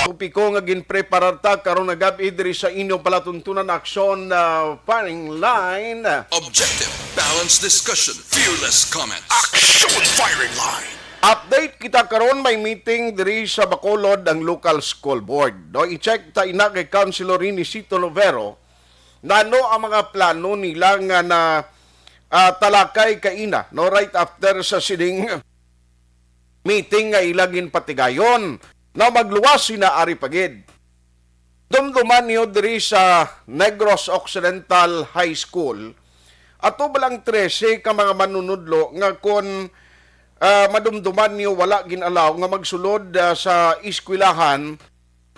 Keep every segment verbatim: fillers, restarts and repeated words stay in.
Topiko nga ginpreparar ta karon nga gab-i diri sa inyo palatuntunan, Aksyon, ah, Firing Line. Objective, balanced discussion, fearless comments. Action Firing Line. Update kita karon, may meeting diri sa Bacolod ang local school board. No, i-check ta ina kay Councilor Rinicito Lovero, nano ang mga plano nila nga na, ah, talakay kaina, no, right after sa sining meeting nga ila ginpatigayon. Now, magluwas sina ari pa gid. Dumduman niyo diri sa Negros Occidental High School, ato ba lang trese ka mga manunudlo nga kon, ah, madumduman niyo wala gin-allow nga magsulod, ah, sa eskwelahan,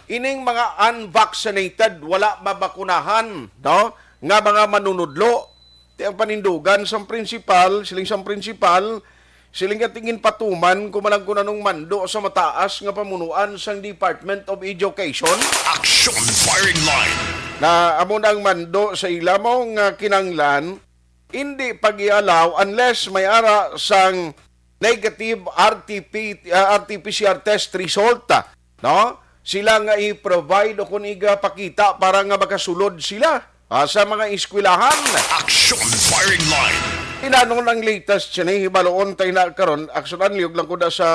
ining mga unvaccinated, wala mabakunahan, no, nga mga manunudlo. Ti ang panindugan sang prinsipal, siling sang prinsipal, siling nga tingin patuman kumalang kun anong mando sa mataas nga pamunuan sang Department of Education. Action Firing Line. Na amo na ang mando sa ila mo nga kinanglan, hindi pag-i-allow unless may ara sang negative R T P, ah, R T P C R test result, ah, no? Sila nga i-provide o kung igapakita para nga makasulod sila, ah, sa mga eskwelahan. Action Firing Line. Inanon ang latest sini, hibaluon tayo na karon. Action, anliog lang ko na sa,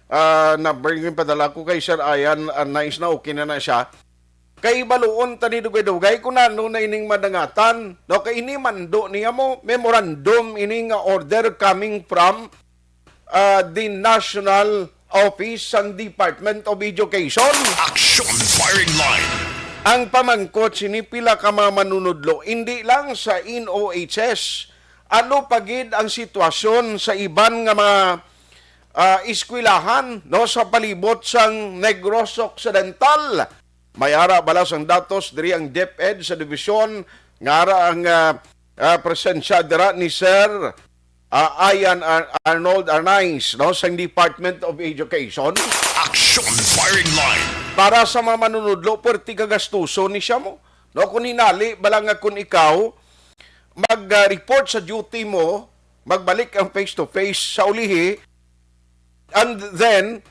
ah, number yung padala ko kay Sir Ayan Arnaiz na okay na na siya. Kay baluon ta ni dugay-dugay kung ano na ining madangatan. No, kay ini mando niya mo, memorandum ini nga order coming from, ah, the National Office sang Department of Education. Action Firing Line. Ang pamangkot sini, pila ka mga manunudlo, hindi lang sa N O H S. Ano pa gid ang sitwasyon sa iban nga mga, ah, eskwelahan, no, sa palibot sang Negros Occidental? May ara bala sang datos diri ang DepEd sa dibisyon nga ara ang, ah, ah, presensya dira ni Sir, ah, Ayan Ar-, Arnold Arnaiz, no, sang Department of Education. Action Firing Line. Para sa mga manunudlo, perti ka gastuso ni siya mo. No, kung hinali bala nga kung ikaw mag, ah, report sa duty mo, magbalik ang face to face sa ulihi, and then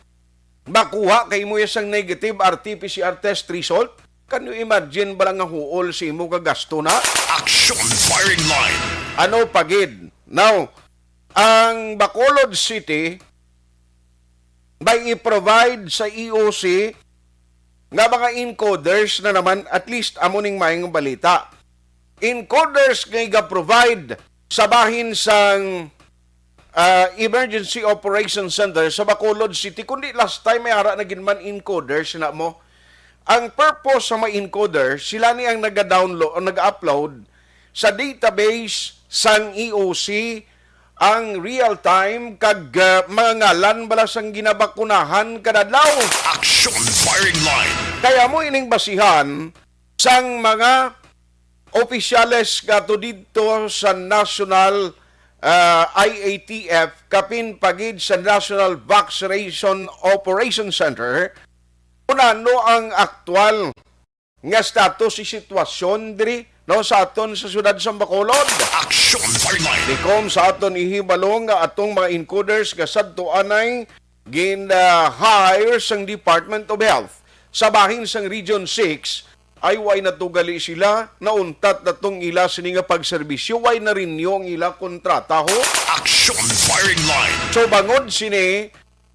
makuha kay mo isang negative R T P C R test result. Can you imagine bala nga huol sa imo ka gasto na? Action Firing Line. Ano pa gid? Now, ang Bacolod City may i-provide sa E O C nga mga encoders na naman, at least amo ning maayong balita. Encoders nga iga-provide sa bahin sang, ah, Emergency Operation Center sa Bacolod City, kundi last time may ara na gid man encoders na mo. Ang purpose sa mga encoder, sila ni ang naga-download, ang nag-upload sa database sang E O C ang real time kag, ah, mga ngalan bala sang ginabakunahan kada adlaw. Action Firing Line. Kaya mo ining basihan sang mga opisyales nga ato didto sa National, ah, I A T F, kapin pa gid sa National Vaccination Operation Center, kung ano ang aktual nga status si sitwasyon diri, no, sa aton sa siyudad sa Bacolod. Action Fireline. Likom sa aton ihibalo nga atong mga encoders nga sadto anay gin-hire sang Department of Health sa bahin sang Region six, ay way na to gali sila, nauntat na tong ila sini nga pagserbisyo, way na renew ang ila kontrata, ho. Action Firing Line. So, bangod sini,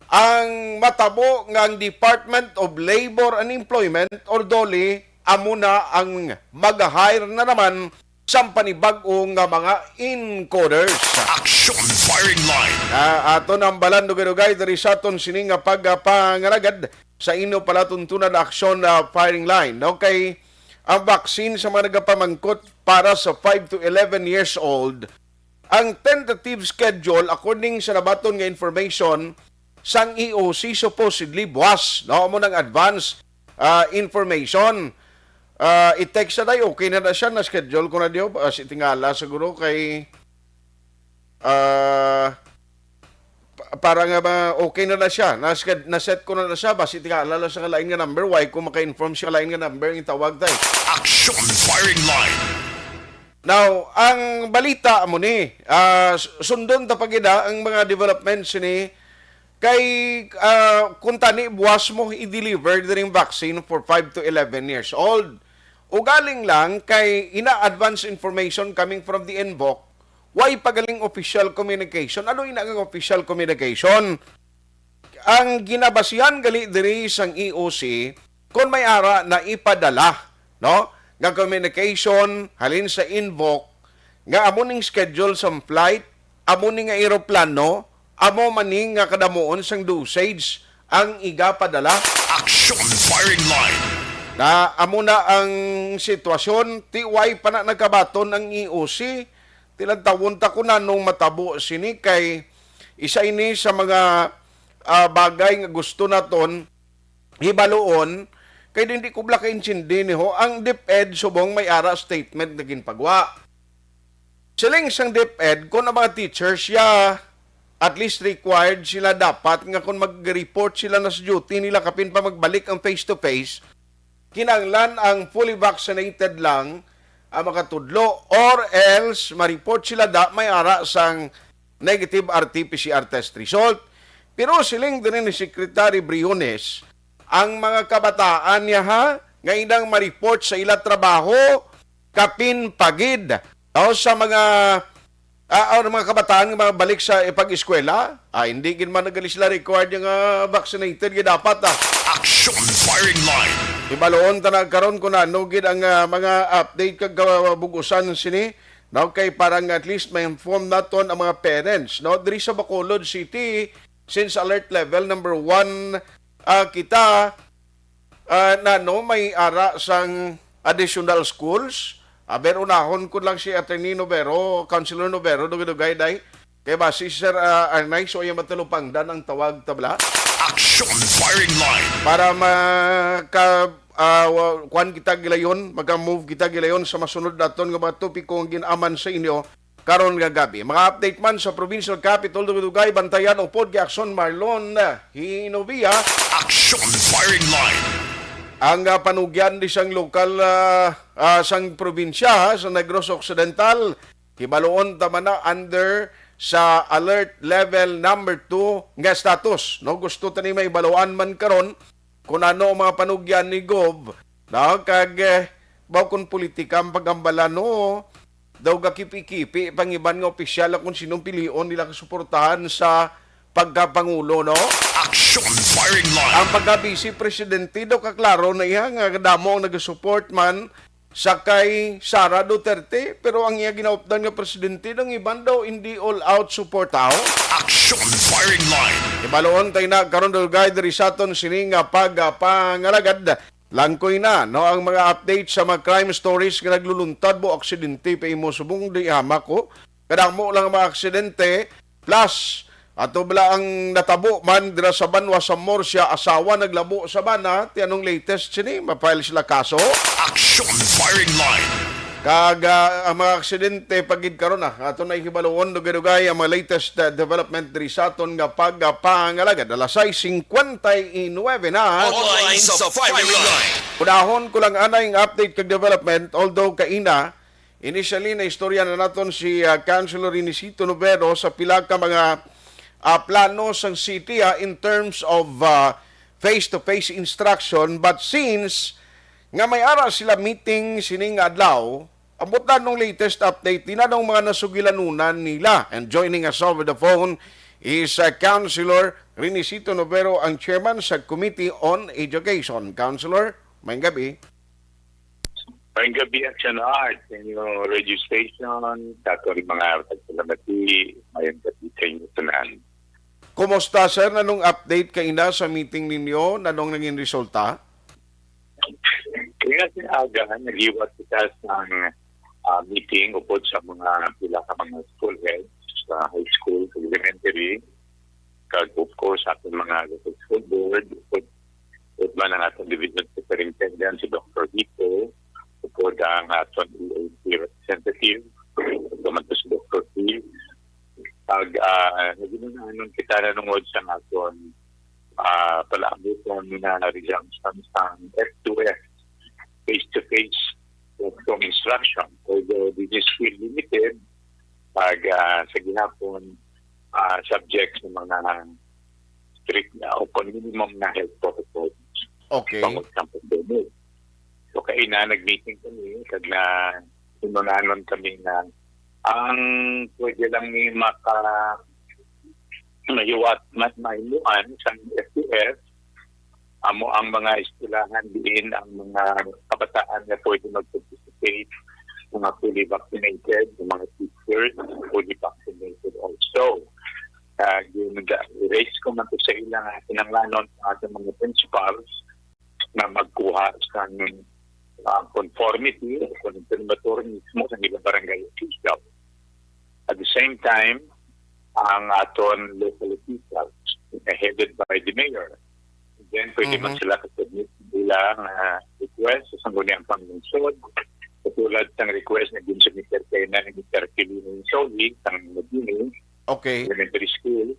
ang matabo nga ang Department of Labor and Employment or DOLE amo na ang mag-hire na naman sang panibag-o nga mga encoders. Action Firing Line. Ah, ato nang balan dugay-dugay diri sa aton sini nga pagpangalagad sa inyo palatuntunan, Action, ah, Firing Line. Okay, ang vaccine sa mga nagapamangkot para sa five to eleven years old, ang tentative schedule, according sa nabaton nga information sang E O C, supposedly buwas, no? Amo nang advance, ah, information. Ah, i-text sa day, okay na na siya, na-schedule ko na diyo. Ah, si tingala siguro kay, ah, pa-, para nga ma-, okay na na siya. Na-sched-, na-set ko na na siya. Basi tingala lang sa lain nga number. Why ko maka-inform siya lain nga number ang tawag tayo? Action Firing Line. Now, ang balita amo ni, ah, s-, sundon ta pa gid, ah, ang mga developments ni Kay, ah, kung tani, buwas mo i-deliver diri ang vaccine for five to eleven years old. Ugaling lang kay ina advance information coming from the invoke, way pa galing official communication. Ano ina nga official communication? Ang ginabasihan gali diri sang E O C, kung may ara na ipadala, no, nga communication halin sa invoke nga amo ning schedule sang flight, amo ni nga eroplano, amo man ni nga kadamuon sang dosage ang igapadala. Action firing line. Na amo na ang sitwasyon, ti way pa na nagkabaton ang E O C, tilantawon ta kung anong matabo sini, kay isa ini sa mga, ah, bagay nga gusto naton hibaluon, kay hindi ko bala kaintindi niho ang DepEd subong may ara statement nga ginpagwa. Siling sang DepEd, kung ang mga teachers siya, at least required sila dapat nga kung mag-report sila na sa duty nila kapin pa magbalik ang face-to-face, kinahanglan ang fully vaccinated lang ang makatudlo, or else ma-report sila da may ara sang negative R T P C R test result. Pero siling diri ni Secretary Briones, ang mga kabataan niya ha, nga inang ma-report sa ila trabaho, kapin pagid, o sa mga, ah, or mga kabataan nga mga balik sa pag-eskwela, ah, hindi gid man na gali sila required nga vaccinated gid dapat, ah. Action firing line. Ibaloon ta na karon kung ano gid ang, ah, mga update kag kabugusan sini, no? Kay parang at least ma-inform naton ang mga parents, no? Diri sa Bacolod City, since alert level number one, ah, kita, ah, nano may ara sang additional schools. Aber, unahon ko lang si Attorney Novero, Councilor Novero, dugay-dugay, day. Kay basi si Sir, ah, Arnay, so iya matalupangdan ang tawag tabla. Action firing line. Para maka, ah, wa-, kuan kita gilayon, maka-move kita gilayon sa masunod naton nga mga topiko nga gin-aman sa inyo karon nga gabi. Mga update man sa Provincial Capitol, dugay-dugay, bantayan upod kay Action Marlon Hinovia. Action firing line. Ang, ah, panugyan di sang lokal, ah, ah, sang probinsya, ha, sa Negros Occidental, hibaluon ta man na under sa alert level number two nga status, no? Gusto ta ni mahibaluan man karon kung ano ang mga panugyan ni Gov, no? Kag, eh, baw kung politika ang pagambala, no? Daw gakipi-kipi pang iban nga opisyal kung sinong pilion nila kasuportahan sa pagkapangulo, no? Action firing line. Ang pagka-Vice Presidente daw kaklaro na iya nga damo ang nagasupport man sa kay Sara Duterte, pero ang iya ginaupdan nga presidente nang iban daw hindi all out support, aw. Action firing line. Ibaloon tay na karon, dugay diri sa aton sini nga pagpangalagad. Langkoy na, no, ang mga update sa mga crime stories nga nagluluntad mo aksidente pa imo subong di hama ko. Kadamo lang ang mga aksidente. Plus, ato bala ang natabo man dira sa banwa sa Murcia, asawa naglabo sa bana, ti anong latest sini? Ma-file sila kaso? Action firing line. Kag, ah, ang mga aksidente pagid karon, ah, ato na ihibaluon dugay-dugay ang mga latest, ah, development diri sa aton nga pagpangalagad. Alas sais singkwenta y nuebe na. Online sa firing line. Unahon ko lang anay ang update kag development, although kaina, initially, na istorya na naton si, ah, Councilor Inesito Novero sa pila ka mga, ah, plano sang city, ah, in terms of, ah, face-to-face instruction. But since nga may ara sila meeting sining adlaw, ambot na nung latest update, di na nung mga nasugilanunan nila. And joining us over the phone is, uh, Councilor Renisito Novero, ang chairman sa Committee on Education. Councilor, maayong gabi. Maayong gabi, Action Art, sa inyo radio station, sa aton mga tagpalamati, maayong gabi sa inyo tanan. Kumusta, sir? Nanong update kaina sa meeting ninyo? Nanong nangin resulta? Kaya sa aga, nagliwat kita sa, ah, meeting upod sa mga pila ka mga school heads sa high school, sa elementary, kag of course, aton mga local school board, upod, upod man ang aton division superintendent, si Doctor Vito, upod ang aton E A C representative, upod man to si Doctor Phil. Kag, ah, naginunaanon kita na tungod sa aton, ah, palaabuton nga resumption sang F two F, face-to-face classroom instruction. Although this is still limited, pag, ah, sa gihapon, ah, subject sa mga, strict na o kung minimum na health protocols Okay. tungod sa pandemic. So, kaina nag-meeting kami, kag na, inunanon kami na ang pwede lang ni maka-, mahiwat-, ma-, mahimuan sa F T F, amo ang mga eskwelahan diin ang mga kabataan nga pwede mag-participate, mga fully vaccinated, mga teachers, fully vaccinated also. Uh, raise ko man to sa ilang kinanglanon sa ating mga principals na magkuha sa, ah, conformity o confirmatory mismo sa ilang barangay official. At the same time, ang aton local officials, headed by the mayor, then pwede man Mhm. sila ka-submit ilang, ah, request sa Sangguniang Panglungsod, katulad sang request na ginsubmit kay na ni Mister Pilino Soli, sang Mabini Okay. Elementary School,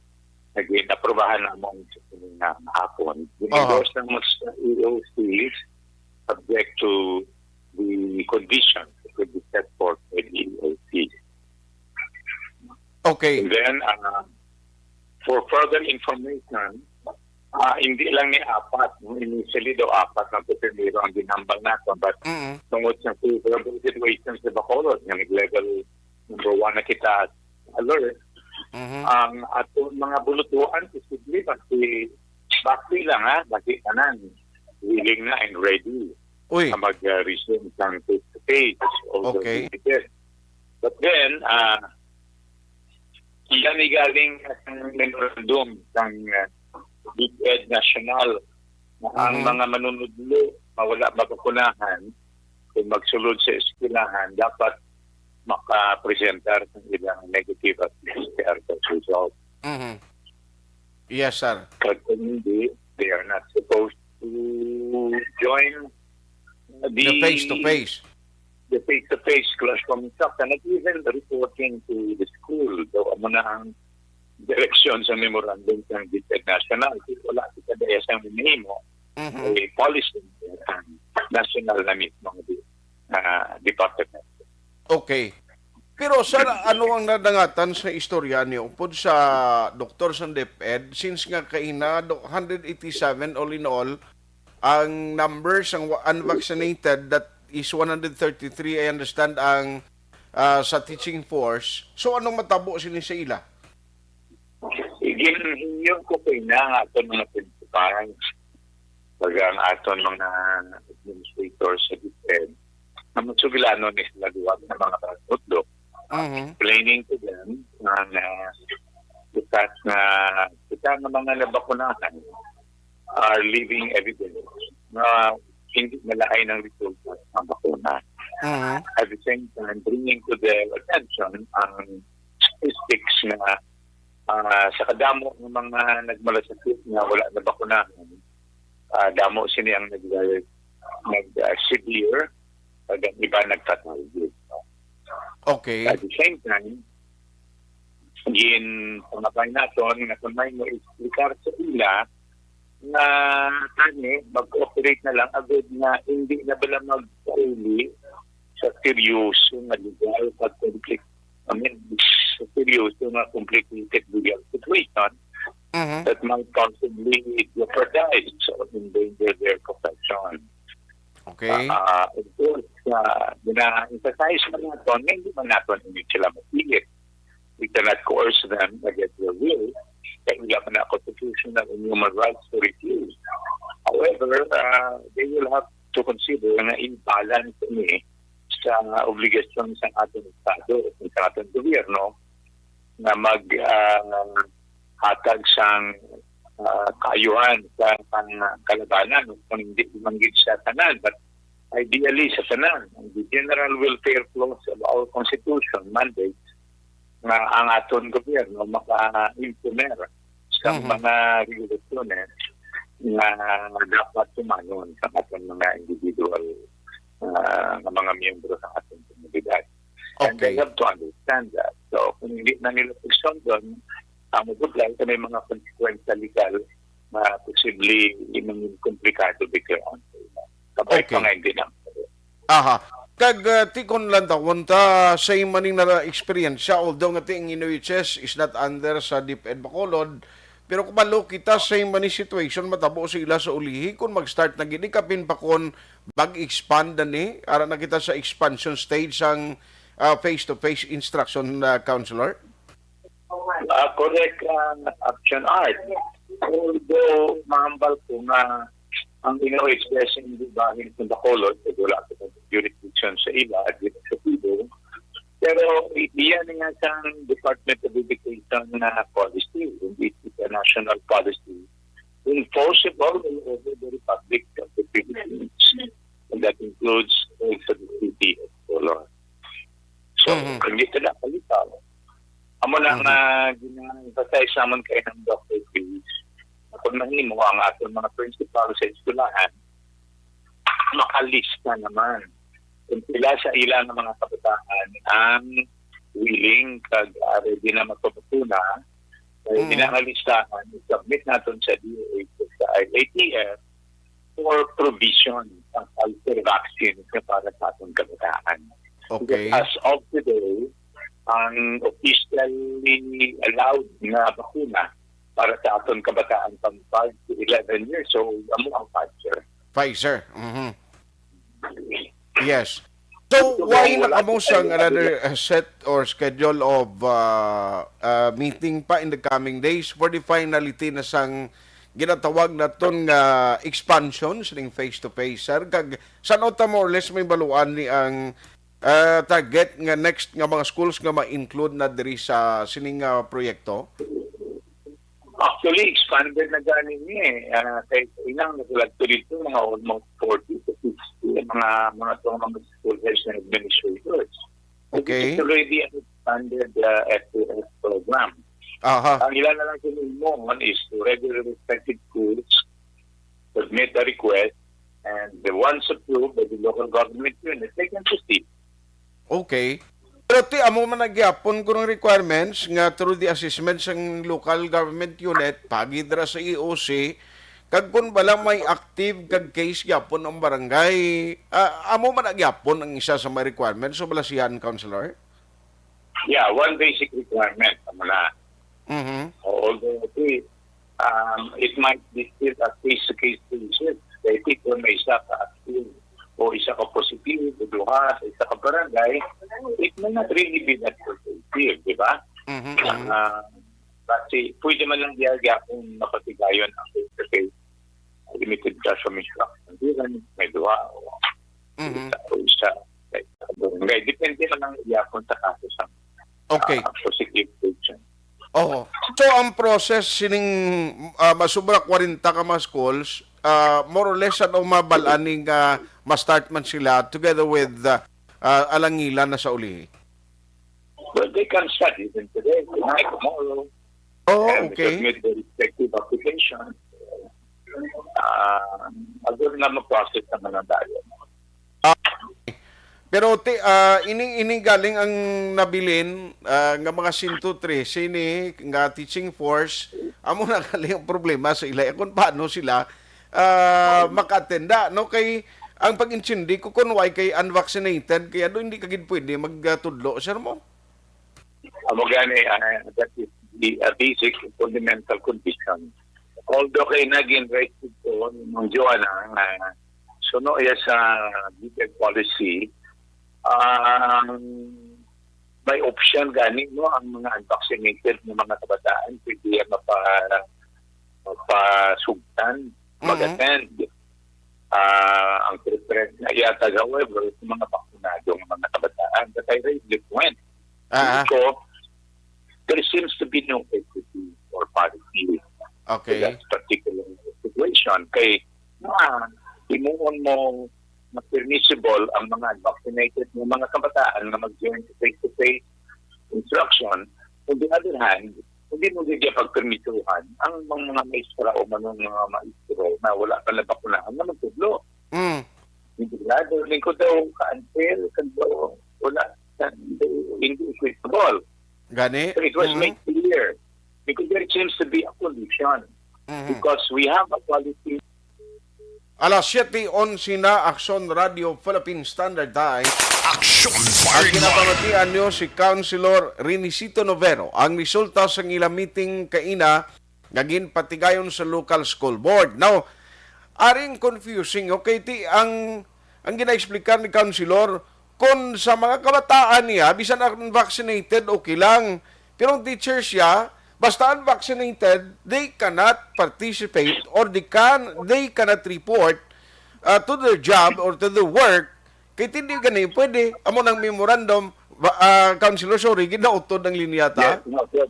naging aprobahan namon sa nga hapon. Aha. Gin-endorse namon sa E O Cs subject to the conditions that will be set forth by the E O C. Okay. And then, uh, for further information, uh, hindi lang ni apat, no? Initially daw apat na primero ang ginhambal nato, but Mm. tungod sa favorable situation sa Bacolod, nga nag-level number one na kita alert, Mhm. ang ato mga bulutuan, posible, basi, basi lang, ha? Basi tanan, willing na and ready Uy. na mag-resume sang face-to-face, although Okay. limited. But then, ah, iya ni galing sa memorandum sang, ah, DepEd National na ang Mhm. mga manunudlo nga wala mabakunahan kung magsulod sa eskwelahan, dapat makapresentar sa ilang negative at P C R test result. Mhm. Yes, sir. Kag kung hindi, they are not supposed to join the The face-to-face. the face-to-face classroom instruction, not even reporting to the school. So, amo na ang direksyon sa memorandum ng DepEd National. Kung wala kita daya sa minimo, Mhm. eh, policy ang national na mismo nga di-, ah, department. Okay. Pero, sir, ano ang nadangatan sa istorya niyo upod sa doktor sa DepEd, since nga kaina, do-, hundred eighty-seven all in all, ang numbers ang wa-, unvaccinated, that is one hundred thirty-three, I understand, ang, ah, sa teaching force. So, anong matabo sini sa ila? Iginhinyo ko kaina nga aton mga principals, pag ang aton mga administrators sa DepEd, na masugilanon ni sila duwa sa mga utlo. Mhm. Explaining to them nga, nga, the fact nga kita nga mga nabakunahan are living evidence nga hindi malain ang resulta sa bakuna. Mhm. At the same time, bringing to their attention ang statistics na, ah, sa kadamo ng mga nagmalasakit nga wala nabakunahan, ah, damo sini ang nag-, nag-, ah, severe, kag ang iba nagfatal gid, no? Okay. At the same time, ginpangabay naton nga kung may mo explicar sa ila nga tani mag-cooperate na lang agud nga hindi na bala magpauli sa seryoso nga legal pag-conflict. I mean, sa seryoso nga complicated legal situation Mhm. that might possibly jeopardize or endanger their profession. Okay. Ah, of course, ah, gina-emphasize man naton nga hindi man naton ini sila mapilit. We cannot coerce them against their will. Kay wala man na constitutional and human rights to refuse. However, ah, they will have to consider nga imbalance ini sa obligasyon sa aton Estado, sa aton gobyerno, nga mag, ah, hatag sang, ah, kaayuhan sa, sang kalabanan, kung hindi man gid sa tanan, but ideally sa tanan. The general welfare clause of our constitution mandates nga ang aton gobyerno maka-imponer sa Mhm. mga regulasyones nga dapat tumanon sa aton mga individual, ah, nga mga miyembro sa aton komunidad. And they Okay. have to understand that. So, kung hindi na nila pagsundon, ang mabudlay sa may mga konsekwensya legal na posible mangin komplikado bigla ang kabay Okay. pa nga hindi na. Aha. Kag, ah, tikon lang ta, kung ta sa imaning na experience, although nga ti ang N U H S is not under sa DepEd Bacolod, Pero kabalo kita sa same ni situation matabo sa ila sa ulihi kung mag-start na gid ni, kapin pa kon mag-expand na ni, ara na kita sa expansion stage sang, ah, face-to-face instruction, ah, counselor? Ah, correct, ah, Action Art. Although, mahambal ko nga ang ino-express ang bahin sa Bacolod, kay wala ko jurisdiction sa ila, administratibo. Pero i- iyan nga sa Department of Education na policy, hindi ito national policy, enforceable all over the Republic of the Philippines. And that includes also the city of Bacolod. So, Mhm. kung di sila kalitaw, amo na Mhm. nga gina-emphasize naman kay ng Doctor Cruz, na kung mahimo ang ating mga principal sa eskwelahan, makalista naman kung pila sa ilang mga kabataan ang willing kag, ah, ready na magpabakuna, kay Mm. ginang listahan, i-submit naton sa D O H sa I A T F for provision ang ulcer vaccine nga para sa atong kabataan. Okay. Because as of today, ang officially allowed nga bakuna para sa aton kabataan pang five to eleven years old, amo ang Pfizer. Pfizer. Mhm. Yes. So, why na kamo sang another, uh, set or schedule of, uh, uh, meeting pa in the coming days for the finality na sang ginatawag naton nga expansion sining face-to-face, sir? Kag san-o ta more or less may baluan ni ang, uh, target nga next nga mga schools nga ma-include na diri sa sining, uh, proyekto? Actually, expanded na gani ni eh. Ah, kay ilang nagulagto dito, mga almost forty to fifty ang mga, mga, to, mga school heads and administrators. Okay. It's already an expanded, uh, F two F program. Aha. Ang ilan na lang sinulmon is to regular respected schools, submit a request, and the once approved by the local government unit, they can proceed. Okay. Pero ti amo man na gyapon kuno ang requirements nga through the assessment sang local government unit, pagi dira sa E O C, kag kun bala may active kag case gyapon ang barangay, ah, amo man na gyapon ang isa sa mga requirements sa balasihan, Councilor? Yeah, one basic requirement, amo na. Mhm. Although, okay, um, it might be still a case-to-case basis. Kay kung may isa ka active o isa ka positibo, o duha sa isa ka barangay, it may not really be that pervasive, di ba? Mhm. Mhm. Ah, kasi pwede man lang diya gyapon mapatigayon ang face-to-face. Limited ka sa miswa. May duha o Mhm. isa, o isa. Kay, depende man lang gyapon sa kaso sa, Okay. ah, positive patient. Oo. So, ang process sining, ah, masubra kwarenta ka mga schools, ah, more or less, ano, mabalaan ning, ah, ma-start man sila together with, ah, ah, alangilan na sa ulihi? Well, they can start even today, tonight, tomorrow. Oh, And okay. Submit the respective application. Ah, agad na ma-process naman ang dayon. Pero ti, ah, ini, ini galing ang nabilin, ah, nga mga sento trese ni nga teaching force, amo na galing ang problema sa ila. Kung paano sila, ah, maka-attenda, no? Kay ang pag-intindi ko, kung why kay unvaccinated, kaya do hindi ka gid pwede magtudlo, sir mo? Amo gani, ah, that is the, ah, basic fundamental condition. Although kay naging right ito ni Ma'am Joanna nga suno iya sa D P E G policy, ang may option gani, no, ang mga unvaccinated nga mga kabataan pwede iya mapa mapasugtan, Mhm. mag-attend. Ah, ang preference na yata, however, sa mga bakunado nga mga kabataan. But I raised the point. Ah, So, there seems to be no equity or parity to okay. that particular situation. Kay, ah, himuon mo na permissible ang mga unvaccinated nga mga kabataan nga mag-join sa face-to-face instruction. On the other hand, hindi mo gid pagpermisuhan ang mga, mga maestra o manong mga maestro na wala pa nabakunahan na magtudlo. Mm. Hindi na, lingkod daw ka-unfair, kag daw wala, hindi, hindi equitable. Gani? So it was Mhm. made clear because there seems to be a collision Mhm. because we have a policy. Alas siyete onse na, Aksyon Radio Philippine Standard Time. Aksyon Ang Firing Line. ginapamatian nyo si Councilor Renisito Novero. Ang resulta sa ila meeting kaina nga ginpatigayon sa local school board. Now, aring confusing, okay, ti ang ang ginaexplikar ni Councilor, kung sa mga kabataan niya, bisan unvaccinated, okay lang. Pero ang teacher siya, basta unvaccinated, they cannot participate or they can they cannot report uh, to their job or to their work. Kay hindi gani pwede. Amo nang memorandum, ba, uh, Councilor, sorry, ginautod ang linya ta. Yes, no, sir.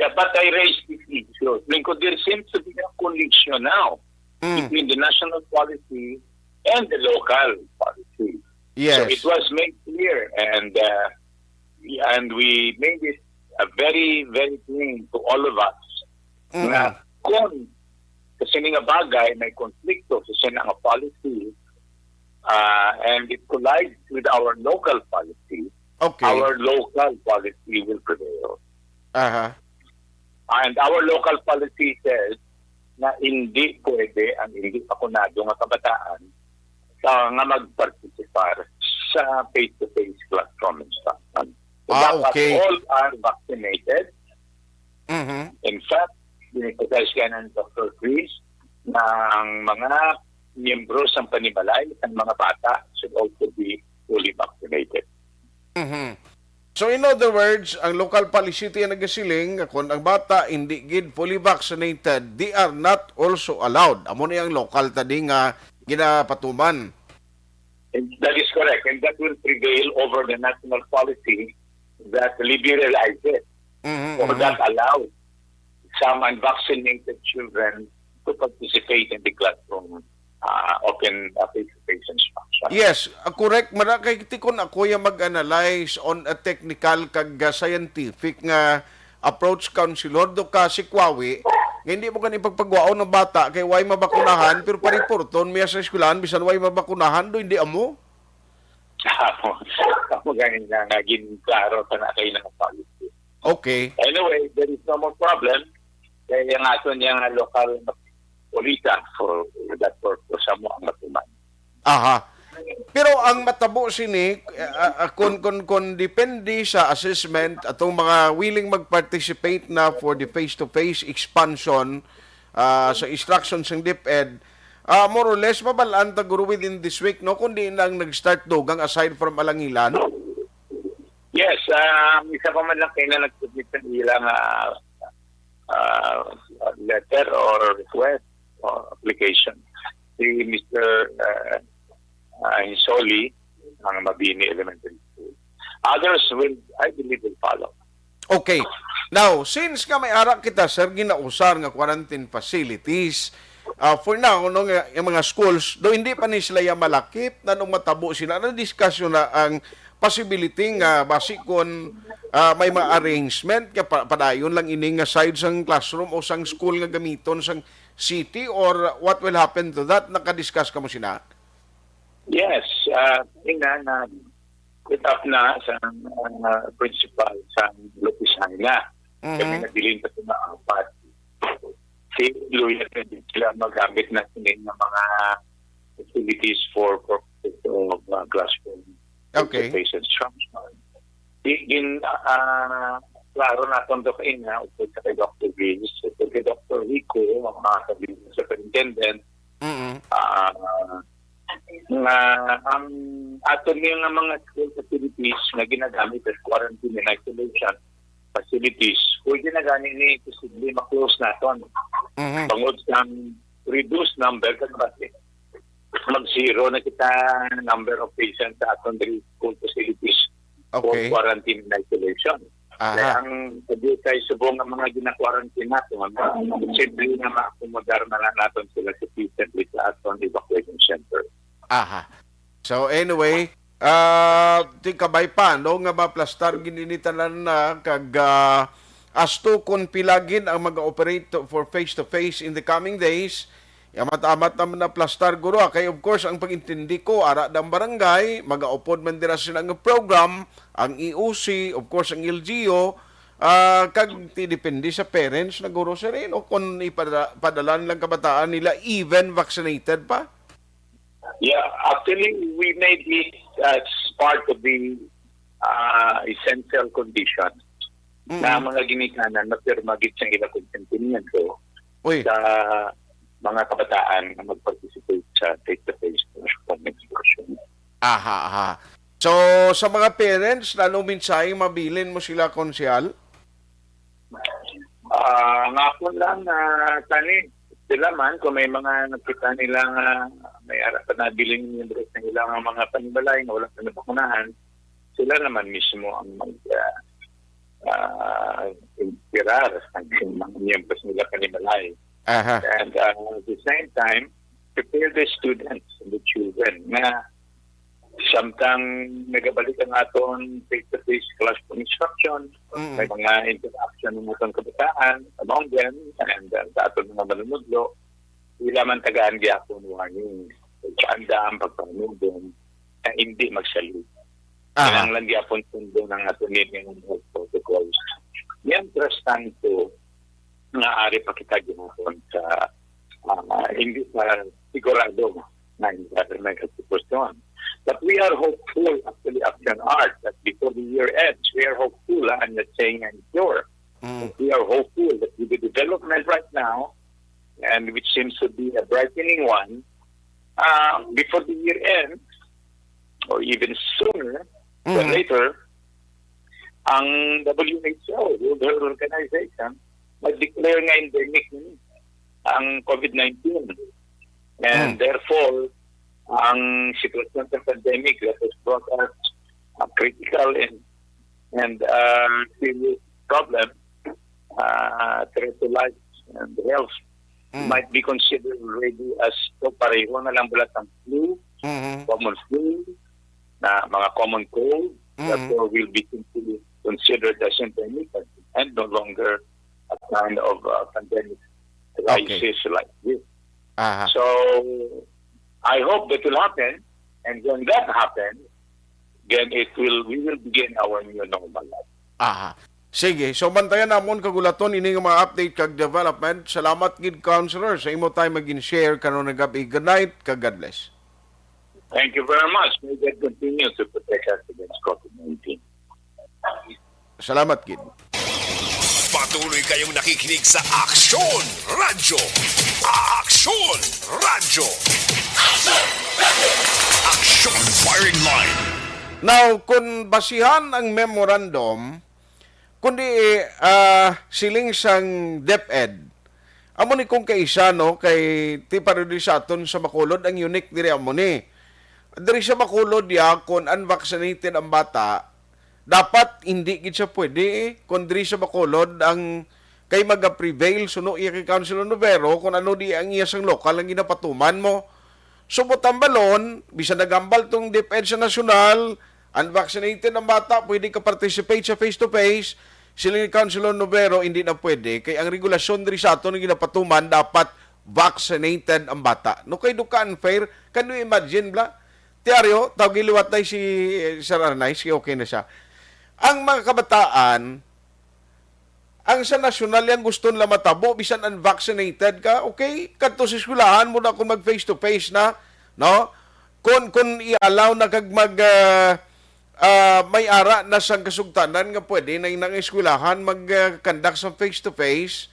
Yeah, but I raised this issue. Because there seems to be a collision now mm. between the national policy and the local policy. Yes. So it was made clear and uh, and we made it uh, very, very plain to all of us mm-hmm. na kung sa sini nga bagay may konflikto sa sini nga policy uh, and it collides with our local policy, okay. our local policy will prevail. Aha. Uh-huh. And our local policy says na hindi pwede ang hindi bakunado nga kabataan sa nga magpartisipar sa face-to-face classroom instruction. So ah, okay. All are vaccinated. Mm-hmm. In fact, in-emphasize ka ng Doctor Chris na ang mga miyembro sa panimalay, ang mga bata should also be fully vaccinated. Mm-hmm. So in other words, ang local policy tiya nagasiling nga kung ang bata hindi gid fully vaccinated, they are not also allowed. Amo ni ang local tadi nga ginapatuman. And that is correct. And that will prevail over the national policy that liberalizes mm-hmm, or mm-hmm. that allows some unvaccinated children to participate in the classroom uh, open uh, face-to-face instruction. Yes, uh, correct. Mara kay tikon ako yung mag-analyze on a technical kag uh, scientific nga approach, Councilor, do ka si Kwawi, nga hindi mo gani pagpagwaon ng bata kay way mabakunahan, pero pariporton miya sa eskwelahan, bisan way mabakunahan, do hindi amo? Amo, amo gani na nga ginklaro sa na kay nga policy. Okay. Anyway, there is no more problem. Kaya yung ato niya nga lokal na polita for that purpose, amo ang matuman. Aha. Pero ang matabo sini, uh, uh, kun, kun, kun depende sa assessment, atong mga willing mag-participate na for the face-to-face expansion uh, sa instruction sang DepEd, uh, more or less, mabalaan ta guro within this week, no? Kundi lang nag-start dugang aside from Alangilan. Yes, uh, isa pa man lang kayo na nag-submit ng ilang uh, uh, letter or request or application. Si Mister Uh, uh, Insoli, ang Mabini Elementary School. Others will, I believe, will follow. Okay. Now, since nga may ara kita, sir, ginausar nga quarantine facilities, uh, for now, no, nga, yung mga schools, do hindi pa ni sila ya malakip, nanong matabo sila, na discussion na ang possibility nga basi kon uh, may mga arrangement nga pa, padayon lang ini nga side sang classroom o sang school nga gamiton sang city or what will happen to that? Nakadiscuss ka mo sina? Yes, uh, ina na put up na sa uh, principal sa Lopez Haina. Mm-hmm. Kami nabilin pa sa mga apat. Si Luya, sila magamit na sila ng mga facilities for purposes of uh, classroom okay. Instruction. Gin, uh, klaro naton do kaina, upod sa kay Doctor Vince, upod kay Doctor Rico, ang mga kabilang superintendent, mm-hmm. uh, nga ang aton nga mga school facilities nga ginagamit as quarantine and isolation facilities, pwede na gani ni posible ma-close naton. Mm-hmm. Bangod sa reduced number, kasi mag-zero na kita number of patients sa aton diri school facilities okay. For quarantine and isolation. Aha. Kaya ang sabi kay subong nga mga gina-quarantine nato, simple na ma-accommodar na lang naton sila sufficiently sa aton evacuation center. Aha. So anyway, uh, tingkabay pa no nga maplastar gid ini tanan na kag uh, as to kung pila gid ang mag-operate for face to face in the coming days, amat-amat naman na plastar guro ah. Kay of course ang pag-intindi ko ara dang barangay magaupod man dira sila nga program, ang E O C, of course ang L G U, uh, kag ti depende sa parents na guro sir eh, no? Kung ipadala lang kabataan nila even vaccinated pa. Yeah, actually we made it as part of the uh, essential condition mm-hmm. na mga ginikanan na pirma gid sa ila konsentimiento Uy. sa mga kabataan na mag-participate sa face-to-face public instruction. Aha, aha. So, sa mga parents, ano mensahe mabilin mo sila, Konsehal? Ah, ang akon lang na tani, sila man, kung may mga nakita nila nga may ara pa nabiling miyembro sa ila nga mga panimalay nga wala pa nabakunahan, sila naman mismo ang mag ah, ah, inspirar ang mga miyembro sa ila panimalay. Aha. And uh, at the same time, prepare the students and the children na samtang nagabalik ang aton face-to-face classroom instruction, Mm. may mga interaction ng aton kabataan among them and uh, sa aton mga manunudlo, ila man tagaan gyapon warning, pagkaandam, pagpanudon, na hindi magsalig. Aha. Kinahanglan gyapon sundon ang aton nga mga health protocols. Mientras tanto, nga ari pa kita gihapon sa ah, hindi pa sigurado na environmental sitwasyon. But we are hopeful, actually, Action Art, that before the year ends, we are hopeful, ah, I'm not saying I'm sure, Mm. but we are hopeful that with the development right now, and which seems to be a brightening one, uh, before the year ends, or even sooner than Mhm. later, ang W H O, World Health Organization, mag-declare nga endemic ni ang COVID nineteen. And Hmm. therefore, ang sitwasyon sa pandemic that has brought us a critical and and uh, serious problem, uh, threat to life and health Mm. might be considered already as so pareho na lang bala sang flu, Mhm. common flu, na mga common cold, Mhm. therefore will be simply considered as endemic and no longer a kind of uh, pandemic crisis like this. Aha. So I hope that will happen, and when that happens, then it will we will begin our new normal life. Aha. Sige, so bantayan namon kag hulaton ini nga mga update kag development. Salamat gid, Counselor, sa imo time nga gin-share karon nga gab-i. Good night kag God bless. Thank you very much. May God continue to protect us against COVID nineteen. Salamat gid. Patuloy kayong nakikinig sa Aksyon Radyo. Aksyon Radyo. Aksyon Firing Line. Now, kung basihan ang memorandum, kundi ah, siling sang DepEd, amo ni kung kaisa, no, kay ti para diri sa aton sa Bacolod, ang unique diri amo ni. Diri sa Bacolod, ya, kung unvaccinated ang bata, dapat hindi gid siya pwede, eh. Kung diri sa Bacolod, ang kay maga-prevail, suno iya kay Councilor Novero, kung ano di ang iya sang lokal ang ginapatuman mo. So, buot hambalon, bisan naghambal tong DepEd sa nasyonal, unvaccinated ang bata, pwede ka participate sa face-to-face. Siling ni Councilor Novero, hindi na pwede. Kay ang regulasyon diri sa aton nga ginapatuman, dapat vaccinated ang bata. No, kay do ka unfair. Can you imagine, bla? Tiaryo, tawgi liwat na si eh, Sir Arnaiz, kay okay na siya. Ang mga kabataan, ang sa nasyonal yang gusto nila matabo, bisan unvaccinated ka, okay, kadto sa eskwelahan mo na kung mag face to face na, no? Kung, kung i-allow na kag mag, ah, ah, may ara na sang kasugtanan nga pwede na inang eskwelahan mag, ah, conduct sa face to face,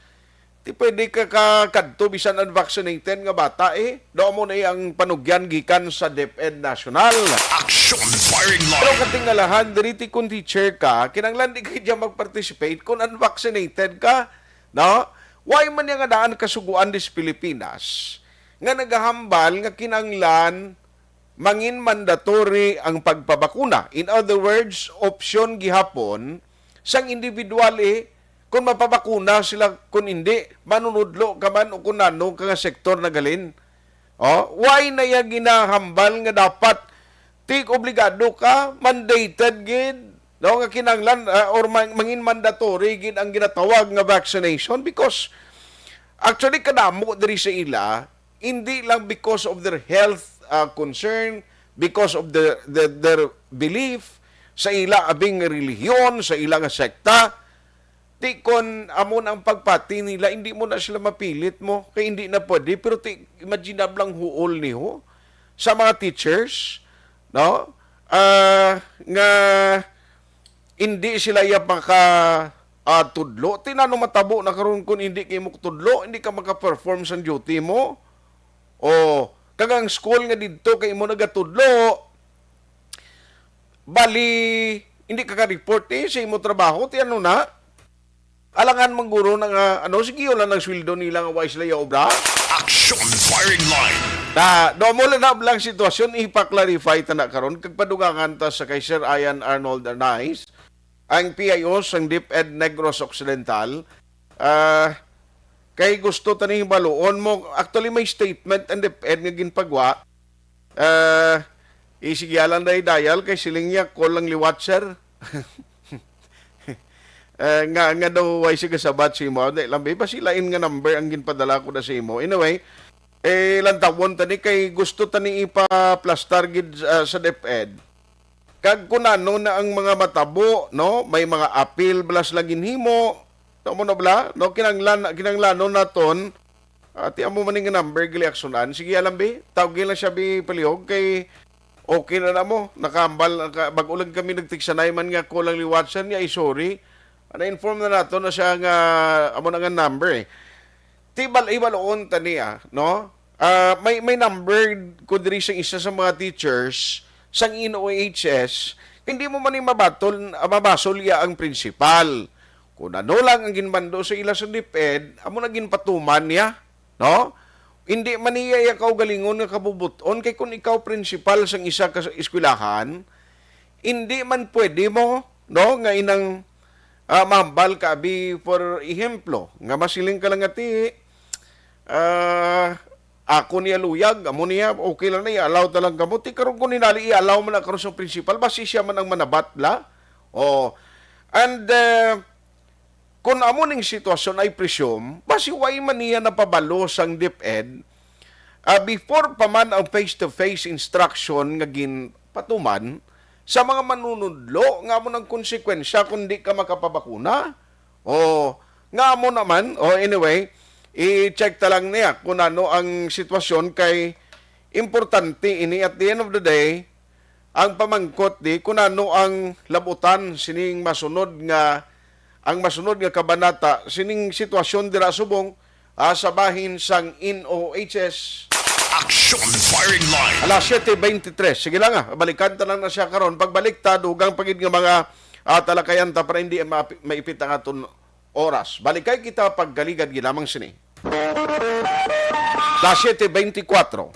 di pwede ka, ka kadto bisan unvaccinated nga bata eh. Daw mo na ang panugyan gikan sa DepEd National. Aksyon Firing Pero Line. katingalahan, diri ti kung teacher ka, kinanglan di ka dyan mag-participate kung unvaccinated ka, no? Why man niya nga daan kasuguan dis Pilipinas nga nagahambal nga kinanglan mangin mandatory ang pagpabakuna? In other words, option gihapon sang individual eh, kung mapabakuna sila, kung hindi, manunudlo ka man o kung nano ka nga sektor na galin. Oh, why na iya ginahambal nga dapat ti obligado ka, mandated gid, no, nga kinahanglan ah, or man, mangin mandatory gid ang ginatawag nga vaccination? Because actually kadamo diri sa ila, hindi lang because of their health ah, concern, because of the, the their belief sa ila abing relihiyon, sa ila nga sekta, ti kon amo na ang pagpati nila, hindi mo na sila mapilit mo, kay hindi na pwede. Pero ti, imagine lang huol niho sa mga teachers, no? Ah, nga hindi sila iya maka ah, tudlo. Ti nano matabo na karon kung hindi kay mo tudlo, hindi ka maka-perform sang duty mo? O, kag ang school nga didto kay imo nagatudlo, bali, hindi ka ka-report, eh, sa imo trabaho, ti ano na? Alangan man guro na nga, ano, sige, wala nang sweldo nila nga wa sila ya obra. Action Firing Line. Na, do mo lang na lang sitwasyon, ipa-clarify ta na karon, kag padugangan ta sa kay Sir Ian Arnold Arnaiz, ang P I O sang DepEd Negros Occidental. Ah, kay gusto ta ni hibaluon mo, actually, may statement ang DepEd nga ginpagwa. Ah, isigyalan na dayal kay siling niya, "Call lang liwat, sir." Eh, nga, nga daw way siya kasabat sa imo. Di lang, ba, basi lain nga number ang ginpadala ko na sa imo. Anyway, eh, lantawon ta ni kay gusto ta ni ipaplastar gid, ah, sa DepEd. Kag kun ano na ang mga matabo, no? May mga appeal bala sila ginhimo. Tamo na bala, no? Kinanglan, kinanglanon naton. Ati amo man nga number gali aksunan. Sige, alam, bi. Tawgi lang siya, bi, palihog kay okay na na mo. Nakahambal, naka, bag-o lang kami nagtiksanay man nga ko lang liwat siya niya, ay sorry. Na-inform na nato na siya nga amo na nga number, eh. Ti bal-, ibaluon ta niya, no? Ah, may, may number ko diri sa isa sa mga teachers sang N O H S, hindi mo man ni mabatol, ah, mabasol iya ang principal. Kung ano lang ang ginmando sa ila sa DepEd, amo na ginpatuman niya, no? Hindi man niya iya kaugalingon nga kabubut-on, kay kung ikaw principal sang isa ka eskwelahan, hindi man pwede mo, no, nga inang, ah, mahambal ka, abi, for ehemplo, nga masiling ka lang nga ti, ah, ako niya luyag, amo niya, okay lang na, i-allow ta lang kamo. Ti karon kung hinali, i-allow man na karon sa principal, basi siya man ang manabat la. Oh. And, ah, kun amo ning sitwasyon, I presume, basi way man niya napabalo sang DepEd, ah, before pa man ang face-to-face instruction nga ginpatuman sa mga manunudlo, nga amo nang konsekwensya kung di ka makapabakuna. O, nga amo naman, o, anyway, i-check ta lang niya kung ano ang sitwasyon, kay importante ini. At the end of the day, ang pamangkot di kung ano ang labutan sining masunod nga, ang masunod nga kabanata sining sitwasyon dira subong, ah, sa bahin sang N O H S. Action Firing Line. Alas siyete beintitres. Sige lang, ah, balikan ta lang na siya karon. Pagbalik ta, dugang pa gid nga mga, ah, talakayan ta para hindi ma-, maipit ang aton oras. Balikay kita pagkaligad gid lamang sini. Alas siyete beintikwatro.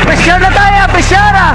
Pressure na tayo, pressure, ah!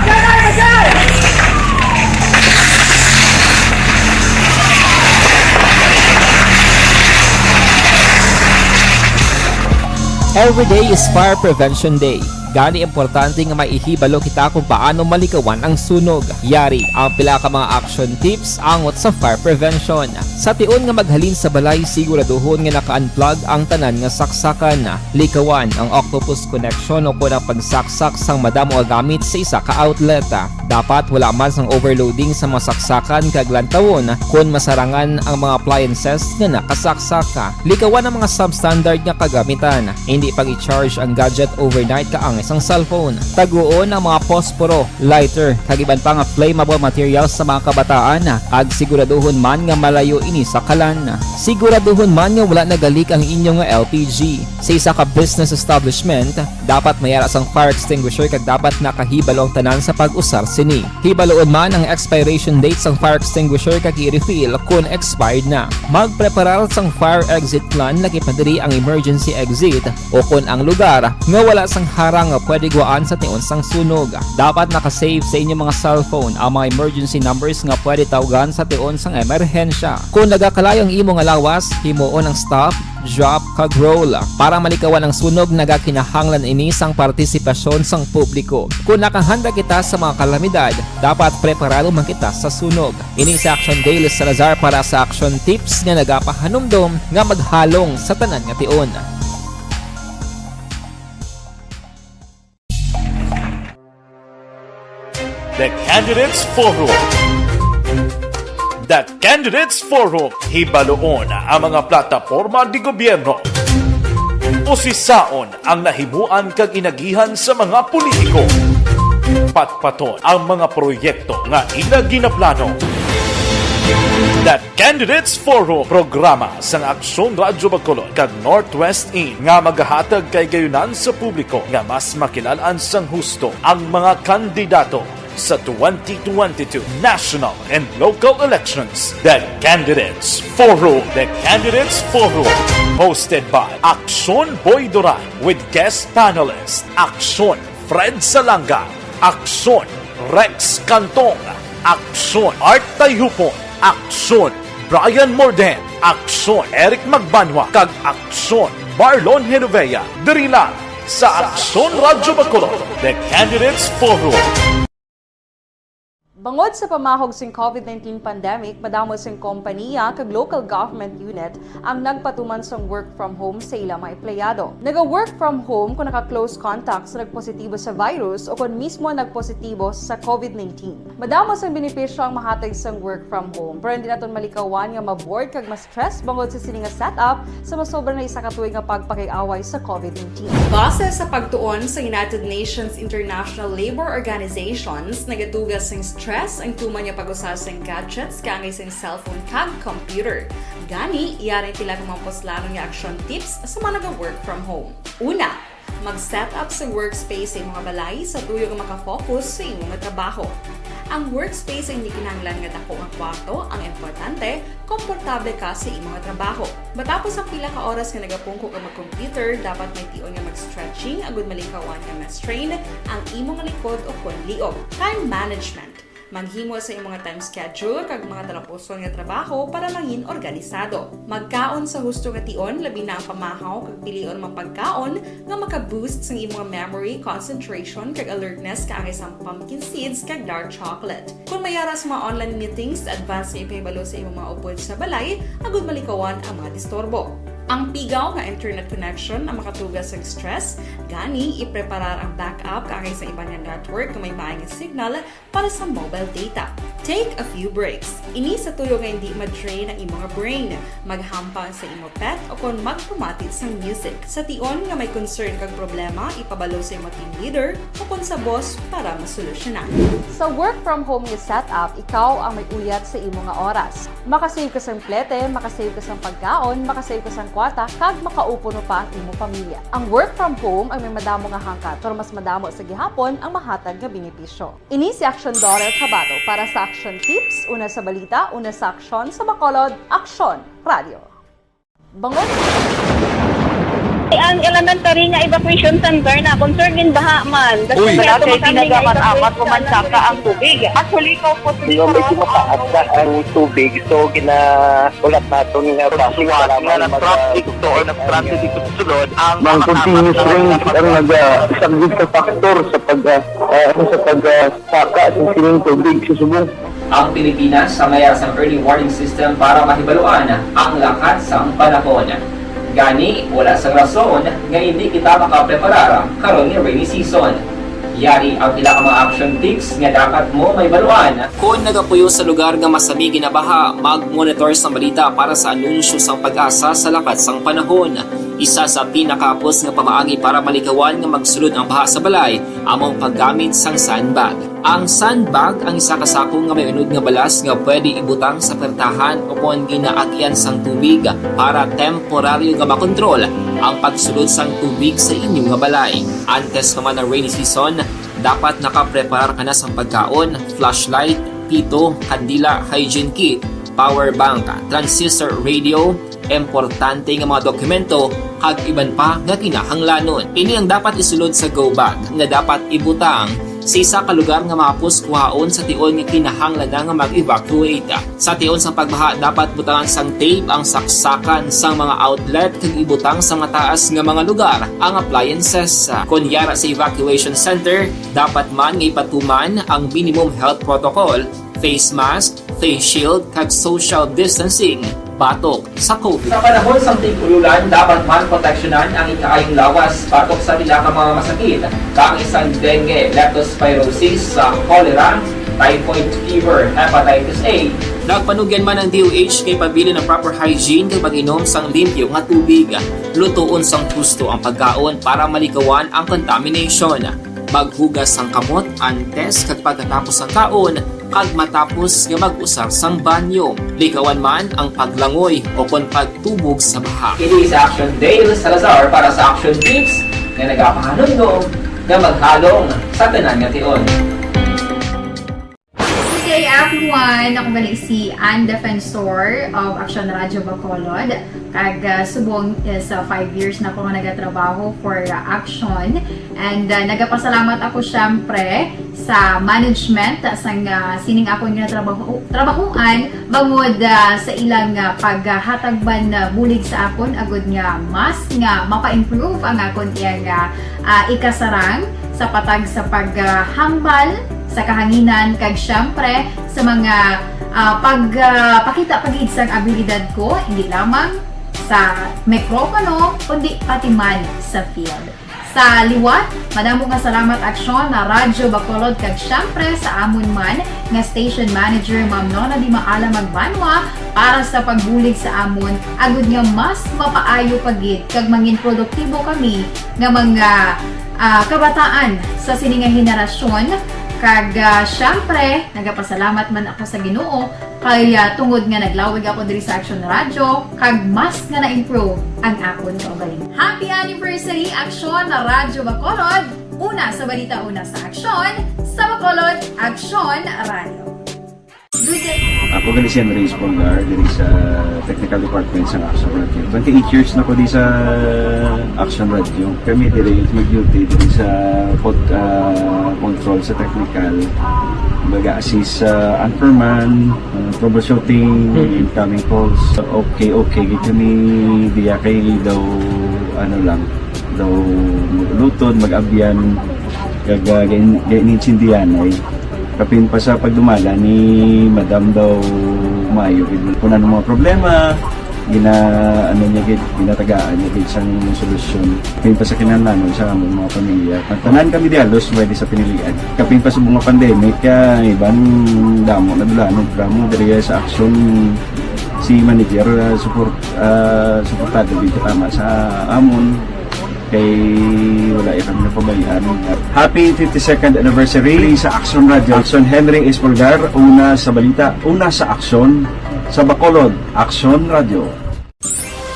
Every day is Fire Prevention Day. Gani, importante nga maihibalo kita kung paano malikawan ang sunog. Yari ang pila ka mga action tips angot sa fire prevention. Sa tion nga maghalin sa balay, siguraduhon nga naka-unplug ang tanan nga saksakan. Likawan ang octopus connection o kon ang pagsaksak sang madamo nga gamit sa isa ka outlet. Dapat wala man sang overloading sa mga saksakan kag lantawon kon masarangan ang mga appliances nga nakasaksak. Likawan ang mga substandard nga kagamitan. Hindi pag-i-charge ang gadget overnight kaangay sang cellphone. Taguon ang mga posporo, lighter, kag iban pa nga flammable materials sa mga kabataan, kag siguraduhon man nga malayo ini sa kalan. Siguraduhon man nga wala nagalik ang inyo nga L P G. Sa isa ka business establishment, dapat may ara sang fire extinguisher kag dapat nakahibalo ang tanan sa pag-usar sini. Hibaluon man ang expiration date sang fire extinguisher kag i-refill kon expired na. Magpreparar sang fire exit plan, lakip na diri ang emergency exit o kon ang lugar nga wala sang harang nga pwede guwaan sa tion sang sunog. Dapat naka-save sa inyo mga cellphone ang mga emergency numbers nga pwede tawgan sa tion sang emerhensya. Kon nagakalayo ang imo nga lawas, himuon ang stop, drop, kag roll. Para malikawan ang sunog, nagakinahanglan ini sang partisipasyon sang publiko. Kon nakahanda kita sa mga kalamidad, dapat preparado man kita sa sunog. Ini si Action Dale Salazar para sa Action Tips nga nagapahanumdom nga maghalong sa tanan nga tion. The Candidates Forum. The Candidates Forum. Hibaluon ang mga plataporma di gobyerno. Usisaon ang nahimuan kag inagihan sa mga politiko. Patpaton ang mga proyekto nga ila ginaplano. The Candidates Forum, programa sang Aksyon Radyo Bacolod kag Northwest In nga magahatag kahigayonan sa publiko nga mas makilal-an sang husto ang mga kandidato sa twenty twenty-two national and local elections. The Candidates Forum. The Candidates Forum. Hosted by Aksyon Boy Duran with guest panelist Aksyon Fred Salanga, Aksyon Rex Cantong, Aksyon Art Tayhupon, Aksyon Brian Morden, Aksyon Eric Magbanwa, kag Aksyon Marlon Genovea. Diri lang sa Aksyon Radyo Bacolod, The Candidates Forum. Bangod sa pamahog sing COVID nineteen pandemic, madamo sing kompaniya kag local government unit ang nagpatuman sang work from home sa ila mga empleyado. Naga-work from home kung naka-close contact sa nagpositibo sa virus o kon mismo nagpositibo sa COVID nineteen. Madamo sang benepisyo ang mahatag sang work from home, pero hindi naton malikawan nga ma-bored kag ma-stress bangod sa sini nga setup sa masobra na isa ka tuig nga pagpakig-away sa COVID nineteen. Base sa pagtuon sa United Nations International Labor Organizations, nagatuga sing stress ang tuman nga pag-usa sing gadgets kaangay sing cellphone kag computer. Gani, yari ang pila ka mga puslanon nga action tips sa mga naga-work from home. Una, mag-set up sa workspace sa imo nga balay sa tuyo nga maka-focus sa imo nga trabaho. Ang workspace ay hindi kinahanglan nga dako nga kwarto ang importante, komportable ka sa imo nga trabaho. Matapos ang pila ka oras nga nagapungko ka mag-computer, dapat may tion nga mag-stretching agud malikawan nga ma-strain ang imo nga likod o kon liog. Time management. Maghimo sa imo nga time schedule kag mga talapuson nga trabaho para mangin organisado. Magkaon sa husto nga tion, labi na ang pamahaw kag pilion ang mga pagkaon nga maka-boost sang imo nga memory, concentration, kag alertness kaangay sang pumpkin seeds kag dark chocolate. Kon may ara sa mga online meetings, advance nga ipahibalo sa imo mga upod sa balay agud malikawan ang mga disturbo. Ang pigaw nga internet connection ang makatuga sang stress, gani ipreparar ang backup kaangay sa iban nga network nga may maay nga signal para sa mobile data. Take a few breaks. Ini sa tuyo nga hindi ma-drain ang imo nga brain. Maghampang sa imo pet o kon magpamati sang music. Sa tion nga may concern kag problema, ipabalo sa imo team leader o kon sa boss para masolusyonan. Sa work from home nga setup, ikaw ang may uyat sa imo nga oras. Makasave ka sang plete, makasave ka sang pagkaon, makasave ka sang kwarta, kag makaupuno pa ang imo pamilya. Ang work from home ang may madamo nga hangkat, pero mas madamo sa gihapon ang mahatag nga benepisyo. Ini si Aksyon Dorer Cabato para sa Aksyon Tips, una sa balita, una sa aksyon, sa Bacolod, Aksyon Radio. Bangod Ang elementary nga evacuation center na concern gid baha man. Uy. Wala kay tinaga man amat, mamansa ka ang tubig. Actually, ikaw po, di ba, medyo mataas na ang tubig, so gina-, ulat naton nga basi wala man nag-traffic to or nag-traffic dito sa sulod ang mga continuous rain ang nag-, ah, isang big factor sa pag, ah, ah, ano, sa pag, ah, saka sa sining tubig sa subong. Ang Pilipinas sa mayar sang early warning system para mahibaluan ang lakat sang panahon. Gani, wala sang rason nga hindi kita makapreparar karon nga rainy season. Yari ang pila ka mga action tips nga dapat mo mahibaluan. Kon nagapuyo sa lugar nga masami ginabaha, mag-monitor sang balita para sa anunsyo sang PAGASA sa lakat sang panahon. Isa sa pinakahapos nga pamaagi para malikawan nga magsulod ang baha sa balay amo ang paggamit sang sandbag. Ang sandbag ang isa ka sako nga may unod nga balas nga pwede ibutang sa pertahan o kon ginaagyan sang tubig para temporaryo nga makontrol ang pagsulod sang tubig sa inyo nga balay. Antes pa man ang rainy season, dapat nakapreparar ka na sang pagkaon, flashlight, pito, kandila, hygiene kit, power bank, transistor radio, importante nga mga dokumento, kag iban pa nga kinahanglanon. Ini ang dapat isulod sa go bag nga dapat ibutang sa isa ka lugar nga mahapos kuhaon sa tion nga kinahanglan na nga mag-evacuate. Sa tion sang pagbaha, dapat butangan sang tape ang saksakan sang mga outlet kag ibutang sa mataas nga mga lugar ang appliances. Kon yara sa evacuation center, dapat man nga ipatuman ang minimum health protocol, face mask, face shield, kag social distancing batok sa COVID. Sa panahon sang tig-ululan, dapat man proteksyonan ang ikaayong lawas batok sa pila ka mga masakit, kaangay sang dengue, leptospirosis, sa cholera, typhoid fever, hepatitis A. Nagpanugyan man ang D O H nga ipabilin ang proper hygiene kag pag-inom sang limpyo nga tubig, lutoon sang husto ang pagkaon para malikawan ang contamination. Maghugas sang kamot antes kag pagkatapos sang kaon, kag matapos nga mag-usar sang banyo. Likawan man ang paglangoy o kon pagtubog sa baha. Kini sa Action Dale Salazar para sa Action Tips nga nagapahanumdom nga maghalong sa tanan nga tion. Good day, everyone! Ako gali si Ann Defensor of Action Radio Bacolod. Kag, ah, subong is, ah, five years na ako nga nagatrabaho for, ah, Action. And, ah, nagapasalamat ako, syempre, sa management sang, ah, sining akon nga trabaho, trabahuan, bangod, ah, sa ilang, ah, paghatag man, ah, bulig sa akon, agud nga mas nga mapa-improve ang akon iyang, ah, ah, ikasarang sa patag sa paghambal sa kahanginan, kag syempre sa mga, ah, pag, ah, pakita pa gid sang abilidad ko, hindi lamang sa mikropono, kundi pati man sa field. Sa liwat, madamo nga salamat, Aksyon, na Radyo Bacolod, kag syempre sa amon man nga station manager, Ma'am Nona Di Maala Magbanwa, para sa pagbulig sa amon, agud nga mas mapaayo pa gid kag mangin produktibo kami nga mga, ah, kabataan sa sini nga henerasyon. Kag, ah, syempre, nagapasalamat man ako sa Ginoo kay, ah, tungod nga naglawig ako diri sa Action Radio, kag mas nga na-improve ang akon kaugalingon. Happy anniversary, Action Radyo Bacolod! Una sa balita, una sa aksyon, sa Bacolod, Action Radio. Good day. Ako gali si Henry Espolgar, diri sa technical department sa Action Radio. Twenty-eight years na ko di sa Action Radio. Kami diri mag-duty diri sa pod-, ah, control sa technical. Baga assist sa anchorman, ah, troubleshooting, incoming calls. Okay, okay, gid kami diya kay daw, ano lang, daw maglutod, mag-abyan, kag, ah, gain-, gainintindihan ay. Kapin pa sa pagdumala ni Madam daw maayo gid. Kung ano mga problema, gina-, ano niya gid, ginatagaan niya gid sang solusyon. Kapin pa sa kinahanglanon sa among mga pamilya. Ang tanan kami di halos pwede sa pinilian. Kapin pa sa mga pandemic, ah, iban damo na dulanon, programa diri sa Action, si manager, ah, support, ah, suportado gid tama sa amon. Kay wala ya kami napabayaan. Happy fifty-second anniversary sa Action Radio. Action Henry Espolgar, una sa balita, una sa aksyon, sa Bacolod, Action Radio.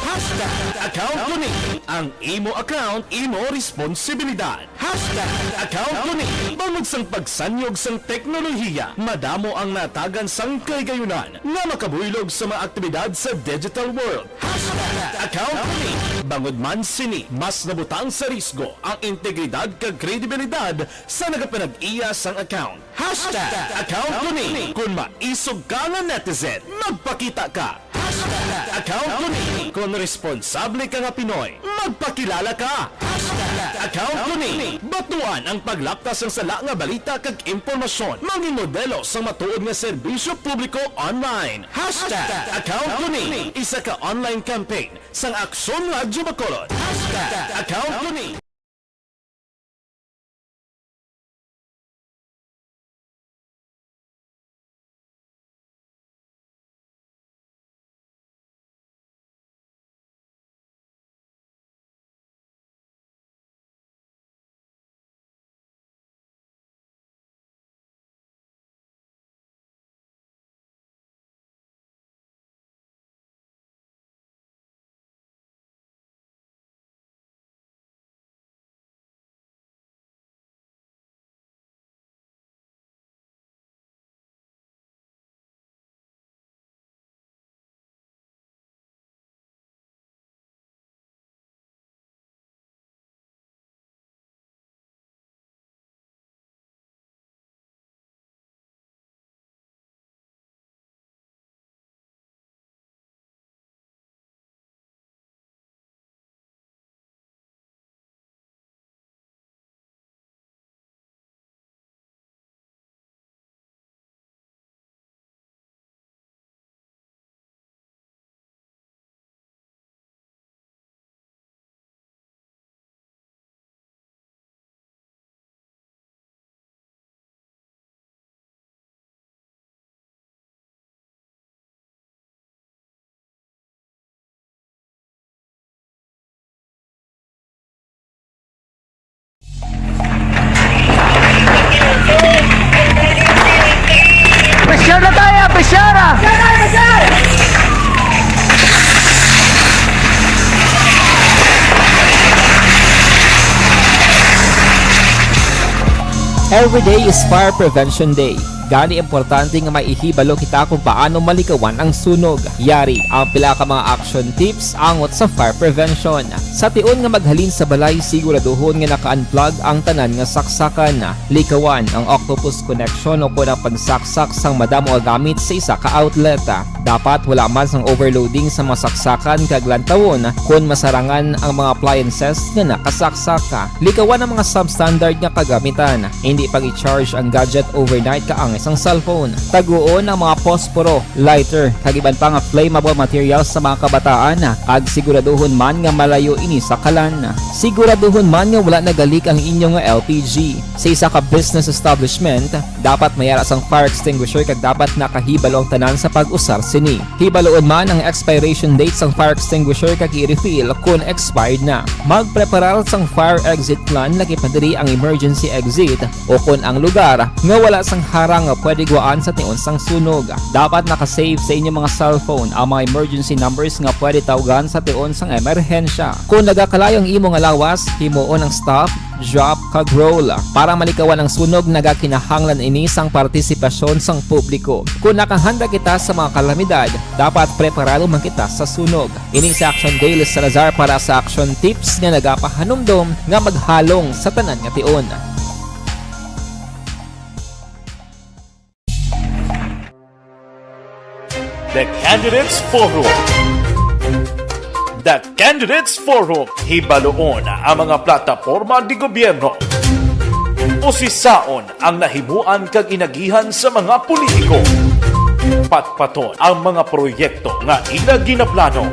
Hashtag account ko ni. Ang imo account, imo responsibilidad. Hashtag account ko ni. Bangod sang pagsanyog sang teknolohiya, madamo ang natagan sang kahigayunan nga makabuylog sa mga aktibidad sa digital world. Hashtag account ko ni. Bangod man sini, mas nabutang sa risgo ang integridad kag kredibilidad sa nagapanag-iya sang account. Hashtag account ko ni. Kung maisog ka nga netizen, magpakita ka. Hashtag account ko ni. Kung responsable ka nga Pinoy, magpakilala ka. Hashtag account ko ni. Batuan ang paglapta sang sala nga balita kag impormasyon. Mangin modelo sang matuod nga serbisyo publiko online. Hashtag account ko ni. Isa ka online campaign sang Aksyon Radyo Bacolod. Hashtag account ko ni. Pressure na tayo! Pressure na! Every day is Fire Prevention Day. Gani, importante nga may ihibalo kita kung paano malikawan ang sunog. Yari ang pila ka mga action tips angot sa fire prevention. Sa tion nga maghalin sa balay, siguraduhon nga naka-unplug ang tanan nga saksakan. Likawan ang octopus connection o kon ang pagsaksak sang madamo nga gamit sa isa ka outlet. Dapat wala man sang overloading sa mga saksakan kag lantawon kon masarangan ang mga appliances nga nakasaksak. Likawan ang mga substandard nga kagamitan. Indi pag-i-charge ang gadget overnight kaangay sang cellphone. Taguon ang mga posporo, lighter, kag iban pa nga flammable materials sa mga kabataan, kag siguraduhon man nga malayo ini sa kalan. Siguraduhon man nga wala nagalik ang inyo nga L P G. Sa isa ka business establishment, dapat may ara sang fire extinguisher kag dapat nakahibalo ang tanan sa pag-usar sini. Hibaluon man ang expiration date sang fire extinguisher kag i-refill kon expired na. Magpreparar sang fire exit plan, lakip na diri ang emergency exit o kon ang lugar nga wala sang harang nga pwede gwaan sa tion sang sunog. Dapat naka-save sa inyo mga cellphone ang mga emergency numbers nga pwede tawgan sa tion sang emerhensya. Kon nagakalayo ang imo nga lawas, himuon ang stop, drop, kag roll. Para malikawan ang sunog, nagakinahanglan ini sang partisipasyon sang publiko. Kon nakahanda kita sa mga kalamidad, dapat preparado man kita sa sunog. Ini si Action Dale Salazar para sa Action Tips nga nagapahanumdom nga maghalong sa tanan nga tion. The Candidates Forum. The Candidates Forum, hibaluon ang mga plataporma de gobyerno. Usisaon ang nahimuan kag inagihan sa mga politiko. Patpaton ang mga proyekto nga ila ginaplano.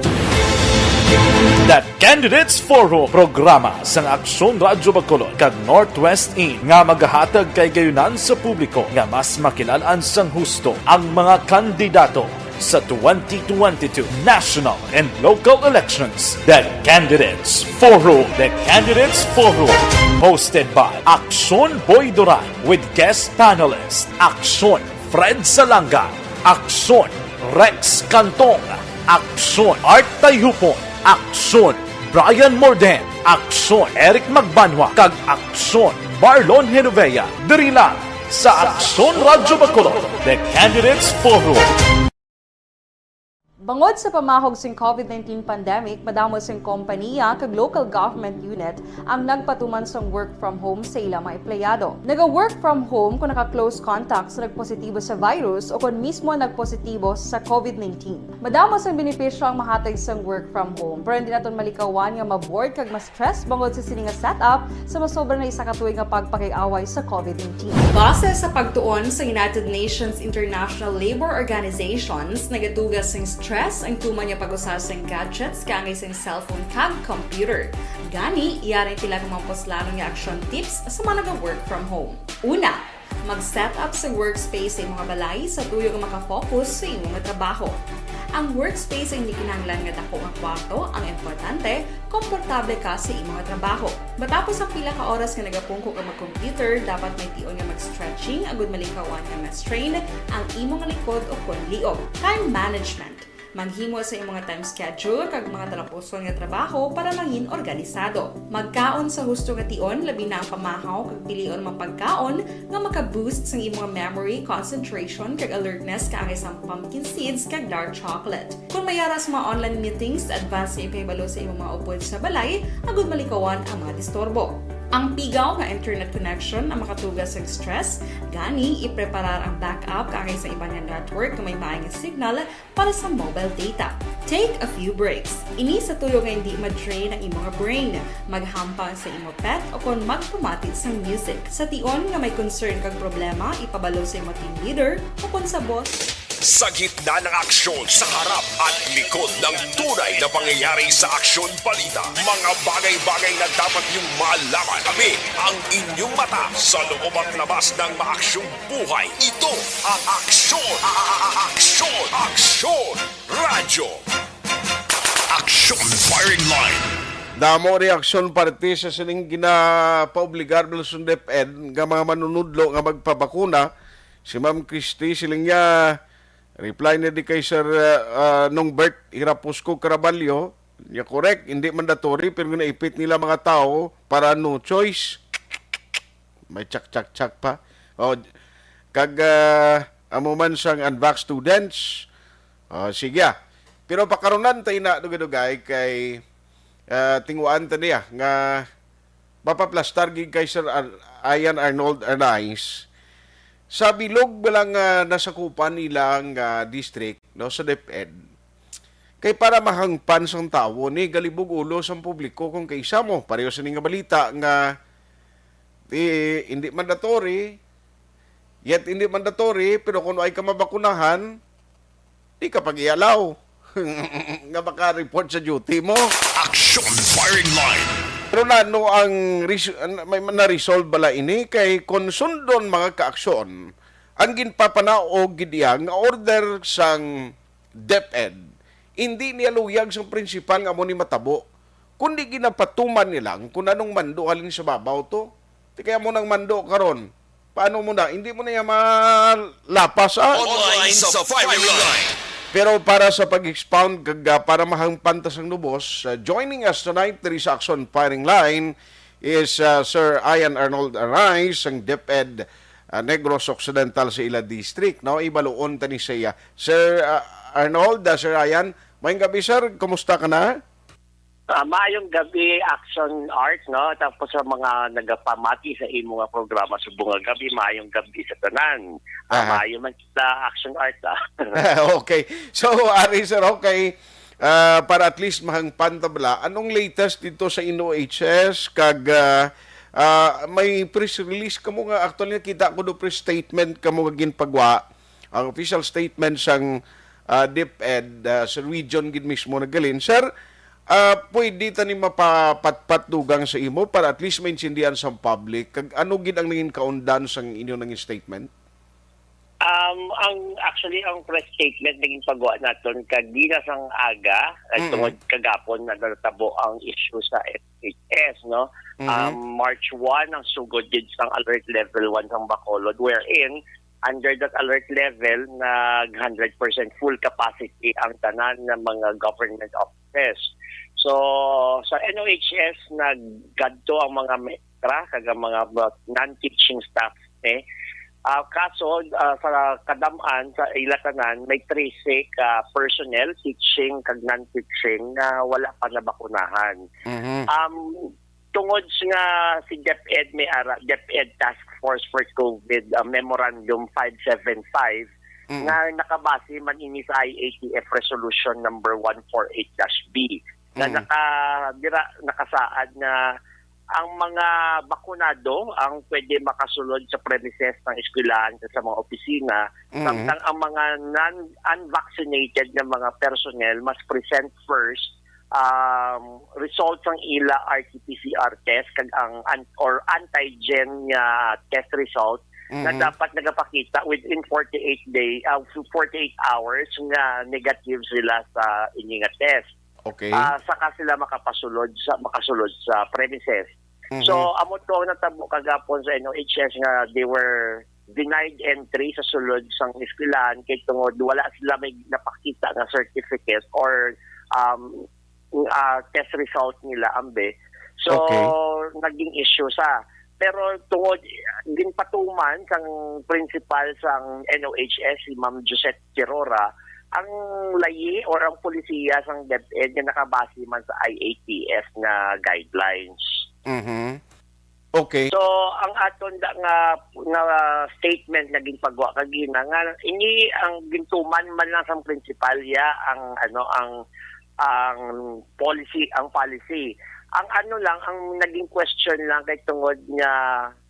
The Candidates Forum, programa sang Aksyon Radyo Bacolod kag Northwest In nga magahatag kahigayunan sa publiko nga mas makilal-an sang husto ang mga kandidato sa twenty twenty-two national and local elections. The Candidates Forum. The Candidates Forum, hosted by Aksyon Boy Duran with guest panelist Aksyon Fred Salanga, Aksyon Rex Cantong, Aksyon Art Tayhupon, Aksyon Brian Morden, Aksyon Eric Magbanwa, kag Aksyon Marlon Genovea. Diri lang sa Aksyon Radyo Bacolod, The Candidates Forum. Bangod sa pamahog sing COVID nineteen pandemic, madamo sing kompaniya kag local government unit ang nagpatuman sang work from home sa ila mga empleyado. Naga-work from home kung naka-close contact sa nagpositibo sa virus o kon mismo nagpositibo sa COVID nineteen. Madamo sang benepisyo ang mahatag sang work from home, pero hindi naton malikawan nga ma-bored kag ma-stress bangod sa sini nga setup sa masobra na isa ka tuig nga pagpakig-away sa COVID nineteen. Base sa pagtuon sa United Nations International Labour Organizations, nagatuga sing stress ang tuman nga pag-usa sing gadgets kaangay sing cellphone kag computer. Gani, yari ang pila ka mga puslanon nga action tips sa mga naga-work from home. Una, mag-set up sa workspace sa imong balay sa tuyo nga makafocus sa imong trabaho. Ang workspace ay hindi kinahanglan nga dako nga kwarto, ang importante, komportable ka sa imong trabaho. Matapos ang pila ka oras nga nagapungko ka mag-computer, dapat may tion nga mag-stretching agud malikawan nga ma-strain ang imong likod o kon liog. Time management. Maghimo sa imong time schedule kag mga talapuson nga trabaho para mangin organisado. Magkaon sa husto nga tion, labi na ang pamahaw kag pilion mga pagkaon nga maka-boost sang imong memory, concentration, kag alertness kaangay sang pumpkin seeds kag dark chocolate. Kung may ara sa mga online meetings, advance nga ipahibalo sa imong mga upod sa balay agud malikawan ang mga disturbo. Ang pigaw nga internet connection ang makatuga sa stress, gani ipreparar ang backup kaangay sa iban nga network nga may maayong signal para sa mobile data. Take a few breaks. Ini sa tuyo nga hindi ma-drain ang imong brain. Maghampang sa imo pet o kon magpamati sang music. Sa tion nga may concern kag problema, ipabalo sa imo team leader o kon sa boss. Sa gitna ng aksyon, sa harap at likod ng tunay na pangyayari sa Aksyon Balita, mga bagay-bagay na dapat niyong malaman. Kami ang inyong mata sa loob at labas ng maaksyong buhay. Ito ang Aksyon, a- a- a- Aksyon, Aksyon Radyo. Aksyon Firing Line. Damo reaksyon parte sa sining ginapaobligar, Belson, DepEd nga mga manunudlo nga magpabakuna. Si Ma'am Christy, siling niya, reply na di kay Sir, uh, uh, Nongbert Hirapusco Caraballo, niya, correct, hindi mandatory, pero naipit nila mga tao para no choice. May chak, chak, chak pa. O, kag, ah, amo man sang unvax students. O, sige, ah. Pero pakarunan ta ina, dugay-dugay, kay, ah, tinguhaan ta niya nga mapaplastar gid kay Sir Ar-, Ian Arnold Arnaiz sa bilog ba lang nga nasakupan nilang, ah, district, no, sa DepEd. Kay para mahangpan sang tawo ni galibog ulo sang publiko kung kaisa mo. Pareho sini nga balita nga, eh, hindi mandatory, yet hindi mandatory, pero kung ay ka mabakunahan, di ka pag-ialaw nga maka-report sa duty mo. Action Firing Line. Pero nano ang res-, an-, may na-resolve bala ini kay kung sundon mga kaaksyon ang ginpapanaog gid iya nga order sang DepEd, hindi niya luyag sang prinsipal nga amo ni matabo, kundi ginapatuman niya lang kung anong mando halin sa babaw to. Ti kaya mo nang mando karon, paano mo na? Hindi mo na niya malapas, ah? Online sa Firing Line. Pero para sa pag-expound kag, ah, para mahangpan ta sang lubos, ah, joining us tonight diri sa Action Firing Line is, ah, Sir Ian Arnold Arais, ang DepEd, ah, Negros Occidental sa ila district, no? Ibaluon ta ni siya. Sir, ah, Arnold, ah, Sir Ian, maayong gabi, sir. Kumusta ka na? Ah, maayong gabi, Action Art, no? Tapos sa mga nagapamati sa imo nga programa subong nga gabi, maayong gabi sa tanan. Ah, Aha. Maayo man kita, Action Art, ah. Okay. So, ari, sir, okay. Ah, para at least mahangpan ta bala, anong latest dito sa N O H S? Kag, ah, ah, may press release kamo nga, actually, nakita ko do press statement kamo nga ginpagwa, ang official statement sang, ah, DepEd, ah, sa region gid mismo naghalin. Sir, ah, pwede ta ni mapapatpat dugang sa imo para at least maintindihan sa public kag ano gid ang nangin kaundan sang inyo nangin statement? Um, ang, actually, ang press statement naging pagwa naton kag di na sang aga, Mm. tungod kagapon na natabo ang issue sa F H S, no? Mm. Um, March one ang sugod gid sang alert level one sang Bacolod, wherein under that alert level, nag hundred percent full capacity ang tanan nga mga government offices. So, sa N O H S, naggadto ang mga METRA kag ang mga, mga non-teaching staff, eh. Ah, kaso, ah, sa kadam-an, sa ila tanan, may trese ka personnel, teaching kag non-teaching, nga wala pa nabakunahan. Mhm. Um, tungod nga si DepEd may ara, DepEd Task Force for COVID, ah, Memorandum five seven five, Mm. nga nakabase man ini sa I A T F Resolution number one four eight dash B, nga Mm. naka-, dira, nakasaad nga ang mga bakunado ang pwede makasulod sa premises ng eskwelahan sa mga opisina, Mm. samtang ang mga non-, unvaccinated nga mga personnel must present first, um, result sang ila R T P C R test kag ang an-, or antigen nga test result nga Mm. dapat nagapakita within forty-eight day, ah, forty-eight hours nga negative sila sa ini nga test. Okay. Ah, saka sila makapasulod sa, makasulod sa premises. Mhm. So, amo to ang natabo kagapon sa N O H S nga they were denied entry sa sulod sang eskwelahan kay tungod wala sila may napakita nga certificate or, um, ah, test result nila, ambe. So, Okay. naging issue sa. Pero tungod, ginpatuman sang principal sang N O H S, si Ma'am Josette Tirora, ang layi or ang polisiya sang DepEd nga nakabase man sa I A T F nga guidelines. Mhm. Okay. So, ang aton da nga, nga statement nga ginpagwa kagina nga ini ang gintuman man lang sang prinsipalya ang, ano, ang, ang policy, ang policy. Ang ano lang, ang naging question lang kay tungod nga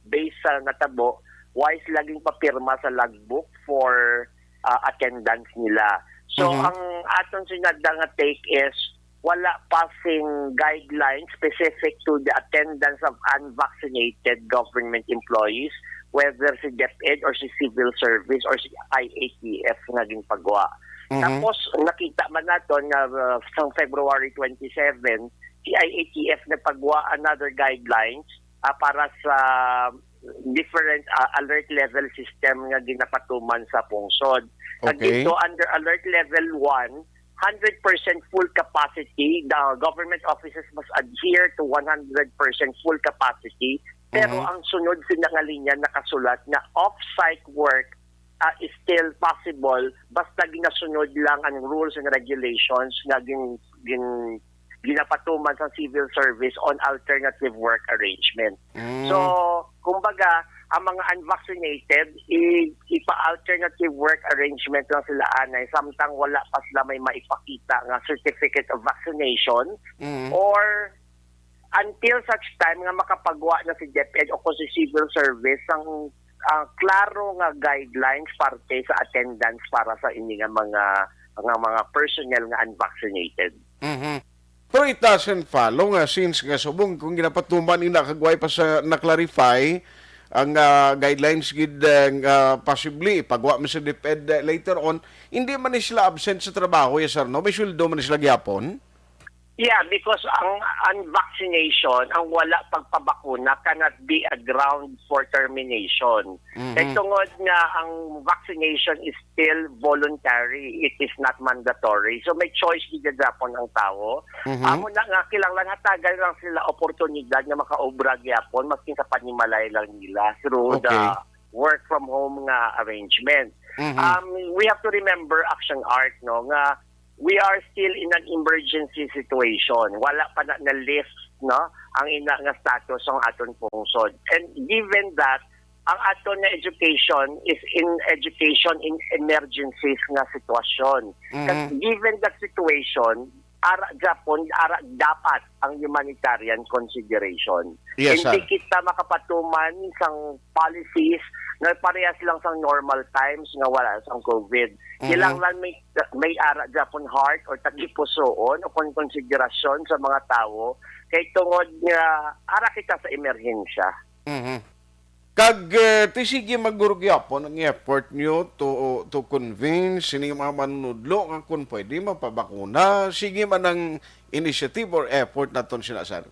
based sa natabo, why sila ginpapirma sa logbook for, ah, attendance nila. So, Mhm. ang aton sinadda nga take is wala pa sing guidelines specific to the attendance of unvaccinated government employees, whether si DepEd or si civil service or si I A T F nga ginpagwa. Mhm. Tapos, nakita man naton nga, uh, sang February twenty-seven, si I A T F nagpagwa another guidelines, ah, para sa different, ah, alert level system nga ginapatuman sa pungsod. Kag Okay. dito, under alert level one, hundred percent full capacity, the government offices must adhere to one hundred percent full capacity. Pero Mhm. ang sunod sina nga linya nakasulat nga off-site work, ah, is still possible basta ginasunod lang ang rules and regulations nga gin-, gin-, ginapatuman sa civil service on alternative work arrangement. Mm. So, kumbaga, ang mga unvaccinated, i-, ipa-alternative work arrangement lang sila anay, samtang wala pa sila may maipakita nga certificate of vaccination Mm. or until such time nga makapagwa na si DepEd o kung si civil service sang, ah, klaro nga guidelines parte sa attendance para sa ini nga mga, nga mga personnel nga unvaccinated. Mhm. Pero it doesn't follow nga since nga subong kung ginapatuman ina kag way pa sa na-clarify ang, ah, guidelines gid, eh, nga possibly ipagwa man sa DepEd, eh, later on, hindi man ni sila absent sa trabaho, yes or no? May sweldo man ni sila gyapon? Yeah, because ang unvaccination, ang wala pagpabakuna cannot be a ground for termination. Mhm. Kay tungod nga ang vaccination is still voluntary, it is not mandatory. So may choice gid gyapon ang tawo. Mhm. Amo na nga, kinahanglan hatagan lang sila oportunidad nga makaobra gyapon, maskin sa panimalay lang nila through the Okay. work from home nga arrangement. Mhm. Um, we have to remember, Action Art, no, nga we are still in an emergency situation. Wala pa na na-lift, no, ang ina nga status ang aton pungsod. And given that, ang aton nga education is in education in emergencies nga sitwasyon. Mhm. Kag given that situation, ara gyapon, ara dapat ang humanitarian consideration. Yes, Hindi sir. kita makapatuman sang policies nga parehas lang sang normal times nga wala sang COVID. Mhm. Kinahanglan may, may ara gyapon heart or tagipusoon o kon-, konsiderasyon sa mga tawo kay tungod nga ara kita sa emerhensya. Mhm. Kag, eh, ti sige man guro gyapon ang effort nyo to, to convince sining mga manunudlo nga kung pwede mapabakuna, sige man ang initiative or effort naton sina, sir.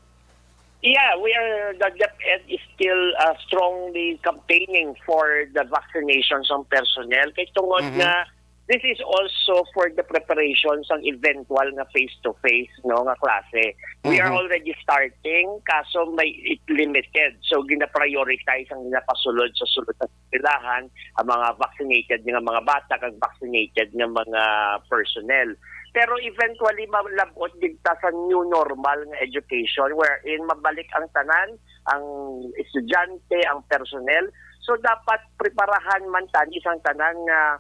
Yeah, we are, the DepEd is still, uh, strongly campaigning for the vaccination sang personnel. Kay tungod Mhm. nga This is also for the preparation sang eventual nga face-to-face, no, nga klase. We are Mhm. already starting, kaso may it limited. So, gina-prioritize ang ginapasulod sa sulod sa eskwelahan, ang mga vaccinated nga mga bata kag vaccinated nga mga personnel. Pero eventually, malab-ot gid ta sa new normal nga education wherein mabalik ang tanan, ang estudyante, ang personnel. So, dapat preparahan man tani sang tanan nga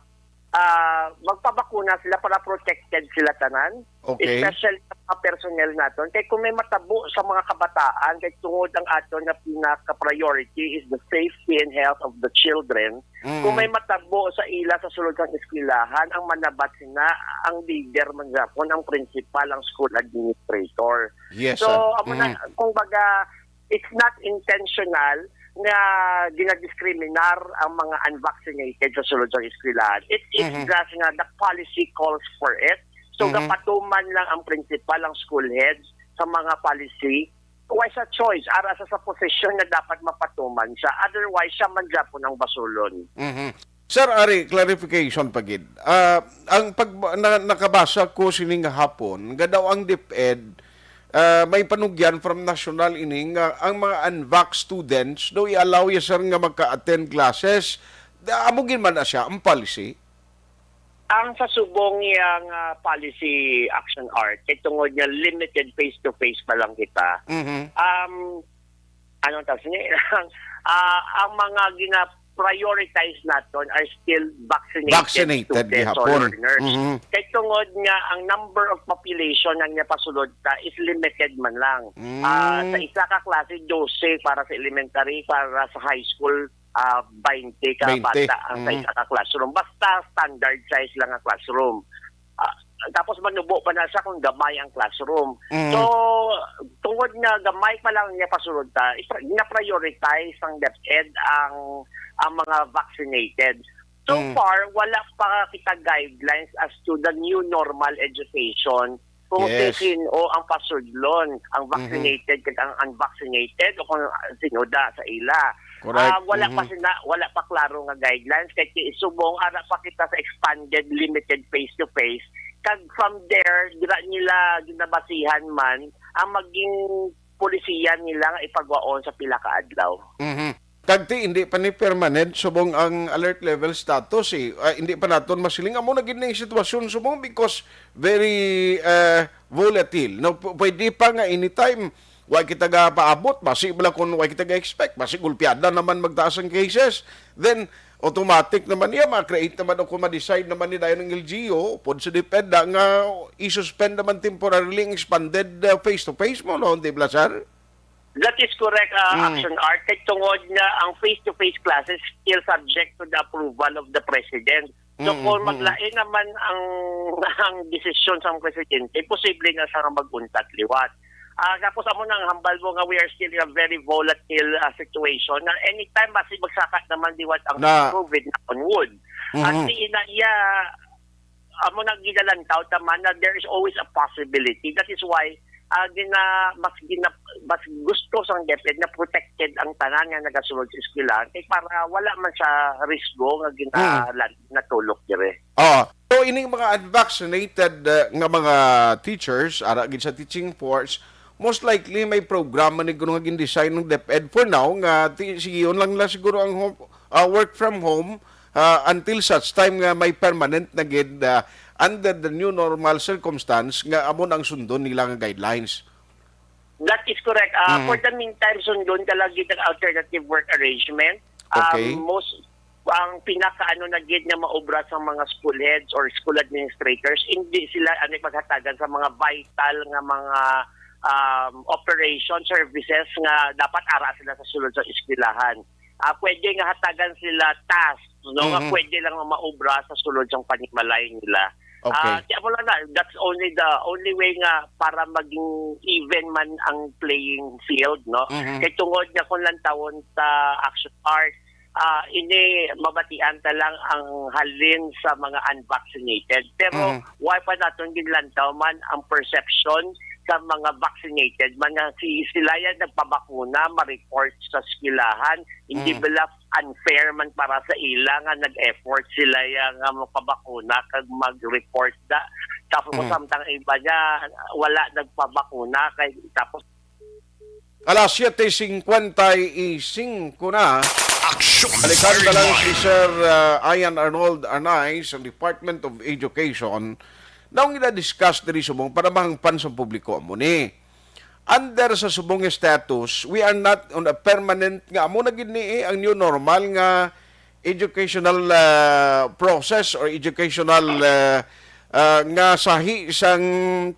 ah, magpabakuna sila para protected sila tanan, Okay. especially sa mga personnel naton. Kay kung may matabo sa mga kabataan, kay tungod ang aton nga pinaka-priority is the safety and health of the children, Mm. kung may matabo sa ila sa sulod sang eskwelahan, ang manabat sina ang leader man gyapon, ang principal, ang school administrator. Yes, So, sir. amo na, Mm. kumbaga, it's not intentional nga ginadiskriminar ang mga unvaccinated sa sulod sa eskwelahan. It is Mhm. just nga the policy calls for it. So, Mhm. gapatuman lang ang principal, ang school head sa mga policy. Why sa choice? Ara sa, sa posisyon na dapat mapatuman siya. Otherwise, siya man gyapon ang basulon. Mhm. Sir, ari, clarification pa gid. Ah, ang pag na, nakabasa ko sining hapon, nga daw ang DepEd, ah, may panugyan from national ini nga ang mga unvax students daw i-allow ya, sir, nga magka-attend classes. Da, amo gid man na siya ang policy? Ang sa subong yang, ah, policy, Action Art, kay tungod nga limited face-to-face pa lang kita, Mhm. um, anong tawag niya? Ah, ang mga gina-prioritize naton are still vaccinated Vaccinated students or gihapon. learners. Mhm. Kay tungod nga ang number of population ang napasulod ta is limited man lang. Ah, sa Mm. isa ka klase, dose para sa elementary, para sa high school, ah, baynte ka Baynte. bata ang sa Mm. isa ka classroom. Basta standard size lang ang classroom. Ah, tapos manubo pa na siya kung gamay ang classroom. Mm. So, tungod nga gamay pa lang niya pasulod ta, ipra-, gina-prioritize ng DepEd ang, ang mga vaccinated. So Mm. far, wala pa kita guidelines as to the new normal education kung Yes. sino ang pasudlon, ang Mhm. vaccinated kag ang unvaccinated, o kung sino da sa ila. Correct. Ah, wala pa Mhm. sina-, wala pa klaro nga guidelines kay ti-, subong ara pa kita sa expanded limited face-to-face. Kag from there, dira nila ginabasihan man ang maging polisiya nila nga ipagwaon sa pila ka adlaw. Mhm. Kag ti, hindi pa ni permanent subong ang alert level status, eh. Ah, hindi pa naton masiling. Amo na gid na yung sitwasyon subong because very, eh, volatile. No, p-, pwede pa nga anytime, wa kita ga paabot, basi bala kung wa kita ga expect, basi gulpiada naman magtaas ang cases, then automatic naman niya, ma-create naman o kung ma-decide naman ni dayon ng L G U, pod sa DepEd, ah, nga i-suspend naman temporarily ang expanded, ah, face-to-face mo, no? Di ba, sir? That is correct, ah, Mm. Action Art. Kay tungod nga ang face-to-face classes still subject to the approval of the President. So, Mm, kung mm, mm. maglain naman ang, ang desisyon sa presidente, posible na siya nga mag-untat liwat. Ah, tapos amo nang hambal mo nga we are still in a very volatile, ah, situation. Na anytime, basi magsaka naman liwat ang Na COVID, knock on wood. At Mhm. di na iya, amo nang ginalantaw ta man na there is always a possibility. That is why, ah, gina-, mas gina-, mas gusto sang DepEd na protected ang tanan nga nagasulod sa eskwelahan. Kay para wala man sa risgo nga gina-, Hmm. lan-, natulok dire. Oh, so ining mga unvaccinated, uh, nga mga teachers, ara gid sa teaching force, most likely may programa ni kuno nga gin-design ng DepEd for now nga ti-, sigiyon lang nila siguro ang home, uh, work from home, uh, until such time nga may permanent na gid, uh, under the new normal circumstance nga amo na ang sundon nila nga guidelines. That is correct. Ah, Mm. For the meantime, sundon ta lang gid ang alternative work arrangement. Um, Okay. Most, ang pinakaano na gid nga maobra sa mga school heads or school administrators, hindi sila ani maghatagan sa mga vital nga mga, um, operation services nga dapat ara sila sa sulod sa eskwelahan. Ah, pwede nga hatagan sila task, no, nga Mhm. pwede lang maobra sa sulod sang panimalay nila. Okay. Ah, kaya mo lang na, that's only the only way nga para maging even man ang playing field, no? Mhm. Kay tungod nga kung lantawon sa Action Art, ah, ini mabatian ta lang ang halin sa mga unvaccinated. Pero Mhm. why pa naton ginlantaw man ang perception sa mga vaccinated man nga si sila yan nagpabakuna, ma-report sa eskwelahan, hindi Mm. bala unfair man para sa ila nga nag-effort sila ya nga magpabakuna kag mag-report da. Tapos Mm. samtang iba niya, wala nagpabakuna, kay tapos Alas siyete cincuenta y cinco na. Aksyon Balikan na lang si Sir, uh, Ian Arnold Arnaiz sa Department of Education. Naong gina-discuss diri subong para mahangpan sa publiko amo ni. Under sa subong status, we are not on a permanent nga amo na gid ni, eh, ang new normal nga educational, uh, process or educational, uh, uh, nga sahi sang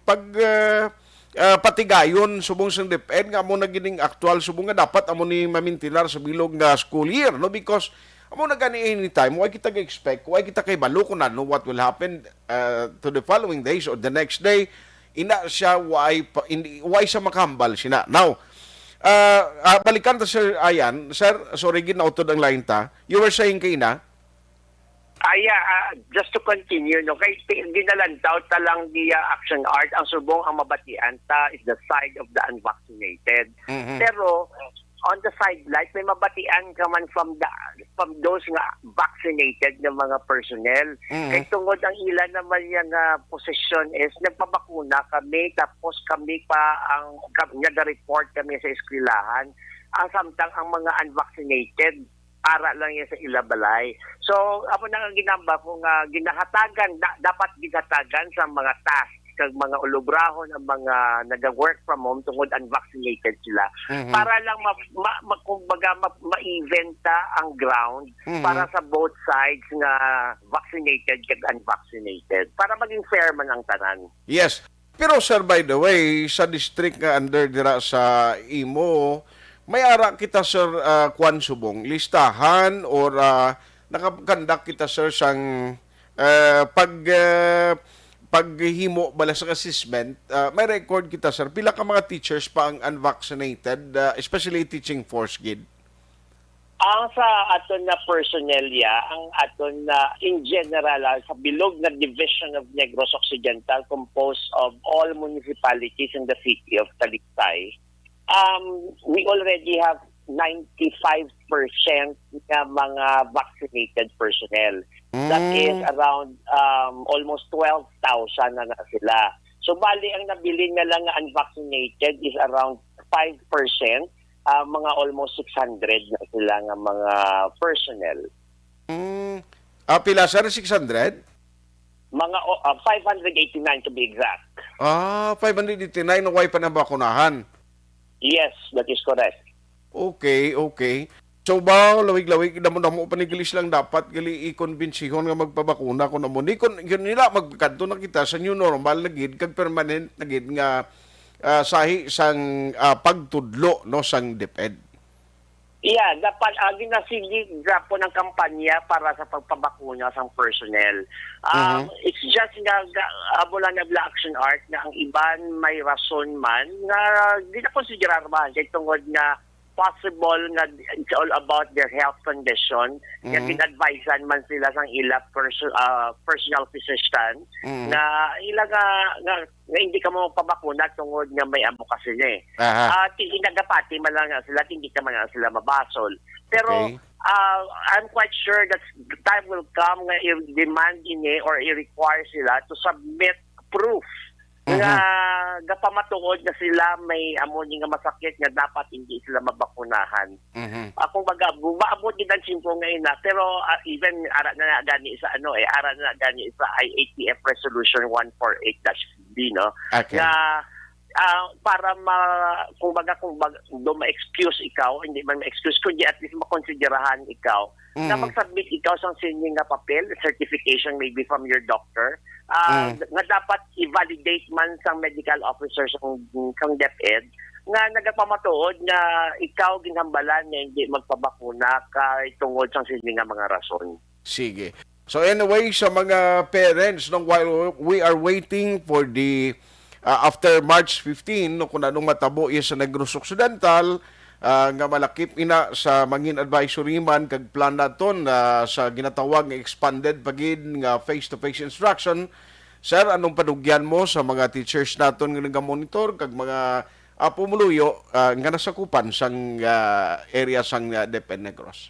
pag, uh, uh, patigayon subong sang DepEd nga amo na gining aktual subong nga dapat amo ni mamintinar sa bilog nga school year, no? Because amo na gani anytime, wa kita ga-expect, wa kita kay balo kung ano what will happen, uh, to the following days or the next day. Ina siya, way pa, hindi, way sa makahambal sina. Now, uh, uh, balikan ta, Sir Ayan. Sir, sorry, gid nautod ang line ta. You were saying kay ina? Ah, yeah, ah, just to continue, no, kay ti-, ginalantaw ta lang via action art, ang subong ang mabatian ta is the side of the unvaccinated. Mhm. Pero on the side light, may mabatian ka man from the, from those nga vaccinated nga mga personnel. Mhm. Kay tungod ang ila naman niya nga posisyon is nagpabakuna kami, tapos kami pa ang ka-, nag-report kami sa eskwelahan. Ang samtang ang mga unvaccinated, ara lang yan sa ila balay. So, amo na nga ginamba ko nga ginahatagan, da-, dapat ginahatagan sa mga task kag mga ulubrahon ang mga naga-work from home tungod unvaccinated sila. Mhm. Para lang ma-, ma-, ma-, kumbaga, ma-, ma-even ta ang ground Mhm. para sa both sides nga vaccinated kag unvaccinated. Para maging fair man ang tanan. Yes. Pero, sir, by the way, sa district nga under dira sa imo, may ara kita, sir, ah, kwan subong, listahan or, ah, nakakandak kita, sir, sang, ah, pag, ah, paghimo bala sa assessment, ah, may record kita, sir. Pila ka mga teachers pa ang unvaccinated, ah, especially teaching force gid? Ang sa aton na personnel, ya, ang aton na in general, ah, sa bilog nga Division of Negros Occidental, composed of all municipalities in the city of Talisay, um, we already have ninety-five percent nga mga vaccinated personnel. That Mm. is around, um, almost twelve thousand na na sila. So, bali, ang nabilin na lang nga unvaccinated is around five percent, ah, mga almost six hundred na sila nga mga personnel. Mm. Ah, pila, sir? Six hundred? Mga, o, ah, five hundred eighty-nine to be exact. Ah, five hundred eighty-nine na way pa nabakunahan. Yes, that is correct. Okay, okay. So, ba, lawig-lawig, damo-damo pa ni gali silang dapat gali i-convince-hon nga magpabakuna kung amo ni. Kung yun nila, magkadto na kita sa new normal na gid, kag permanent na gid nga, ah, sahi sang, ah, pagtudlo, no, sang DepEd. Yeah, dapat, ah, ginasigi gapon ang kampanya para sa pagpabakuna sang personnel. Um, Mhm. It's just nga, ga-, amo lang na bala action art nga ang iban may rason man nga ginakonsiderar man kay tungod nga possible nga it's all about their health condition, nga Mhm. gin-advisean man sila sang ila perso-, ah, personal physician Mhm. nga ila nga, nga, nga hindi ka mo magpabakuna tungod nga may amo ka sini. Aha. Ah, ti-, nagapati man lang nga sila, hindi ka man lang sila mabasol. Pero, Okay. ah, I'm quite sure that time will come nga i-demand ini or i-require sila to submit proof Mhm. nga gapamatuod na sila may amo ni nga masakit nga dapat hindi sila mabakunahan. Mhm. Akong baga, maabot gid ang singko nga ina, pero, ah, even ara na, na gani sa ano, eh, ara na gani sa I A T F Resolution one four eight dash B, no? Okay. Nga, ah, para ma-, kung baga, kung baga, do ma-excuse ikaw, hindi man ma-excuse, kundi at least makonsiderahan ikaw na Mhm. mag-submit ikaw sang sini nga papel, certification maybe from your doctor, ah, Mm. nga dapat i-validate man sang medical officer sang, sang DepEd nga nagapamatuod nga ikaw ginhambalan nga hindi magpabakuna kay tungod sang sini nga mga rason. Sige. So anyway, sa mga parents, no, while we are waiting for the, ah, after March fifteen, no, kung anong matabo iya sa Negros Occidental, ah, nga malakip ina sa mangin advisory man kag plan naton, ah, sa ginatawag nga expanded pa gid nga face-to-face instruction. Sir, anong panugyan mo sa mga teachers naton nga nagamonitor kag mga, ah, pumuluyo, ah, nga nasakupan sang, ah, area sang, ah, DepEd Negros?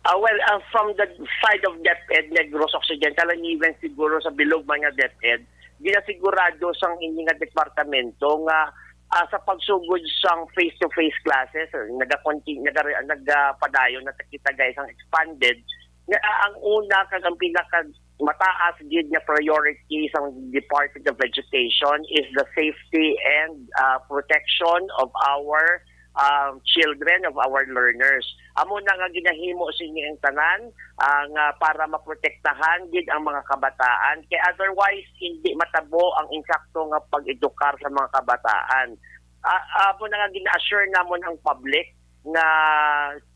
Ah, well, ah, from the side of DepEd Negros Occidental and even siguro sa bilog man nga DepEd, ginasigurado sang ini nga departamento nga, ah, sa pagsugod sang face-to-face classes, ah, nagakonti-, naga-, nagapadayon na kita, guys, ang expanded nga, ah, ang una kag ang pinaka mataas gid nga priority sang Department of Education is the safety and, ah, protection of our, um, children, of our learners. Amo na nga ginahimo sini ang tanan, ah, nga para maprotektahan gid ang mga kabataan. Kay otherwise, hindi matabo ang insakto nga pag-edukar sa mga kabataan. Ah, amo na nga gina-assure namon ang public nga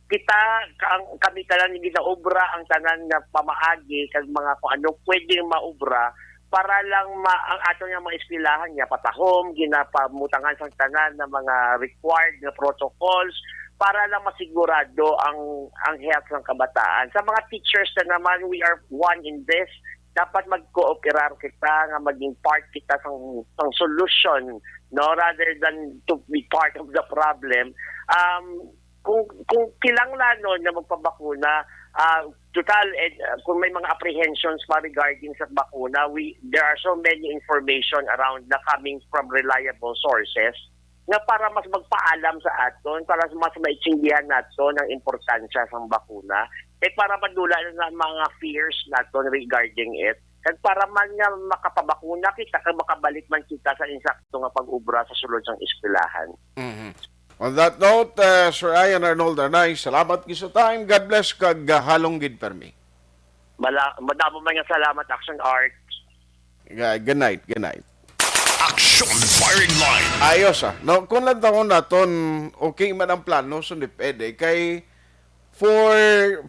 kita, ka-, ang, kami tanan ginaobra ang tanan nga pamaagi kag mga kung ano pwedeng maobra para lang ma-, ang aton nga mga eskwelahan nga patahom, ginapamutangan sang tanan nga mga required nga protocols para lang masigurado ang, ang health ng kabataan. Sa mga teachers na naman, we are one in this. Dapat magkooperar kita nga maging part kita sang, sang solution, no, rather than to be part of the problem. Um, kung, kung kinahanglanon na magpabakuna, ah, total, eh, kung may mga apprehensions pa regarding sa bakuna, we, there are so many information around na coming from reliable sources nga para mas magpaalam sa aton, para mas maintindihan naton ang importansya sang bakuna, eh, para madula na ang mga fears naton regarding it, kag para man nga makapabakuna kita kag makabalik man kita sa insakto nga pag-obra sa sulod sang eskwelahan. Mhm. On that note, uh, Sir Ian Arnold Arnay, salamat gid sa time. God bless kag, uh, halong gid permi. Mala-, madamo man nga salamat, Action Art. Ga-, good night, good night. Action Firing Line. Ayos, ah. No, kung lang tawon naton, okay man ang plano sa DepEd, eh, kay for,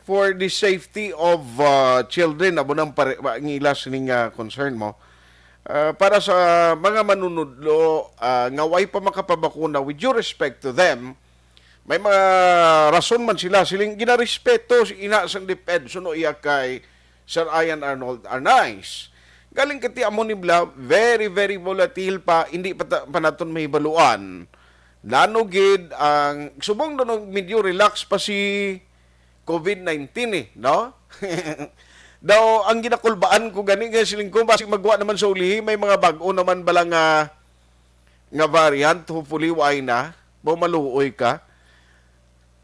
for the safety of, uh, children, amo nang pare-, ang ila sining, uh, concern mo. Uh, para sa mga manunudlo, uh, nga way pa makapabakuna, with due respect to them, may mga rason man sila, siling ginarespeto si ina sang DepEd, suno iya kay Sir Ian Arnold Arnaiz. Galing kati amo ni bla, very, very volatile pa, hindi pa, ta-, pa naton mahibaluan. Nano gid ang, subong daw medyo relax pa si COVID nineteen eh, no? Daw, ang ginakulbaan ko gani nga siling ko, basi magwa naman sa ulihi, may mga bag-o naman bala nga, nga variant, hopefully, way na, mo maluoy ka.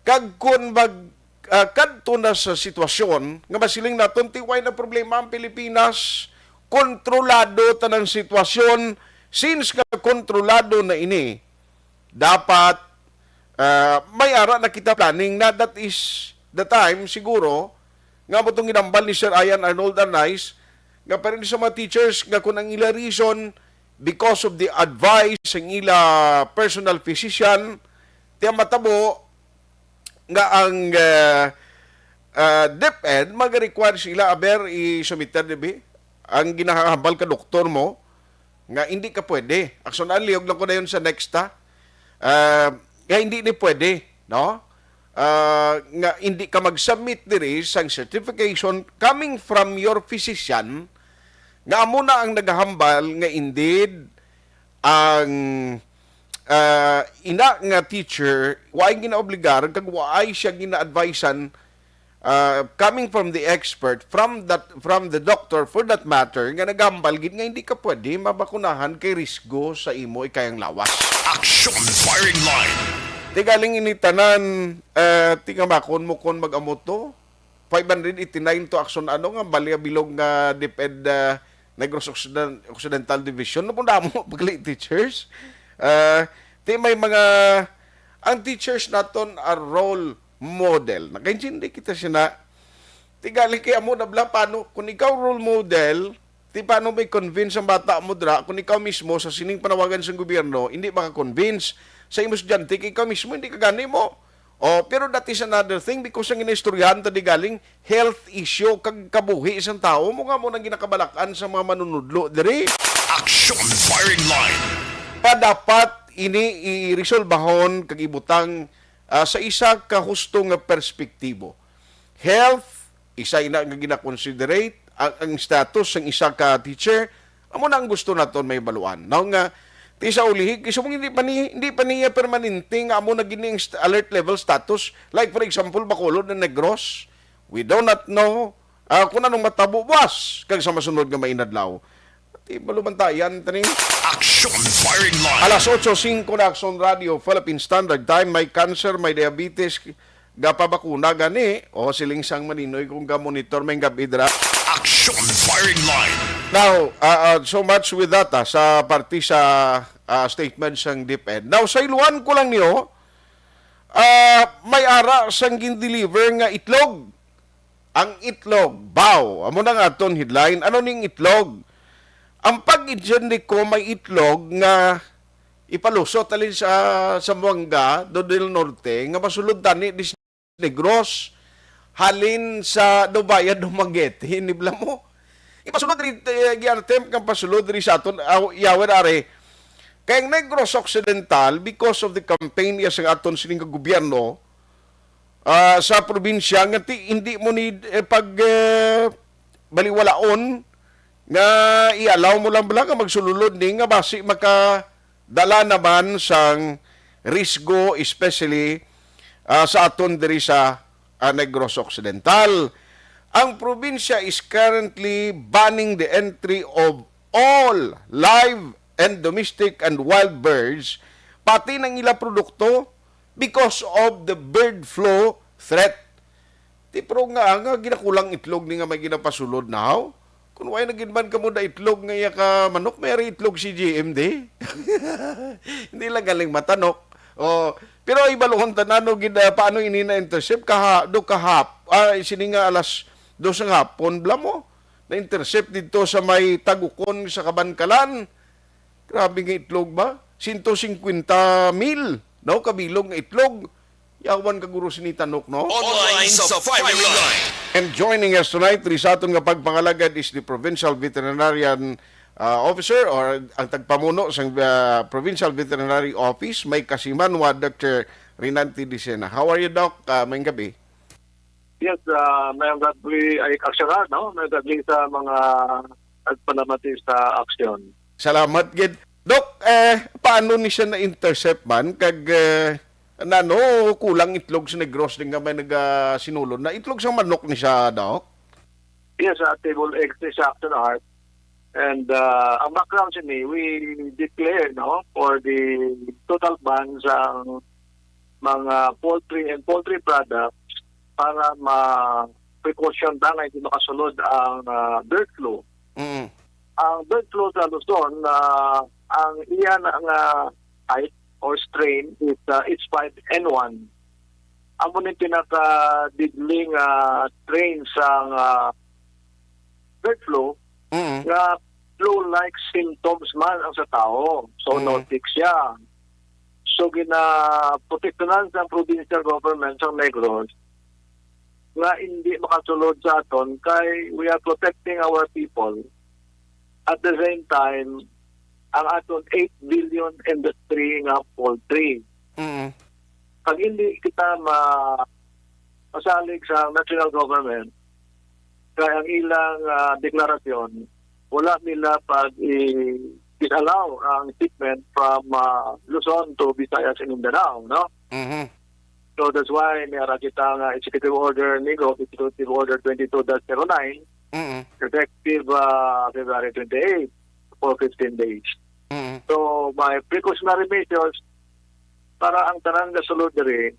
Kag kun mag, ah, kadto na sa sitwasyon nga masiling naton, ti way na problema ang Pilipinas, kontrolado tanang sitwasyon, since nga kontrolado na ini, dapat, ah, may ara na kita planning na that is the time siguro nga mo tong ginambal ni Sir Ian Arnold Arnaiz nga para sa mga teachers nga kung ang ila reason because of the advice sang ila personal physician, tiyan matabo nga ang, ah, ah, DepEd mag-require sila, aber, i-submit na, di ba? Ang ginahambal ka doktor mo, nga hindi ka pwede. Action, alihog lang ko na yun sa next, ha? Ah, nga hindi ni pwede, no? Ah, nga hindi ka mag-submit diri sang certification coming from your physician nga amo na ang nagahambal nga indeed ang, ah, ina nga teacher waay ginaobligar kag waay siya gina-advisean, ah, coming from the expert, from that, from the doctor for that matter, nga nagahambal gid nga hindi ka pwede mabakunahan kay risgo sa imo ikayang lawas. Action Firing Line. Ti galing ini tanan, ah, ti kamakon mo kon mag-amo to. Five hundred eighty-nine to action, ano nga, Balya Bilog nga DepEd, ah, Negros Occiden-, Occidental Division. Ano po damo pagli teachers? Ah, ti may mga, ang teachers naton are role model. Nakaintindi kita siya na. Ti gali kay amo na bla, paano? Kung ikaw role model, ti paano may convince ang bata mo dra? Kung ikaw mismo sa sining panawagan sa gobyerno, hindi maka-convince sa imo estudyante, kay ikaw mismo, hindi ka gani mo. Oh, pero that is another thing because ang ginaistoryahan ta di galing health issue kag kabuhi sang tawo mo nga mo nang ginakabalakan sa mga manunudlo diri. Action Firing Line. Pa dapat ini iresolbahon kag ibutang, ah, sa isa ka husto nga perspektibo. Health, isa ina nga ginakonsiderate ang, ang status sang isa ka teacher. Amo na ang gusto naton mahibaluan. Now nga, ti sa ulihi, kay subong hindi pa ni, hindi pa niya permanente nga amo na gini ang st-, alert level status. Like, for example, Bacolod and Negros, We do not know, ah, kung anong matabo buwas kag sa masunod nga mainadlaw. Ti malumantayan tani. Action Firing Line. Alas otso singko na Action Radio, Philippine Standard Time. May cancer, may diabetes, gapabakuna gani. O, siling sang Maninoy kung ga-monitor may gabi dira. Action Firing Line. Now, ah, ah, so much with that, ah, sa parte sa, ah, statement sang DepEd. Now, sa iluan ko lang niyo, ah, may ara sang gin-deliver nga itlog. Ang itlog, baw. Amo na nga aton headline. Ano ning itlog? Ang pag-intindi ko, may itlog nga ipalusot halin sa Zamboanga do del Norte nga masulod tani di Negros, halin sa Dubaya, Dumaguete, nibla mo. Ipasulod diri, eh, gi-attempt nga pasulod diri sa aton, aw, yawer are. Kay ang Negros Occidental, because of the campaign iya sa aton sining nga gobyerno, ah, sa probinsya, nga ti-, hindi mo ni, eh, pag, eh, baliwalaon nga i-allow mo lang bala nga magsululod ni nga basi makadala naman sang risgo, especially, ah, sa aton diri sa, ah, Negros Occidental. Ang probinsya is currently banning the entry of all live and domestic and wild birds, pati ng ila produkto, because of the bird flu threat. Ti pero nga, nga ginakulang itlog ni nga may ginapasulod na, haw? Kung way na gid man kamo da itlog nga iya ka manok, may ari itlog si G M D. Hindi lang galing matanok. Oh, pero ibaluhon ta nano gid, ah, paano ini na-intercept kaha-, do kahap, ah, sini nga alas dos ng hapon, bla mo, na-intercept dito sa may Tagukon sa Kabankalan. Grabe nga itlog ba? Sento singkwenta mil, no? Kabilog nga itlog. Yawan ka guro sini tanok, no? Online sa Firing Line. And joining us tonight, diri sa aton nga pagpangalagad is the Provincial Veterinarian, uh, Officer or ang tagpamuno sa, uh, Provincial Veterinary Office, may kasimanwa, Doctor Rinante Dicena. How are you, Doc? Uh, maayong gabi. Yes, uh, may gabi ay aksyon, no? May gabi sa mga nagpalamati sa aksyon. Salamat gid. Doc, eh, paano ni siya na-intercept man? Kag, eh, nano, kulang itlog sa Negros din nga may nagasinulod na itlog sa manok ni siya, Doc? Yes, uh, table eggs ni siya, Action Art. And, uh, ang background sini, we declare, no, for the total ban sa mga poultry and poultry products para ma-precaution ta nga hindi makasulod ang, uh, bird flu. Mm. Ang bird flu sa Luzon, ah, ang iya na nga type or strain is, ah, H five N one. Amo ni pinaka-deadly nga strain sa nga bird flu Mm. nga flu-like symptoms man ang sa tao. So, Mm. zoonotic siya. So, ginaprotektahan sa provincial government sa Negros nga hindi makasulod sa aton kay we are protecting our people. At the same time, ang aton eight billion industry nga poultry. Mm. Pag hindi kita ma-, masalig sa national government, kay ang ilang, ah, deklarasyon, wala nila pag i-, disallow ang shipment from, ah, Luzon to Visayas and Mindanao, no? Mhm. So that's why may ara kita nga Executive Order ni Go, Executive Order twenty-two dash zero nine, Mm. effective, ah, February twenty-eight for fifteen days. Mm. So, may precautionary measures para ang tanan nga sulod diri,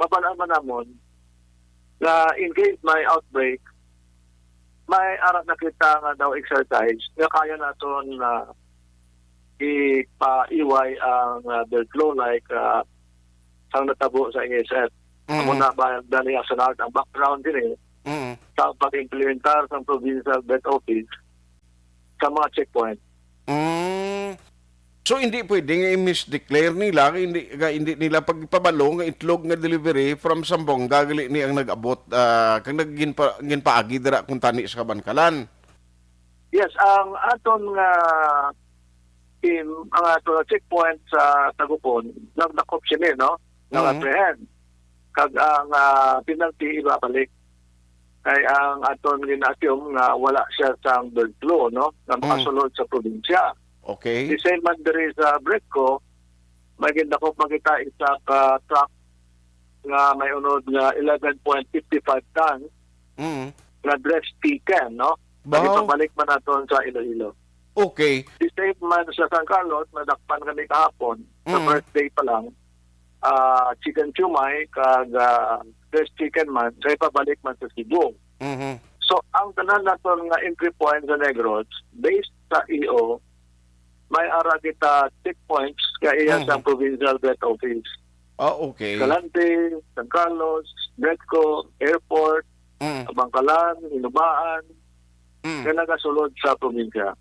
mabal-an man namon nga in case may outbreak, may ara na kita nga daw exercise nga kaya naton na ipaiway ang, ah, bird flu like, ah, sang natabo sa N S F. Mm. Amo na ba dali ang sunod ang background diri Mm. sa pag-implementar sa provincial bird office sa mga checkpoint. Mm. So, hindi pwede nga i-misdeclare nila, nga hindi, nga hindi nila pagpabalo nga itlog nga delivery from Zamboanga, gali ni ang nag-abot, ah, kag nagginpa-, ginpaagi dira kung tani sa Kabankalan. Yes, ang aton nga team, ang aton nga checkpoint sa Tagukon, nagdakop sini, no? Mm. Nag-apprehend. Kag ang, ah, penalty ibabalik. Kay ang aton gina-assume nga wala siya sang bird flu, no? Nga Mm. makasulod sa probinsya. Okay. The same man diri sa Brecco, may gindakop man kita isa ka truck nga may unod nga eleven point fifty-five tons. Mm. Nga dress chicken, no? Bahaw. Ipabalik man naton sa Iloilo. Okay. The same man sa San Carlos, nadakpan kami kahapon, sa Mm. first day pa lang, ah, chicken siomai, kag, ah, dress chicken man, sa ipabalik man sa Cebu. Mhm. So, ang tanan naton nga entry point sa Negros, based sa E O, may ara kita checkpoints nga iya Mhm. sa provincial DepEd office. Ah, okay. Escalante, San Carlos, DepEd, airport, Mm. Kabangkalan, Hinubaan, Mm. nga nagasulod sa probinsya.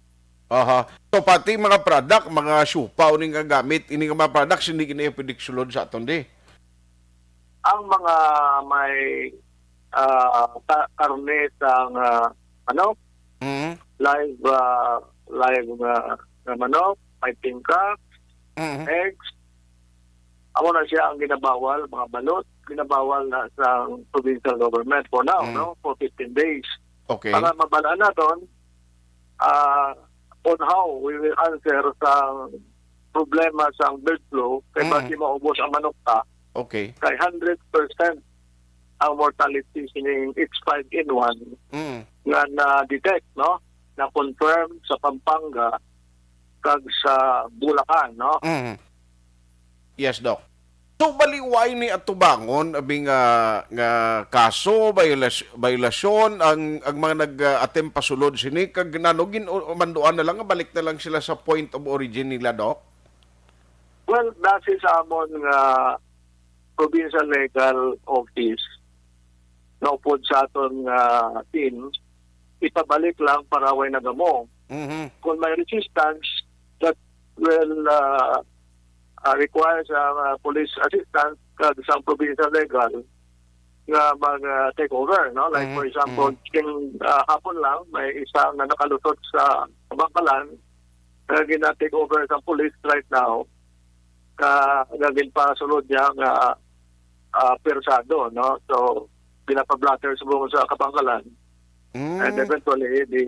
Aha. So, pati mga product, mga siopao ni nga gamit, ini nga mga products, hindi gina pwede sulod sa aton, di? Ang mga may, ah, ka-, karne sang, ah, ano, Mm. live, ah, live nga, nga manok, may tingka, Mm. eggs, amo na siya ang ginabawal, mga balot, ginabawal na sa provincial government for now, Mm. no, for fifteen days. Okay. Para mabalaan naton, ah, on how we will answer sa problema sa bird flu, kay Mm. basi maubos ang manok ta, Okay. kay hundred percent ang mortality sining H five N one Mm. nga na-detect, no? Na-confirm sa Pampanga kag sa Bulacan, no? Mm. Yes, Doc. So, bali, wala ni atubangon, abi nga, nga kaso, violas-, violasyon, ang, ang mga nag, ah, attempt pasulod sini, kag nano, gin-, o, manduan na lang, balik na lang sila sa point of origin nila, Doc? Well, base sa amon nga provincial legal office, naupod sa aton nga team, ipabalik lang para way nagamo. Mhm. Kung may resistance, that will, ah, ah, require sa, ah, police assistance kag sa provincial legal nga mag, ah, take over, no? Like, Mhm, for example, mhm. King, ah, hapon lang, may isa nga nakalusot sa Bangkalan, nga gina-take over sa police right now, ka, nga ginpasulod niya nga, ah, persado, no? So, ginapa-blotter subong sa Kabangkalan. Mm. And eventually, the,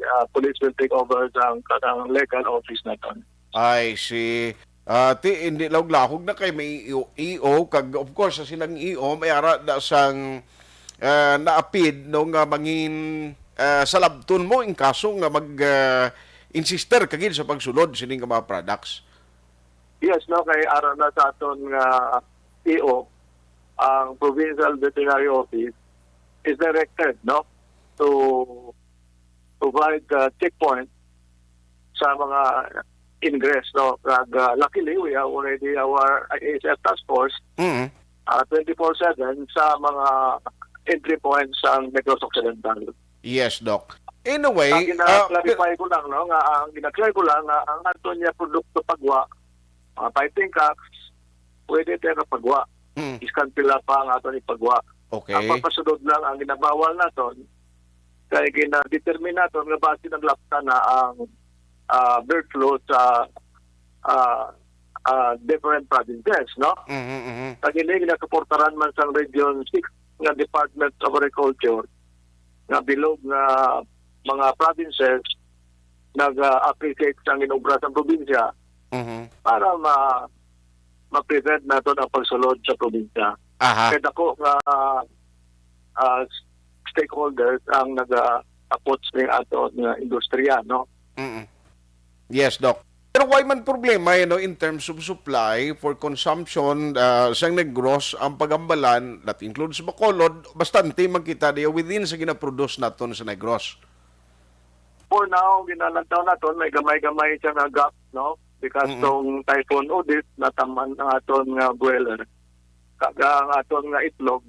ah, police will take over sa kanang legal office naton. I see. Ah, ti, hindi lahog-lahog na kay may E O, E O, kag of course, sa silang E O, may ara na sang, ah, naapid, no, nga mangin, ah, salabton mo in kaso nga mag, ah, insister ka gid sa pagsulod sining nga mga products. Yes, no, kay ara na sa aton nga E O, ang Provincial Veterinary Office is directed, no, to provide, uh, checkpoint sa mga ingress, no? Kag, uh, luckily, we have already our I A S F task force, Mm. uh, twenty-four seven sa mga entry points sa Negros Occidental. Yes, Doc. In a way, Ang uh, gina-clarify ko lang, no, nga ang gina-clear ko lang nga ang ato niya produkto pagwa, mga fighting cocks, pwede tayo nga pagwa. Mm. Iskan pila pa ang ato ni pagwa. Okay. Ang pagpasulod lang ang ginabawal naton, kay gina-determine naton nga basi naglapta na ang, ah, bird flu sa, ah, ah, different provinces, no? Mhm, mhm. Kag ini ginasuportaran man sang Region six nga Department of Agriculture, nga bilog nga mga provinces nag-, ah, appreciate sang inobra sang probinsya Mhm. para ma-, ma-prevent naton ang pagsulod sa probinsya. Aha. Kay dako nga, ah, stakeholders ang naga-approach ning ato nga industriya, no? Mm. Yes, Doc. Pero why man problema, you know, in terms of supply for consumption, ah, sa Negros, ang pagambalan, that includes Bacolod, bastante man kita diya within sa ginaproduce naton sa Negros. For now, ginalantaw naton, may gamay-gamay siya nga gap, no? Because Mm-mm. tong Typhoon Odette, nataman ang aton nga boiler. Kag ang aton nga itlog,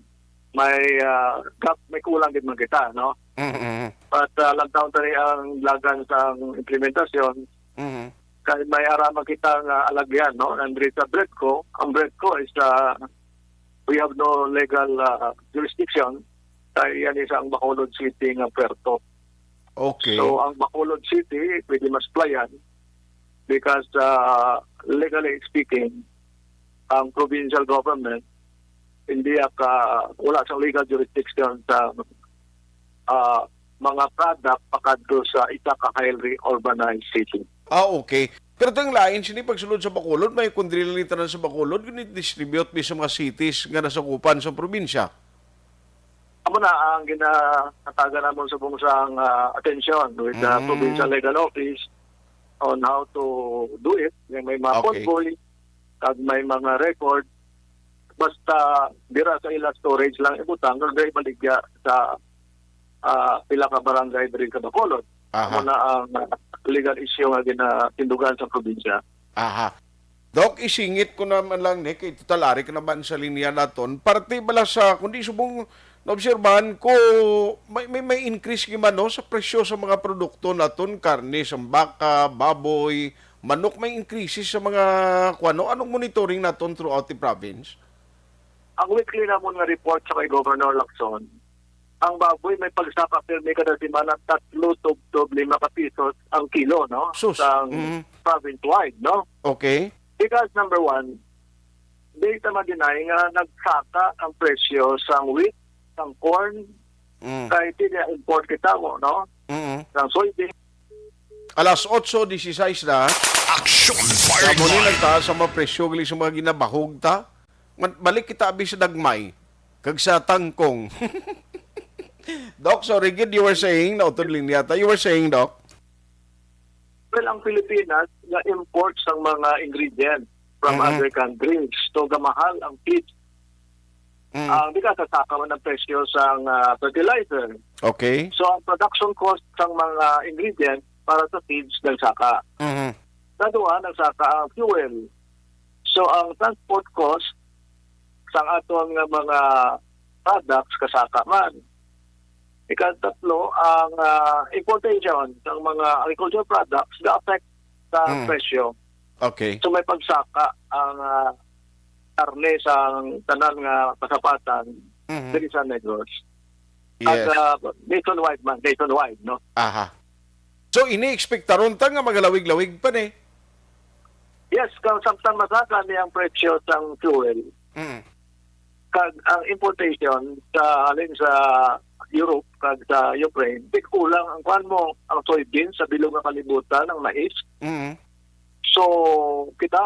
may, ah, gap, may kulang gid man kita, no? Mm-mm. But, ah, lantaw tani ang dagan sang implementasyon, Mm-hmm. kay may ara man kita nga alagyan, no? Nandiri sa BREDCO, ang BREDCO is, ah, we have no legal, ah, jurisdiction, kay yan is ang Bacolod City nga puerto. Okay. So, ang Bacolod City, pwede ma-supply-an because, ah, legally speaking, ang provincial government, hindi ka, wala siyang legal jurisdiction sa, ah, mga product pakadto sa isa ka highly urbanized city. Ah, okay. Pero tong lain, sini pagsulod sa Bacolod, may kundri lang ni tanan sa Bacolod, gini-distribute ni sa mga cities nga nasakupan sa probinsya. Amo na ang ginahatagan namon subong sang, ah, atensyon with the Mm. provincial legal office on how to do it. Yung may mga Okay. convoy, kag may mga record, basta dira sa ila storage lang ibutang, kag dira ibaligya sa, ah, pila ka barangay diri sa Bacolod. Aha. Amo na ang, ah, legal issue nga ginatindugan sa probinsya. Aha. Doc, isingit ko naman lang ni, kay total ari ka naman sa linya naton. Parte bala sa, kundi subong naobserbahan ko, may, may, may increase gyud man, no, sa presyo sa mga produkto naton, karne sa baka, baboy, manok, may increases sa mga, kuwan, no? Anong monitoring naton throughout the province? Ang weekly namon nga report sa kay Governor Lacson, ang baboy may pagsaka pirmi kada semana, tatlo tubtob lima ka pisos ang kilo, no? Sus. Sang Mm. province-wide, no? Okay. Because number one, di ta ma-deny nga nagsaka ang presyo sang wheat, sang corn, Mm. kay tini import kita mo, no? Mm. Sang soybean. Alas otso dieciséis na. Action Firing Kamo ni Line. Nagtaas ang mga presyo gali sa mga ginabahog ta. Man-, balik kita abi sa dagmay kag sa tangkong. Doc, sorry gid, you were saying, nautod linya ta. You were saying, Doc? Well, ang Pilipinas na-import sang mga ingredient from Mm-hmm. other countries. So, gamahal ang feed. Mm. Ang di ka sasaka man ang presyo sang, ah, fertilizer. Okay. So, ang production cost sang mga ingredient para sa feeds nagsaka. Mm-hmm. Sa duha, nagsaka ang fuel. So, ang transport cost sang aton nga mga products kasaka man. Ikatatlo, ang, ah, importation sang mga agricultural products ga-affect sa Mm. presyo. Okay. So, may pagsaka ang, ah, karne sa tanan nga kasapatan Mhm. diri sa Negros. Yes. At, ah, nationwide man, nationwide, no? Aha. So, ini-expectaron ta nga magalawig-lawig pa ni? Yes, kung samtang masaka ni ang presyo sang fuel, Mm. kag ang importation sa, halin sa Europe kag sa Ukraine, di kulang ang, kuwan mo, ang soybean sa bilog nga kalibutan, ang mais. Mm. So, kita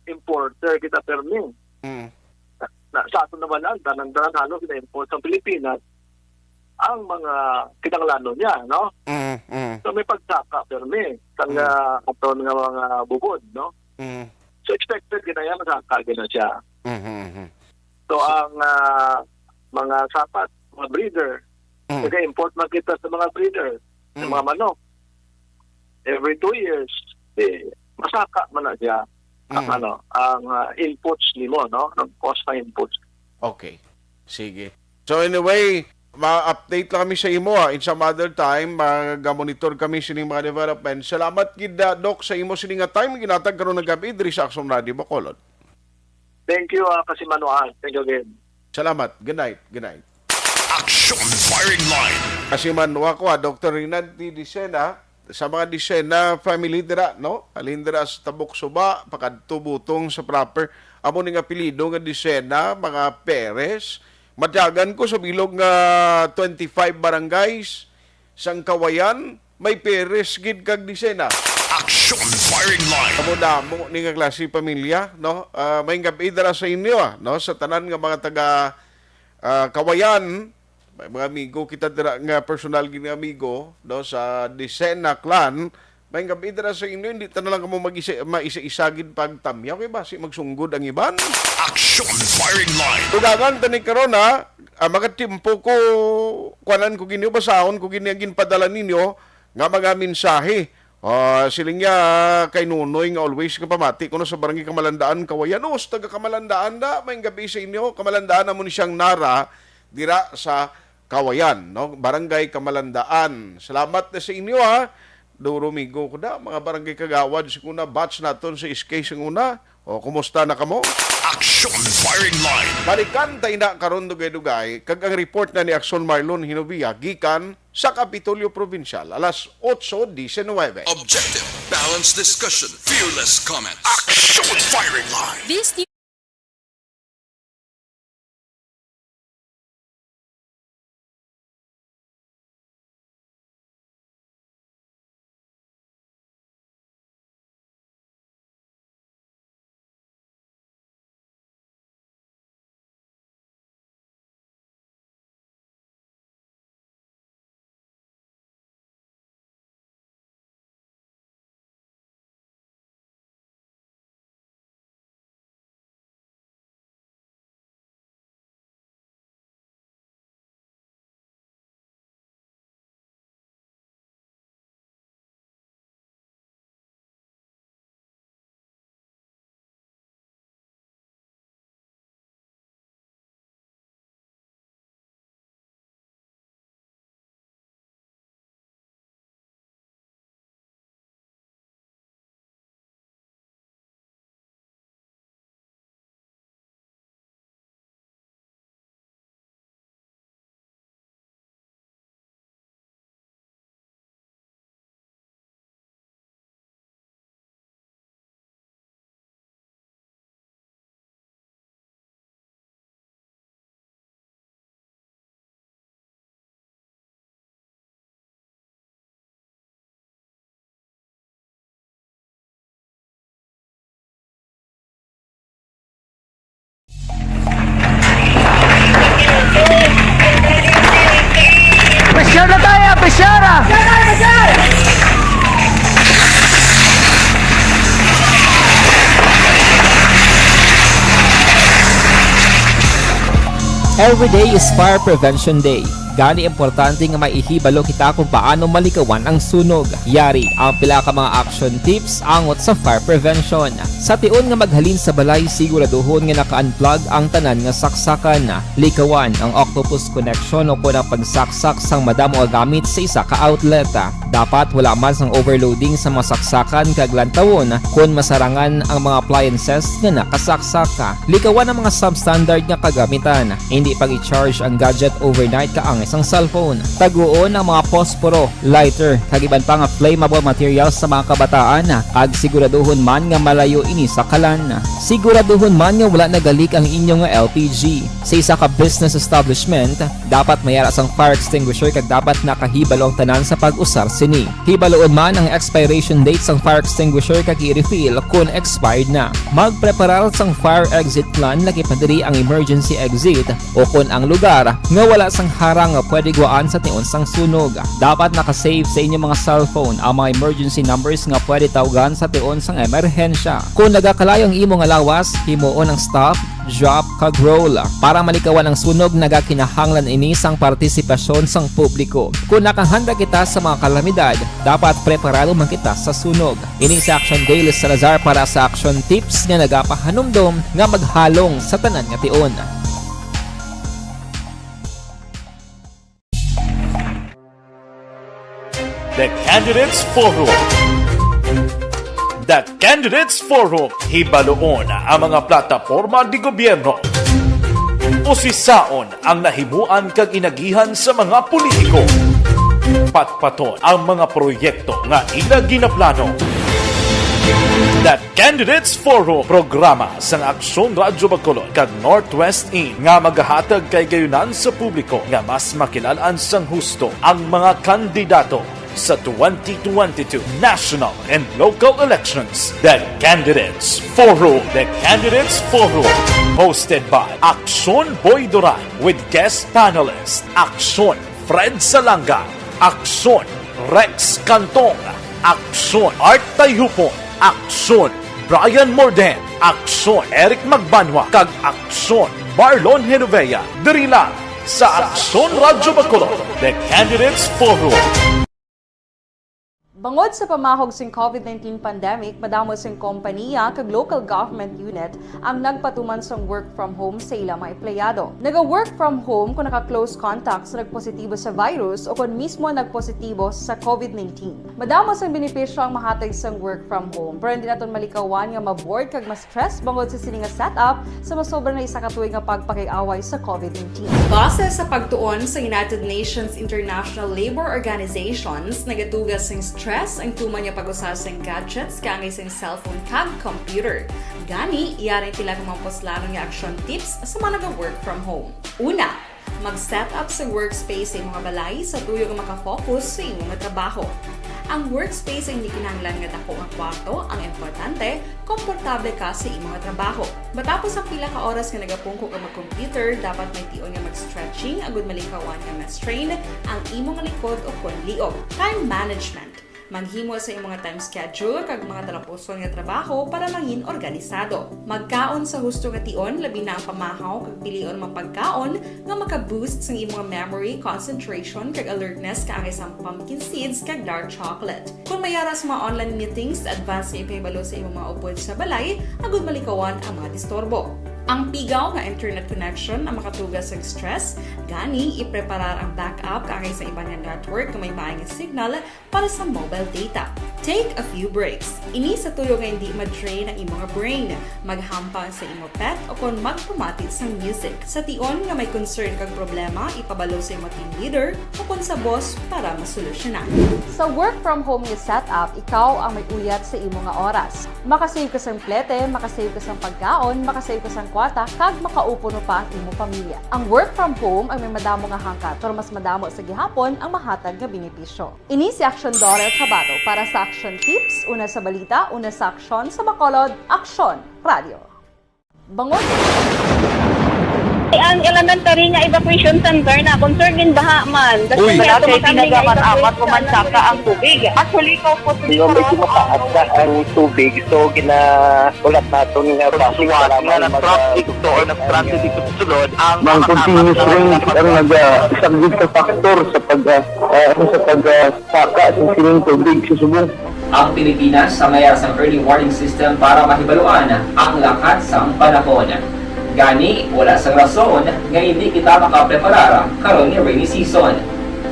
importer, kita permi. Mm. Na, sa aton naman lang, danan-danan halos na-import sa Pilipinas ang mga kinahanglanon niya, no? Mm, mm. So, may pagsaka permi sang, Mm. ah, aton nga mga bubod, no? Mm. So, expected gid na yan, masaka gid na siya. Mhm, mhm. So, ang, ah, mga sapat, mga breeder, Mm. nag-import man kita sa mga breeder, sa Mm. mga manok. Every two years, eh, masaka man na siya ang, Mm. ano, ang, ah, inputs nimo, no? Ang cost ng inputs. Okay. Sige. So anyway, ma-update lang kami sa imo, ah. In some other time, magamonitor kami sining mga development. Salamat gid, ah, Doc, sa imo sini nga time ginatag karon nga gab-i diri sa Aksyon Radio Bacolod. Thank you, ah, Kasimanwa. Thank you again. Salamat. Good night. Good night. Action Firing Line. Kasimanwa ko, ah, Doctor Reynald T. Dicena, sa mga Dicena family dira, no? Halin dira sa Tabok Suba, pakadto Butong sa proper. Amo ning apelyido nga Dicena, mga Perez. Madyagan ko sa bilog nga twenty-five barangays sang Kawayan, may Perez gid kag Dicena. Action Firing Line. Damo-damo ni nga klase pamilya, no? Ah, may gab-i dira sa inyo, ah, no? Sa tanan nga mga taga, ah, Kawayan, may mga amigo kita dira nga personal gid nga amigo, no? Sa Dicena clan, may gab-i dira sa inyo, hindi ta na lang kamo mag-isa, maisa-isa gid pagtamyaw, kay basi magsunggod ang iban. Action Firing Line. Dugangan ta ni karon, ha? Ah, makatimpo ko, kuanan ko ginyo, basahon ko gini ang ginpadala ninyo nga mga mensahe. Ah, siling niya kay Nunoy nga always nga pamati kuno sa Barangay Kamalandaan, Kawayan. Os, taga Kamalandaan na, may gab-i sa inyo. Kamalandaan amo ni siyang Nara, dira sa Kawayan, no? Barangay Kamalandaan. Salamat na sa inyo, ha. Duro migo ko na, mga barangay kagawad, sa una, batch naton sa S K sa una. O, kumusta na kamo? Action Firing Line. Balikan ta ina karon, dugay-dugay, kag ang report na ni Aksyon Marlon Hinovia gikan sa Kapitolyo Probinsyal, alas otso diecinuebe. Objective, balanced discussion, fearless comments. Action Firing Line. This Every day is Fire Prevention Day. Gani, importante nga may ihibalo kita kung paano malikawan ang sunog. Yari ang pila ka mga action tips angot sa fire prevention. Sa tion nga maghalin sa balay, siguraduhon nga naka-unplug ang tanan nga saksakan. Likawan ang octopus connection o kon ang pagsaksak sang madamo nga gamit sa isa ka outlet. Dapat wala man sang overloading sa mga saksakan kag lantawon kon masarangan ang mga appliances nga nakasaksak. Likawan ang mga substandard nga kagamitan. Hindi pag-i-charge ang gadget overnight kaangay sang cellphone. Taguon ang mga posporo, lighter, kag iban pa nga flammable materials sa mga kabataan, kag siguraduhon man nga malayo ini sa kalan. Siguraduhon man nga wala nagalik ang inyo nga L P G. Sa isa ka business establishment, dapat may ara sang fire extinguisher kag dapat nakahibalo ang tanan sa pag-usar sini. Hibaluon man ang expiration date sang fire extinguisher kag i-refill kon expired na. Magpreparar sang fire exit plan, lakip na diri ang emergency exit, o kon ang lugar nga wala sang harang nga pwede gwaan sa tion sang sunog. Dapat naka-save sa inyo mga cellphone ang mga emergency numbers nga pwede tawgan sa tion sang emerhensya. Kon nagakalayo ang imo nga lawas, himuon ang stop, drop, kag roll. Para malikawan ang sunog, nagakinahanglan ini sang partisipasyon sang publiko. Kon nakahanda kita sa mga kalamidad, dapat preparado man kita sa sunog. Ini si Action Dale Salazar para sa Action Tips nga nagapahanumdom nga maghalong sa tanan nga tion. The Candidates Forum. The Candidates Forum. Hibaluon ang mga plataporma di gobyerno. Usisaon ang nahimuan kag inagihan sa mga politiko. Patpaton ang mga proyekto nga ila ginaplano. The Candidates Forum, programa sang Aksyon Radyo Bacolod kag Northwest In nga magahatag kay gayunan sa publiko nga mas makilal-an sang husto ang mga kandidato sa twenty twenty-two national and local elections. The Candidates Forum. The Candidates Forum, hosted by Aksyon Boy Duran with guest panelist Aksyon Fred Salanga, Aksyon Rex Cantong, Aksyon Art Tayhupon, Aksyon Brian Morden, Aksyon Eric Magbanwa, kag Aksyon Marlon Genovea, diri lang sa Aksyon Radyo Bacolod, The Candidates Forum. Bangod sa pamahog sing COVID nineteen pandemic, madamo sing kompanya kag local government unit ang nagpatuman sang work from home sa ila mga empleyado. Naga-work from home kung naka-close contact sa nagpositibo sa virus o kon mismo nagpositibo sa COVID nineteen. Madamo sang benepisyo ang mahatag sang work from home, pero hindi naton malikawan nga ma-bored kag ma-stress bangod sa sini nga setup sa masobra na isa ka tuig nga pagpakig-away sa COVID nineteen. Base sa pagtuon sa United Nations International Labor Organizations, nagatuga sing stress ang tuman nga pag-usa sing gadgets kaangay sing cellphone kag computer. Gani, yari ang pila ka mga puslanon nga action tips sa mga naga-work from home. Una, mag-set up sa workspace sa imo nga balay sa tuyo nga makafocus sa imo nga trabaho. Ang workspace ang hindi kinahanglan nga dako nga kwarto, ang importante, komportable ka sa imo nga trabaho. Matapos ang pila ka oras nga nagapungko ka mag-computer, dapat may tion nga mag-stretching agud malikawan nga ma-strain ang imo nga likod o kon liog. Time management. Maghimo sa imo nga time schedule kag mga talapuson nga trabaho para mangin organisado. Magkaon sa husto nga tion, labi na ang pamahaw kag pilion ang mga pagkaon nga maka-boost sang imo nga memory, concentration, kag alertness kaangay sang pumpkin seeds kag dark chocolate. Kon may ara sa mga online meetings, advance nga ipahibalo sa imo mga upod sa balay agud malikawan ang mga disturbo. Ang pigaw nga internet connection ang makatuga sang stress, gani ipreparar ang backup kaangay sa iban nga network nga may maayo nga signal para sa mobile data. Take a few breaks. Ini sa tuyo nga hindi ma-drain ang imo nga brain. Maghampang sa imo pet o kon magpamati sang music. Sa tion nga may concern kag problema, ipabalo sa imo team leader o kon sa boss para masolusyonan. Sa work from home nga setup, ikaw ang may uyat sa imo nga oras. Makasave ka sang plete, makasave ka sang pagkaon, makasave ka sang kwarta, kag makaupuno pa ang imo pamilya. Ang work from home ang may madamo nga hangkat, pero mas madamo sa gihapon ang mahatag nga benepisyo. Ini si Action Daughter Cabato para sa Action Tips, una sa balita, una sa aksyon, sa Bacolod, Aksyon Radio. Bangod Ang elementary nga evacuation center na concern din baha man. Uy. Wala kay pinagamat-amat, umansaka ang tubig. Actually, ikaw po, medyo mataas na ang tubig, so gina-, ulat naton nga traffic, kailangan mag-, traffic to or nag-transit dito sa sulod ang mga continuous rain ang nag-, ah, isang risk factor sa pag, ah, ah, ano, sa pag, ah, saka sa sining tubig sa subong. Ang Pilipinas sa mayar sang early warning system para mahibaluan ang lakat sang panahon. Gani, wala sang rason nga hindi kita makapreparar karon nga rainy season.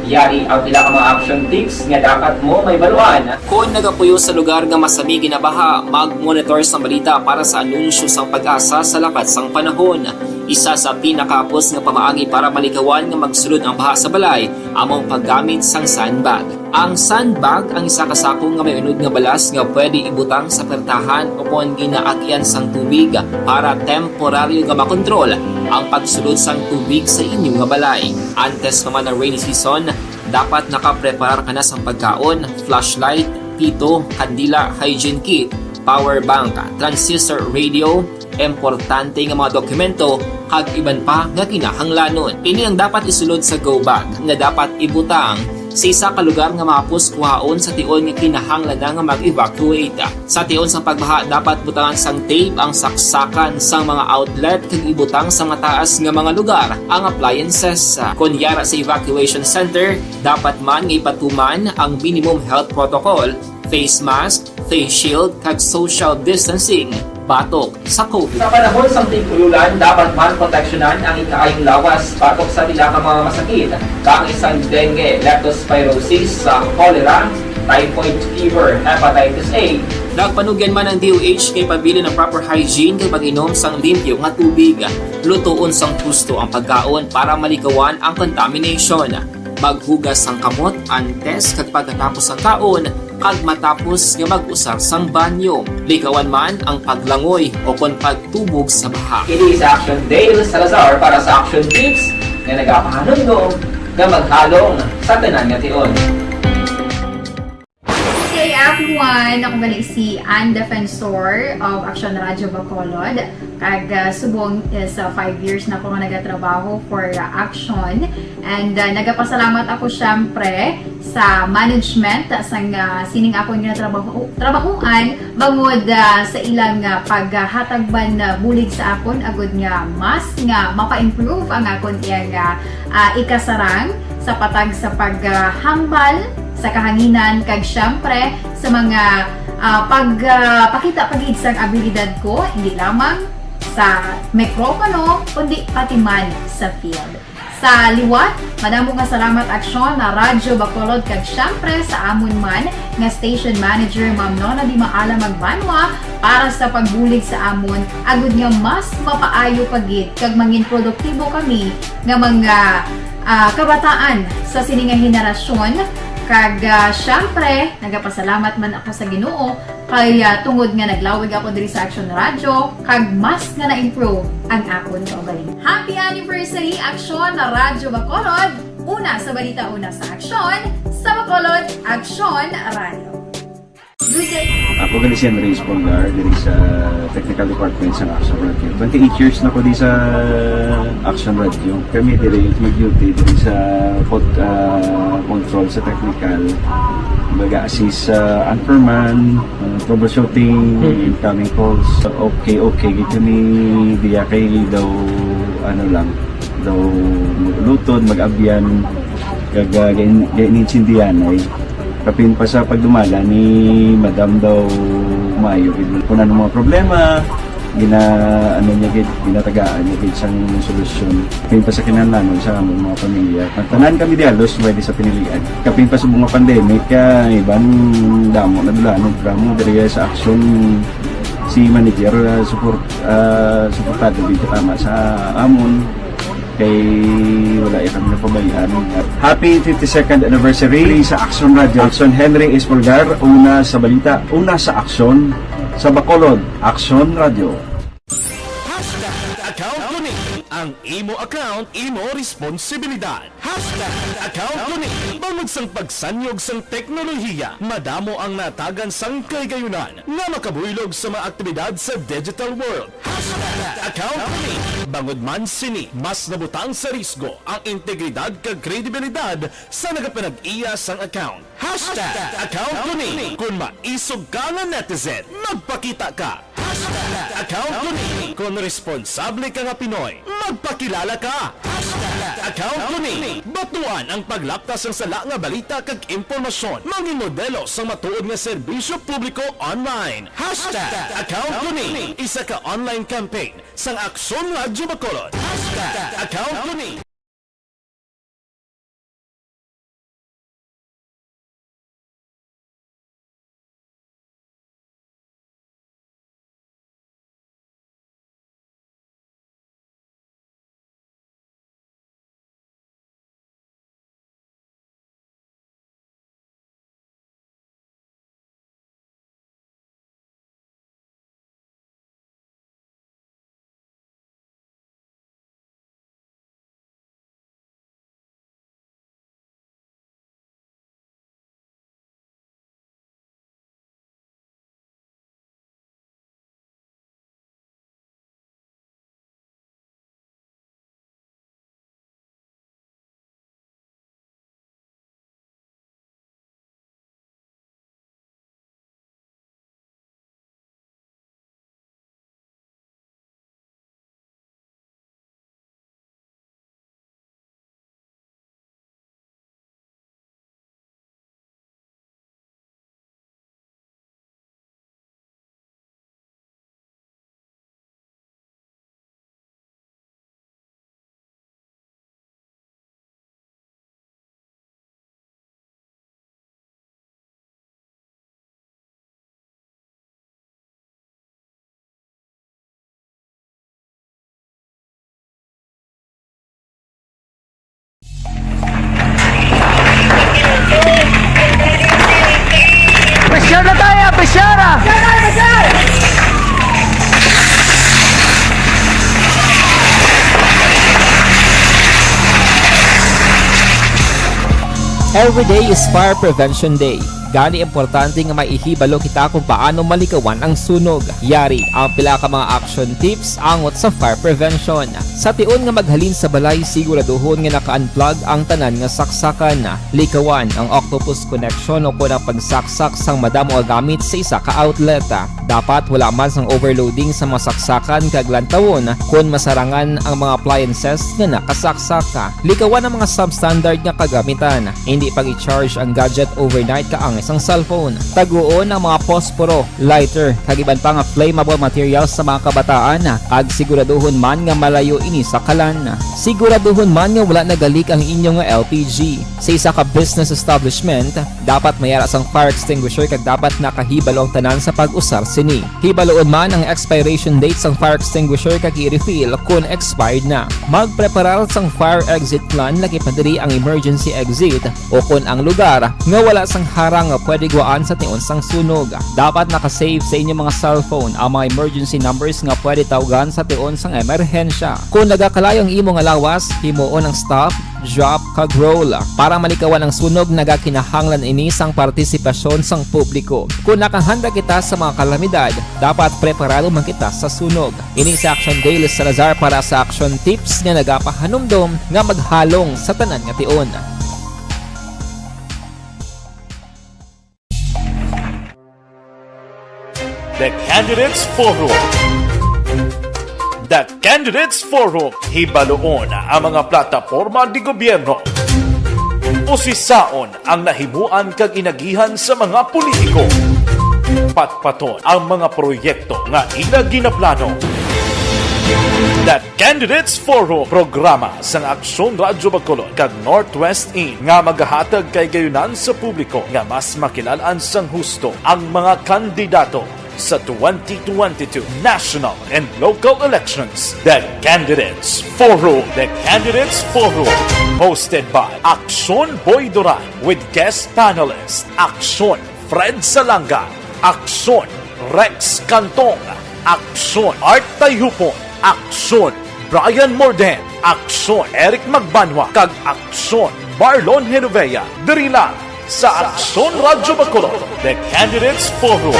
Yari ang pila ka mga action tips nga dapat mo mahibaluan. Kon nagapuyo sa lugar nga masami ginabaha, mag-monitor sang balita para sa anunsyo sang PAGASA sa lakat sang panahon. Isa sa pinakahapos nga pamaagi para malikawan nga magsulod ang baha sa balay amo ang paggamit sang sandbag. Ang sandbag ang isa ka sako nga may unod nga balas nga pwede ibutang sa pertahan o kon ginaagyan sang tubig para temporaryo nga makontrol ang pagsulod sang tubig sa inyo nga balay. Antes pa man ang rainy season, dapat nakapreparar ka na sang pagkaon, flashlight, pito, kandila, hygiene kit, power bank, transistor radio, importante nga mga dokumento, kag iban pa nga kinahanglanon. Ini ang dapat isulod sa go bag nga dapat ibutang sa isa ka lugar nga mahapos kuhaon sa tion nga kinahanglan na nga mag-evacuate. Sa tion sang pagbaha, dapat butangan sang tape ang saksakan sang mga outlet kag ibutang sa mataas nga mga lugar ang appliances. Kon yara sa evacuation center, dapat man nga ipatuman ang minimum health protocol, face mask, face shield, kag social distancing batok sa COVID. Sa panahon sang tig-ululan, dapat man proteksyonan ang ikaayong lawas batok sa pila ka mga masakit, kaangay sang dengue, leptospirosis, sa cholera, typhoid fever, hepatitis A. Nagpanugyan man ang D O H nga ipabilin ang proper hygiene kag pag-inom sang limpyo nga tubig, lutoon sang husto ang pagkaon para malikawan ang contamination. Maghugas sang kamot antes kag pagkatapos sang kaon, kag matapos nga mag-usar sang banyo. Likawan man ang paglangoy o kon pagtubog sa baha. Kini si Action Dale Salazar para sa Action Tips nga nagapahanumdom nga maghalong sa tanan nga tion. Hey everyone! Ako gali si Ann Defensor of Action Radio Bacolod. Kag, ah, subong is, ah, five years na ako nga nagatrabaho for, ah, Action. And, ah, nagapasalamat ako, syempre, sa management sang, ah, sining akon nga trabaho, trabahoan, bangod, ah, sa ilang, ah, paghatag man, ah, bulig sa akon, agud nga mas nga mapa-improve ang akon iyang, ah, ah, ikasarang sa patag sa paghambal sa kahanginan, kag, syempre, sa mga, ah, pag, ah, pakita pa gid sang abilidad ko, hindi lamang sa mikropono, kundi pati man sa field. Sa liwat, madamo nga salamat, Aksyon, na Radyo Bacolod, kag, syempre, sa amon man nga station manager, Ma'am Nona Di Maala Magbanwa, para sa pagbulig sa amon, agud nga mas mapaayo pa gid kag mangin produktibo kami nga mga, ah, kabataan sa sini nga henerasyon. Kag, ah, syempre, nagapasalamat man ako sa Ginoo kay, ah, tungod nga naglawig ako diri sa Action Radio, kag mas nga na-improve ang akon kaugalingon. Happy anniversary, Action Radyo Bacolod! Una sa balita, una sa aksyon, sa Bacolod, Action Radio. Good day. Ako gali si Henry Espolgar, diri sa technical department sa Action Radio. Twenty-eight years na ko di sa Action Radio. Kami diri mag-duty diri sa pod-, ah, control sa technical. Baga assist sa anchorman, ah, troubleshooting, incoming calls. Okay, okay, gid kami diya kay daw, ano lang, daw maglutod, mag-abyan, kag, ah, gain-, gainintindihan ay. Kapin pa sa pagdumala ni Madam daw maayo gid. Kung ano mga problema, gina-, ano niya gid, ginatagaan niya gid sang solusyon. Kapin pa sa kinahanglanon sa among mga pamilya. Ang tanan kami di halos pwede sa pinilian. Kapin pa sa mga pandemic, ah, iban damo na dulanon, programa diri sa Action, si manager, ah, support, ah, suportado gid tama sa amon. Kay wala ya kami napabayaan. Happy fifty-second anniversary sa Action Radio. Action Henry Espolgar, una sa balita, una sa aksyon, sa Bacolod, Action Radio. Hashtag account ko ni. Ang imo account, imo responsibilidad. Hashtag account ko ni. Bangod sang pagsanyog sang teknolohiya, madamo ang natagan sang kahigayunan nga makabuylog sa mga aktibidad sa digital world. Hashtag Account ko ni. Bangod man sini, mas nabutang sa risgo ang integridad kag kredibilidad sa nagapanag-iya sang account. Hashtag account ko ni. Kung maisog ka nga netizen, magpakita ka. Hashtag account ko ni. Kung responsable ka nga Pinoy, magpakilala ka. Hashtag account ko ni. Batuan ang paglapta sang sala nga balita kag impormasyon. Mangin modelo sang matuod nga serbisyo publiko online. Hashtag account ko ni. Isa ka online campaign sang Aksyon Radyo Bacolod. Hashtag account ko ni. Pressure na tayo! Pressure na! Every day is Fire Prevention Day. Gani, importante nga may ihibalo kita kung paano malikawan ang sunog. Yari ang pila ka mga action tips angot sa fire prevention. Sa tion nga maghalin sa balay, siguraduhon nga naka-unplug ang tanan nga saksakan. Likawan ang octopus connection o kon ang pagsaksak sang madamo nga gamit sa isa ka outlet. Dapat wala man sang overloading sa mga saksakan kag lantawon kon masarangan ang mga appliances nga nakasaksak. Likawan ang mga substandard nga kagamitan. Indi pag-i-charge ang gadget overnight kaangay sang cellphone. Taguon ang mga posporo, lighter, kag iban pa nga flammable materials sa mga kabataan, kag siguraduhon man nga malayo ini sa kalan. Siguraduhon man nga wala nagalik ang inyo nga L P G. Sa isa ka business establishment, dapat may ara sang fire extinguisher kag dapat nakahibalo ang tanan sa pag-usar sini. Hibaluon man ang expiration date sang fire extinguisher kag i-refill kon expired na. Magpreparar sang fire exit plan, lakip pa diri ang emergency exit, o kon ang lugar nga wala sang harang nga pwede gwaan sa tion sang sunog. Dapat naka-save sa inyo mga cellphone ang mga emergency numbers nga pwede tawgan sa tion sang emerhensya. Kon nagakalayo ang imo nga lawas, himuon ang stop, drop, kag roll. Para malikawan ang sunog, nagakinahanglan ini sang partisipasyon sang publiko. Kon nakahanda kita sa mga kalamidad, dapat preparado man kita sa sunog. Ini si Action Dale Salazar para sa Action Tips nga nagapahanumdom nga maghalong sa tanan nga tion. The Candidates Forum. The Candidates Forum. Hibaluon ang mga plataporma de gobyerno. Usisaon ang nahimuan kag inagihan sa mga politiko. Patpaton ang mga proyekto nga ila ginaplano. The Candidates Forum, programa sang Aksyon Radyo Bacolod kag Northwest In, nga magahatag kay gayunan sa publiko nga mas makilal-an sang husto ang mga kandidato sa twenty twenty-two national and local elections. The Candidates Forum. The Candidates Forum, hosted by Aksyon Boy Duran with guest panelist Aksyon Fred Salanga, Aksyon Rex Cantong, Aksyon Art Tayhupon, Aksyon Brian Morden, Aksyon Eric Magbanwa, kag Aksyon Marlon Genovea, diri lang sa Aksyon Radyo Bacolod, The Candidates Forum.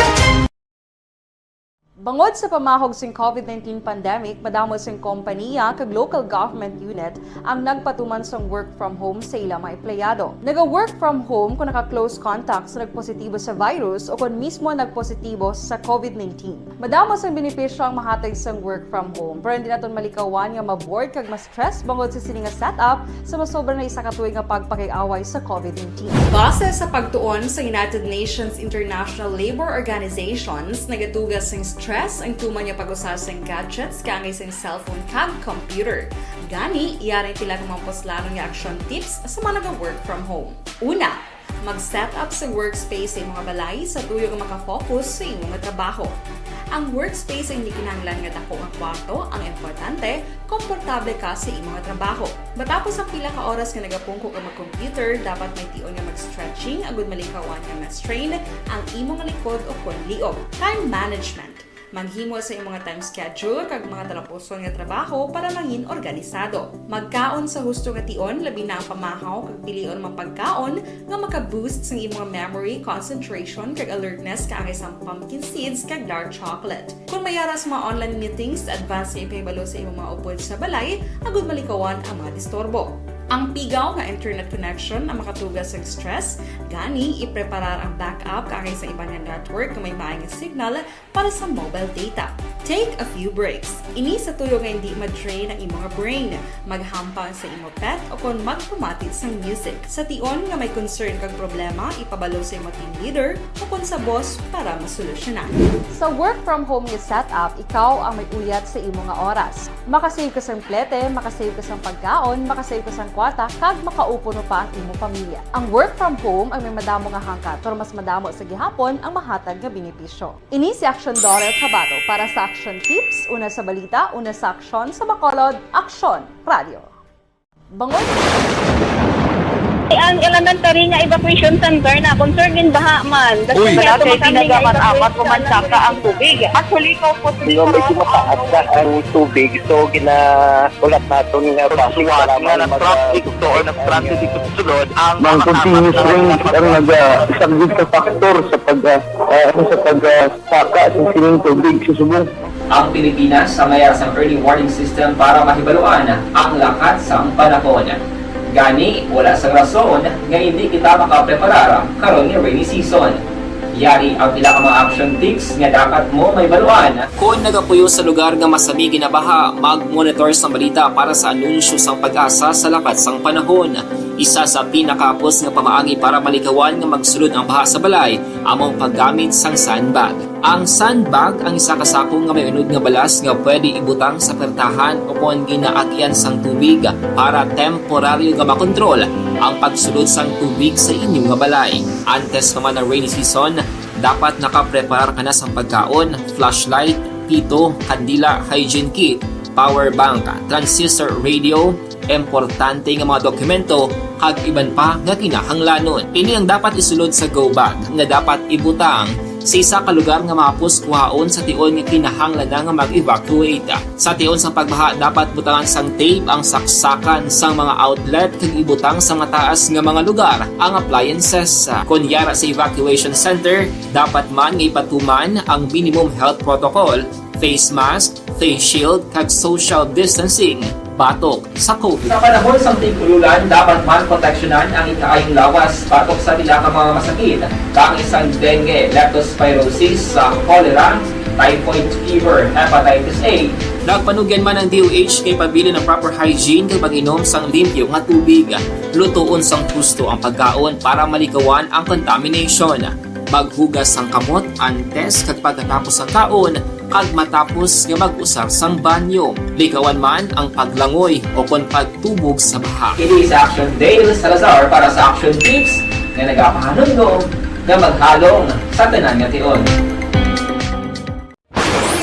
Bangod sa pamahog sing COVID nineteen pandemic, madamo sing kompaniya kag local government unit ang nagpatuman sang work from home sa ila mga empleyado. Naga-work from home kon naka-close contact sa nagpositibo sa virus o kon mismo nagpositibo sa COVID nineteen. Madamo sang benepisyo ang mahatag sang work from home, pero hindi naton malikawan nga ma-bored kag ma-stress bangod sa sini nga setup sa masobra na isa ka tuig nga pagpakig-away sa COVID nineteen. Base sa pagtuon sa United Nations International Labour Organizations, nagatuga sing stress ang tuman nga pag-usa sing gadgets kaangay sing cellphone kag computer. Gani, yari ang pila ka mga puslanon nga action tips sa mga naga-work from home. Una, mag-set up sa workspace sa imo nga balay sa tuyo nga makafocus sa imo nga trabaho. Ang workspace ay hindi kinahanglan nga dako nga kwarto, ang importante, komportable ka sa imo nga trabaho. Matapos ang pila ka oras nga nagapungko ka mag-computer, dapat may tion nga mag-stretching agud malikawan nga ma-strain ang imo nga likod o kon liog. Time management. Maghimo sa imo nga time schedule kag mga talapuson nga trabaho para mangin organisado. Magkaon sa husto nga tion, labi na ang pamahaw kag pilion mga pagkaon nga maka-boost sang imo nga memory, concentration kag alertness kaangay sang pumpkin seeds kag dark chocolate. Kon may ara sa mga online meetings, advance nga ipahibalo sa imo mga upod sa balay agud malikawan ang mga disturbo. Ang pigaw nga internet connection ang makatuga sang stress, gani ipreparar ang backup kaangay sa iban nga network nga may maay nga signal para sa mobile data. Take a few breaks. Ini sa tuyo nga hindi ma-drain ang imo nga brain. Maghampang sa imo pet o kon magpamati sang music. Sa tion nga may concern kag problema, ipabalo sa imo team leader o kon sa boss para masolusyonan. Sa work from home nga setup, ikaw ang may uyat sa imo nga oras. Makasave ka sang plete, makasave ka sang pagkaon, makasave ka sang kwarta, kag makaupo no pa ang imo pamilya. Ang work from home ang may madamo nga hangkat, pero mas madamo sa gihapon ang mahatag nga benepisyo. Ini si Action Dorel Tabato para sa Action Tips, una sa balita, una sa aksyon, sa Bacolod, Aksyon Radio. Bangod. Ang elementary nga evacuation center na concern gin baha man. Uy. Wala kay ginagaman apat ko man saka ang tubig. Actually, ikaw po. Di ba, medyo mataas na ang tubig, so gina-, ulat naton nga traffic, kailangan nga mag-, traffic to or nag-traffic dito sa sulod ang mga continuous rain ang nag-, ah, isang big factor sa pag, ah, ah, ano, sa pag, ah, saka sa sining tubig sa subong. Ang Pilipinas ang may sang early warning system para mahibaluan ang lakat sang panahon. Gani, wala sang rason nga hindi kita makapreparar karon nga rainy season. Yari ang pila ka mga action tips nga dapat mo mahibaluan. Kon nagapuyo sa lugar nga masami ginabaha, mag-monitor sang balita para sa anunsyo sang PAGASA sa lakat sang panahon. Isa sa pinakahapos nga pamaagi para malikawan nga magsulod ang baha sa balay amo ang paggamit sang sandbag. Ang sandbag ang isa ka sako nga may unod nga balas nga pwede ibutang sa pertahan o kon ginaagian sang tubig para temporaryo nga makontrol ang pagsulod sang tubig sa inyo nga balay. Antes pa man ang rainy season, dapat nakapreparar ka na sang pagkaon, flashlight, pito, kandila, hygiene kit, power bank, transistor radio, importante nga mga dokumento, kag iban pa nga kinahanglanon. Ini ang dapat isulod sa go bag nga dapat ibutang sa isa ka lugar nga mahapos kuhaon sa tion nga kinahanglan na nga mag-evacuate. Sa tion sang pagbaha, dapat butangan sang tape ang saksakan sang mga outlet kag ibutang sa mataas nga mga lugar ang appliances. Kon yara sa evacuation center, dapat man nga ipatuman ang minimum health protocol, face mask, face shield, kag social distancing batok sa COVID. Sa panahon sang tig-ululan, dapat man proteksyonan ang ikaayong lawas batok sa pila ka mga masakit, kaangay sang dengue, leptospirosis, sa cholera, typhoid fever, hepatitis A. Nagpanugyan man ang D O H nga ipabilin ang proper hygiene kag pag-inom sang limpyo nga tubig. Lutoon sang husto ang pagkaon para malikawan ang contamination. Maghugas sang kamot antes kag pagkatapos sang kaon kag matapos nga mag-usar sang banyo. Likawan man ang paglangoy o kon pagtubog sa baha. Kini si Action Dale Salazar para sa Action Tips nga nagapahanumdom nga maghalong sa tanan nga tion.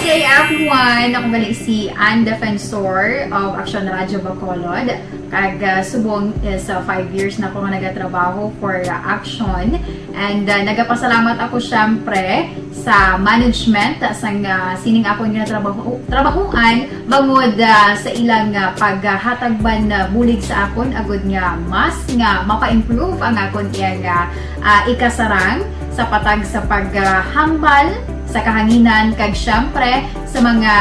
Good day, everyone! Ako gali si Ann Defensor of Action Radio Bacolod. Kag, ah, subong is, ah, five years na ako nga nagatrabaho for, ah, Action. And, ah, nagapasalamat ako, syempre, sa management, ah, sang, ah, sining akon nga trabaho, trabahoan, bangod, ah, sa ilang, ah, paghatag man, ah, bulig sa akon, agud nga mas nga mapa-improve ang akon iyang, ah, ah, ikasarang sa patag sa paghambal sa kahanginan, kag siyempre sa mga,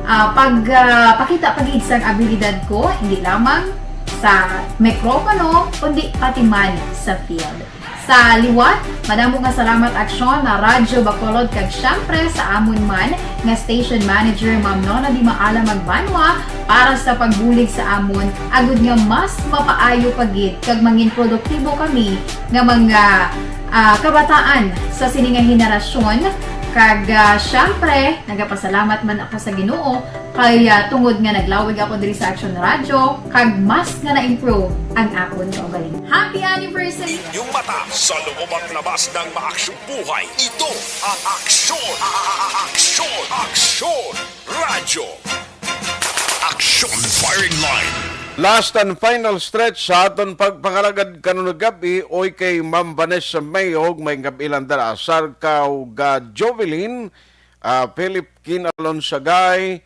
ah, pag, ah, pakita pa gid sang abilidad ko, hindi lamang sa mikropono, kundi pati man sa field. Sa liwat, madamo nga salamat, Aksyon, na Radyo Bacolod, kag siyempre sa amon man nga station manager, Ma'am Nona Di Maala Magbanwa, para sa pagbulig sa amon, agud nga mas mapaayo pa gid kag mangin produktibo kami nga mga, ah, kabataan sa sini nga henerasyon. Kag, ah, siyempre, nagapasalamat man ako sa Ginoo kay, ah, tungod nga naglawig ako diri sa Action Radio, kag mas nga na-improve ang akon kaugalingon. Happy anniversary! Inyong mata sa loob at labas ng maaksyong buhay. Ito ang Aksyon, Aksyon, Aksyon Radio. Aksyon Firing Line. Last and final stretch sa aton pagpangalagad karon nga gab-i, oy, kay Ma'am Vanessa Mayog, may gab-i lang dala, Sarkaw ga Jovelyn, ah, Philip Kin Alonsagay,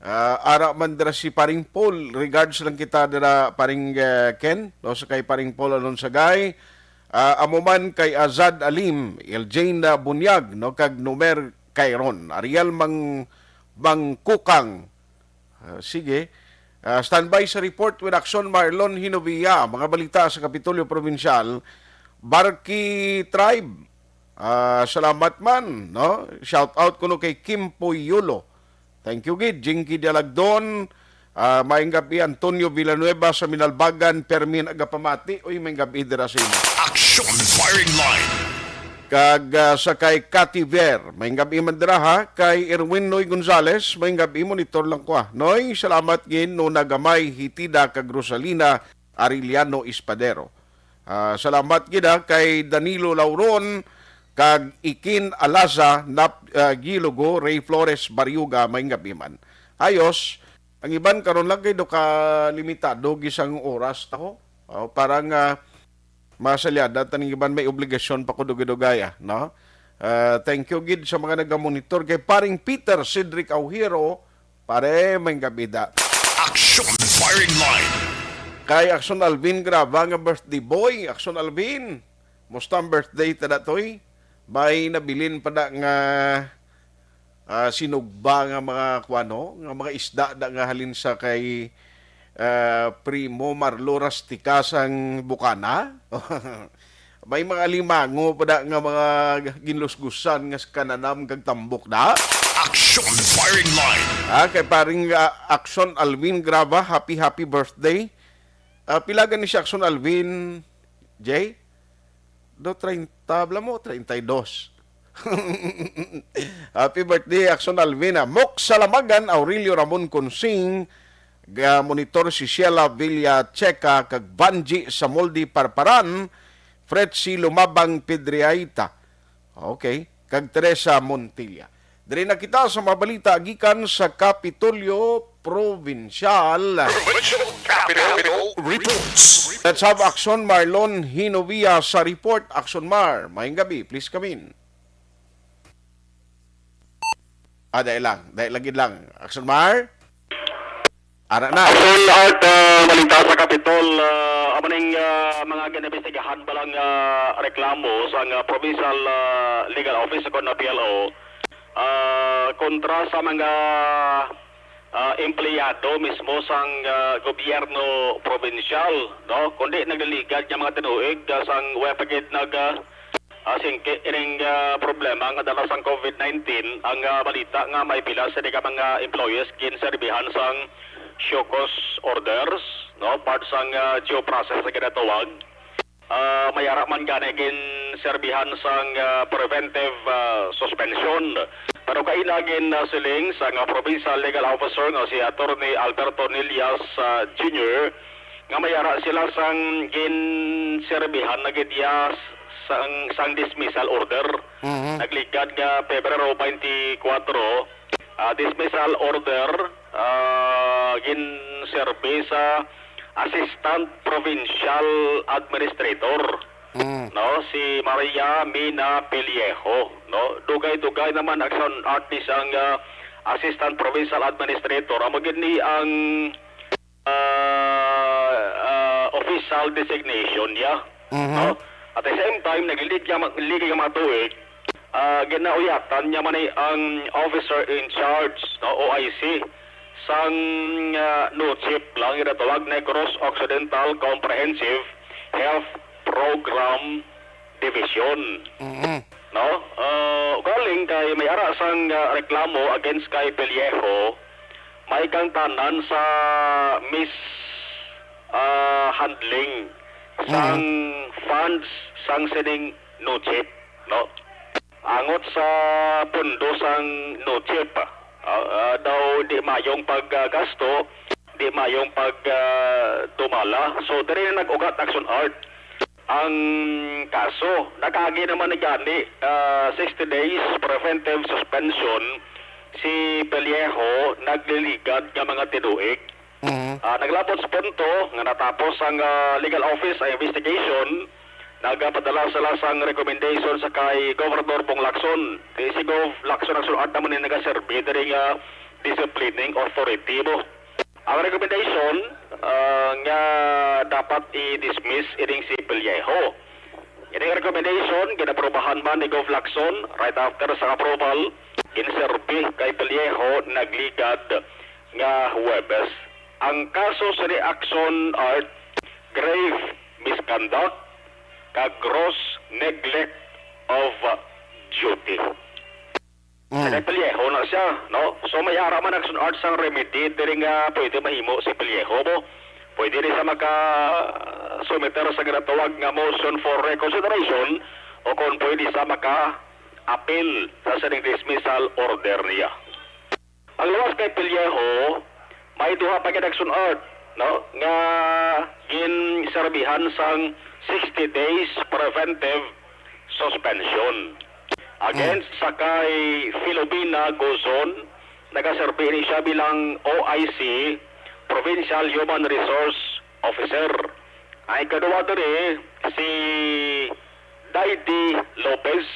ah, ara man dira si Paring Paul, regards lang kita dira, Paring, eh, Ken, no, sa kay Paring Paul Alonsagay, ah, amo man kay Azad Alim, Eljane Bunyag, no, kag Numer Cairon, Ariel Mang-, Mangkukang, Ah, sige. Ah, standby sa report with Action, Marlon Hinovia. Mga balita sa Kapitolyo Provincial. Barki Tribe. Ah, salamat man, no? Shout out kuno kay Kim Poyulo. Thank you gid, Jinky Dialagdon. Ah, maayong gabi, Antonio Villanueva sa Minalbagan, Fermin Agapamati. Uy, maayong gabi dira sa imo. Action Firing Line. Kag, ah, sa kay Cathy Ver, maayong gab-i man dira, ha. Kay Erwin Noy Gonzales, maayong gab-i, monitor lang ko, ah. Noy, salamat gid, no, nagamay Hitida kag Rosalina Arellano Espadero. Ah, salamat gid, ha, kay Danilo Lauron kag Ikin Alaza, Nap, ah, Gilogo, Ray Flores Bariuga, maayong gab-i man. Ayos, ang iban karon lang kay do ka limitado gisang oras ta ho. Oh, para nga masalyada, taning iban may obligasyon pa ko dugay-dugaya, no? Ah, thank you gid sa mga nagamonitor. Kay Paring Peter Cedric Aujero, pare, may gabida. Action Firing Line. Kay Action Alvin Graba nga birthday boy. Action Alvin, musta ang birthday ta datoy? May nabilin pa da nga ah, sinugba nga mga kuwano, nga mga isda da nga halin sa kay, ah, Primo Marlo Rastica sang Bukana. May mga alimango pa da nga mga ginlusgusan nga kananam kag tambok da. Action Firing Line. Ah, kay paring, ah, Action Alvin Graba, happy, happy birthday. Ah, pila gani si Action Alvin, Jay? Do treinta, bala mo, treinta y dos. Happy birthday, Action Alvina. Mok Salamagan, Aurelio Ramon Consing, ga monitor si Sheila Villa Checa, kag Banji Samoldi Parparan, Fretzy Lumabang Pedriaita. Okay. Kag Teresa Montilla. Diri na kita sa mga balita gikan sa Kapitolyo Provincial. Provincial Capitol Reports. Let's have Action Marlon Hinovia sa report. Action Mar, maayong gabi. Please come in. Ah, dahil lang. Dahil lagi lang. Action Mar? Ara na. Action Art, ah, balita sa Kapitol, ah, amo ning, ah, mga ginimbestigahan ba lang, ah, reklamo sang, ah, Provincial, ah, Legal Office o kon P L O, ah, kontra sa mga, ah, empleyado mismo sang, ah, gobyerno probinsyal, no? Kundi nagliligad nga mga tinuig, ah, sang wala pa gid nag, ah, ah, singki ining, ah, problema nga dala sang COVID nineteen, ang, ah, balita nga may pila sini ka mga employees ginserbihan sang show cause orders, no, part sang, ah, due process nga ginatawag. Ah, may ara man gani ginserbihan sang, ah, preventive, ah, suspension. Pero kaina gin, ah, siling sang, ah, provincial legal officer nga si Attorney Alberto Nillas, ah, Junior, nga may ara sila sang ginserbihan na gid iya sang, sang dismissal order. Mhm. Nagligad nga Pebrero twenty-four, ah, dismissal order, ah, ginserbi sa Assistant Provincial Administrator, mm, no, si Maria Mina Pellejo, no. Dugay-dugay naman, Action Artist, ang, ah, Assistant Provincial Administrator. Amo gid ni ang ah, ah, official designation niya, mhm, no? At the same time, nagliligay ang, ligay ang mga tuig, Ah, ginauyatan niya man ni ang officer in charge, no, O I C, sang, ah, NOCHIP lang, ginatawag Negros Occidental Comprehensive Health Program Division. Mm-mm. No? Ah, ugaling kay may ara sang, ah, reklamo against kay Pellejo, may kangtanan sa mis-, ah, handling sang Mm. funds sang sining NOCHIP, no? Angot sa pundo sang NOCHIP, ah, ah, daw di mayong paggasto, di mayong pag, ah, dumala. So, diri na nag-ugat, Action Art, ang kaso. Nakaagi naman ni gani, ah, sixty days preventive suspension si Pellejo, nagliligad nga mga tinuig. Mhm. Ah, naglabot sa punto nga natapos ang, ah, legal office sa investigation, nagapadala sila sang recommendation sa kay Governor Bong Lacson. Kay si Gov Lacson ang sulod naman ni nagaserbi diri nga disciplining authority mo. Ang recommendation, ah, nga dapat i-dismiss ining si Pellejo. Ining recommendation, ginaprobahan man ni Gov Lacson right after sa approval, ginserbi kay Pellejo, nagligad nga Huwebes. Ang kaso sa Reaction Art, grave misconduct, kag gross neglect of duty. Mm. Kay Pellejo na siya, no? So, may ara man Action Art sang remedy diri nga pwede mahimo si Pellejo mo. Pwede ni siya maka-sumiter sa ginatawag nga motion for reconsideration o kung pwede siya maka-appeal sa sining dismissal order niya. Ang luwas kay Pellejo, may duha pa gid Action Art, no, nga ginserbihan sang sixty days preventive suspension. Against sa kay Filomena Guzon, nagaserbi ni siya bilang O I C, Provincial Human Resource Officer. Ang ikaduha diri, si Daydi Lopez,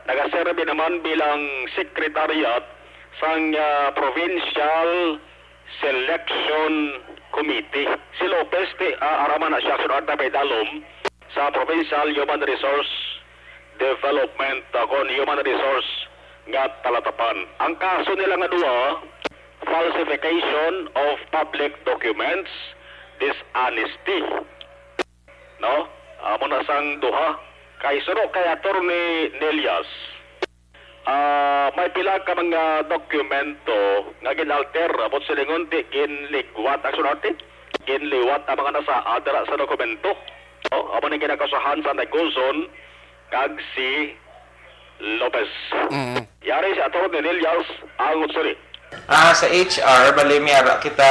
nagaserbi naman bilang secretariat sang, ah, Provincial Selection Committee. Si Lopez, ti, ah, ara man na siya, sunod na may dalom sa Provincial Human Resource Development, ah, kon Human Resource nga talatapan. Ang kaso nila nga duha, falsification of public documents, dishonesty. No? Amo na sang duha. Kay suno kay Attorney Nelias, ah, may pila ka mga dokumento nga gin-alter, abot silingon, di ginligwat ang sulati, ginliwat ang mga nasaad dira sa dokumento. No? Amo ning ginakasahan sa Negozon kag si Lopez. Mm. Yari si Attorney Nelias, angot sini. Ah, sa H R, bali, may ara kita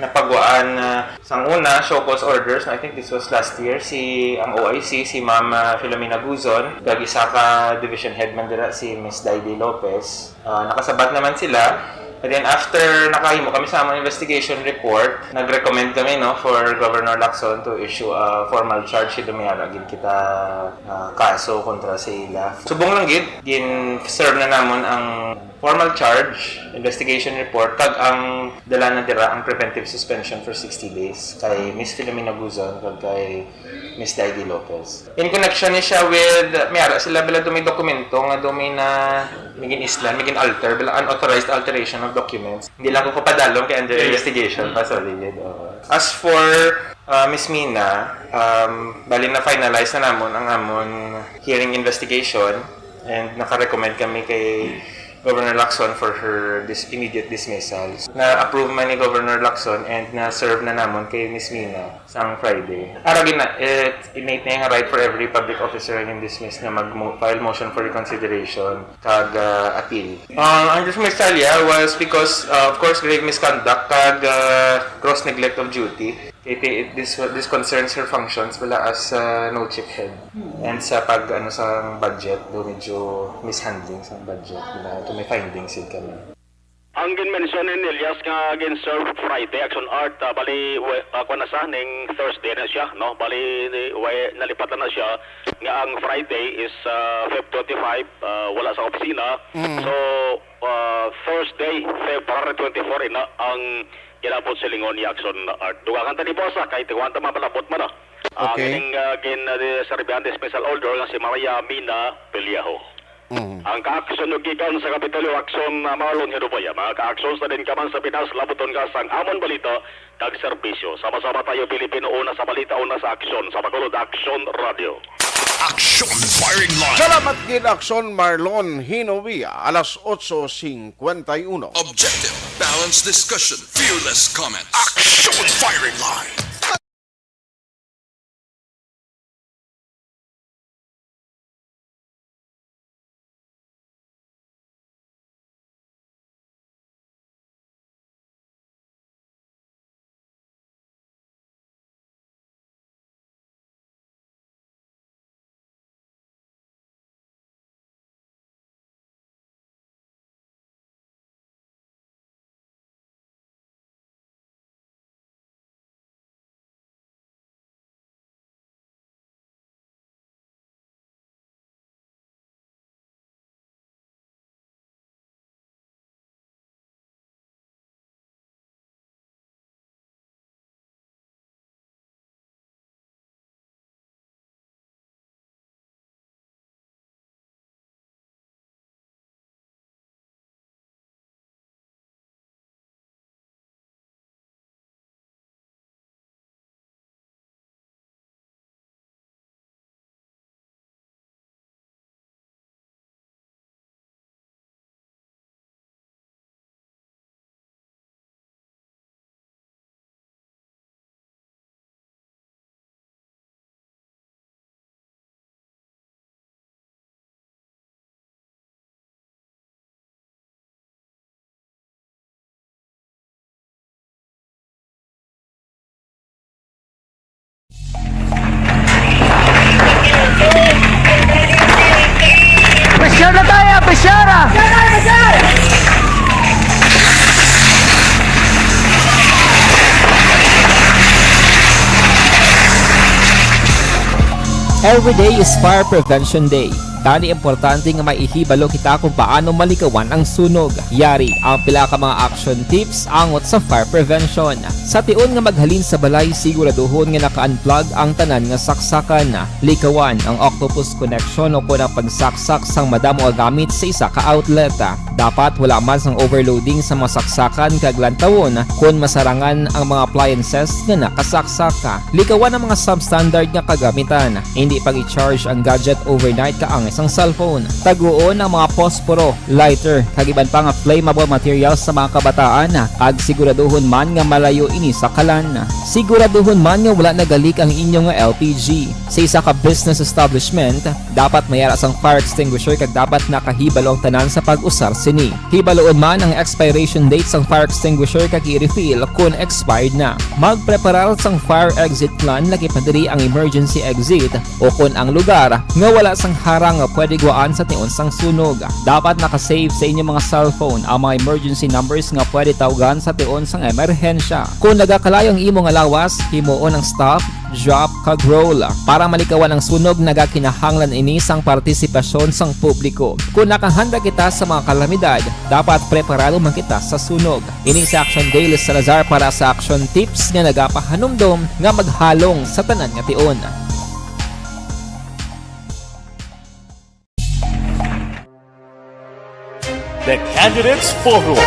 napagwaan, ah, sang una, show cause orders. I think this was last year. Si, ang O I C, si Ma'am, ah, Filomena Guzon, kag isa ka division head man dira, si Miss Daydi Lopez. Ah, nakasabat naman sila. And then after nakahimo kami sa among investigation report, nag-recommend kami, no, for Governor Lacson to issue a formal charge. Kay may ara gid kita, ah, kaso kontra sa ila. Subong lang gid, gin-serve na namon ang formal charge, investigation report, kag ang dala na dira ang preventive suspension for sixty days kay Miss Filomena Guzon kag kay Miss Daydi Lopez. In connection ni siya with, may ara sila, bala, daw may dokumento nga daw may na, may gin-islan, may gin-alter, bala, unauthorized alteration of documents. Hindi lang ko kapadalom kay under investigation pa, sorry gid, oo. As for, uh, Miss Mina, um, bali, na-finalize na namon ang amon hearing investigation and naka-recommend kami kay Governor Lacson for her dis-, immediate dismissal. Na-approve man ni Governor Lacson and na-serve na namon kay Miss Mina sang Friday. Ara gid na, it innate na nga right for every public officer nga dismiss nga mag-mo-, file motion for reconsideration kag, ah, appeal. Ah, ang dismissal, yeah, was because, ah, of course, grave misconduct kag, ah, gross neglect of duty. It, it, this, this concerns her functions, bala, as, ah, NOCHIP head. And sa pag, ano, sa budget, do medyo mishandling sa budget, bala, ito may findings yun kami. Ang gin-mention ni Elias nga gin-serve Friday, Action Art, ah, bali, we-, ah, kuwan na sa, ning Thursday na siya, no? Bali, ni-, we-, nalipatan na siya nga ang Friday is, ah, Feb twenty-five, ah, wala sa opisina. Mm. So, ah, Thursday, February twenty-four, ina ang ginabot silingon ni Action Art. Dugangan ta ni boss, ah, kay tiwan ta mapalabot man, ah. Ah, Okay. Kining, ah, gin-, ah, di-, serbihan dismissal order nga si Maria Mina Pellejo. Mhm. Ang ka-aksyon nyo gikan sa Kapitolyo, aksyon na Marlon Hinubaya. Mga ka-aksyon, sa din ka man sa Pinas, labuton ka sang amon balita kag serbisyo. Sama-sama tayo, Pilipino, una sa balita, una sa aksyon. Sa Bacolod, Aksyon Radio. Aksyon Firing Line. Salamat gid, Aksyon Marlon Hinubaya. Alas otso singkwenta y uno. Objective, balanced discussion, fearless comments. Aksyon Firing Line. Pisyar na tayo! Pisyar, ah! Every day is Fire Prevention Day. Tani importante nga may ihibalo kita kung paano malikawan ang sunog. Yari ang pila ka mga action tips angot sa fire prevention. Sa tion nga maghalin sa balay, siguraduhon nga naka-unplug ang tanan nga saksakan. Likawan ang octopus connection o kon ang pagsaksak sang madamo nga gamit sa isa ka outlet. Dapat wala man sang overloading sa mga saksakan kag lantawon kon masarangan ang mga appliances nga nakasaksak. Likawan ang mga substandard nga kagamitan. Hindi pag-i-charge ang gadget overnight kaangay sang cellphone. Taguon ang mga posporo, lighter, kag iban pa nga flammable materials sa mga kabataan, kag siguraduhon man nga malayo ini sa kalan. Siguraduhon man nga wala nagalik ang inyo nga L P G. Sa isa ka business establishment, dapat may ara sang fire extinguisher kag dapat nakahibalo ang tanan sa pag-usar sini. Hibaluon man ang expiration date sang fire extinguisher kag i-refill kon expired na. Magpreparar sang fire exit plan, lakip na diri ang emergency exit o kon ang lugar nga wala sang harang nga pwede guwaan sa tion sang sunog. Dapat naka-save sa inyo mga cellphone ang mga emergency numbers nga pwede tawgan sa tion sang emerhensya. Kon nagakalayo ang imo nga lawas, himuon ang stop, drop, kag roll. Para malikawan ang sunog, nagakinahanglan ini sang partisipasyon sang publiko. Kon nakahanda kita sa mga kalamidad, dapat preparado man kita sa sunog. Ini si Action Dale Salazar para sa Action Tips nga nagapahanumdom nga maghalong sa tanan nga tion. The Candidates Forum.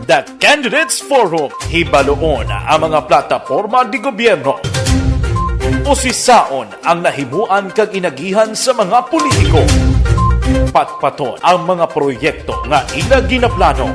The Candidates Forum. Hibaluon ang mga plataporma di gobyerno. Usisaon ang nahimuan kag inagihan sa mga politiko. Patpaton ang mga proyekto nga ila ginaplano.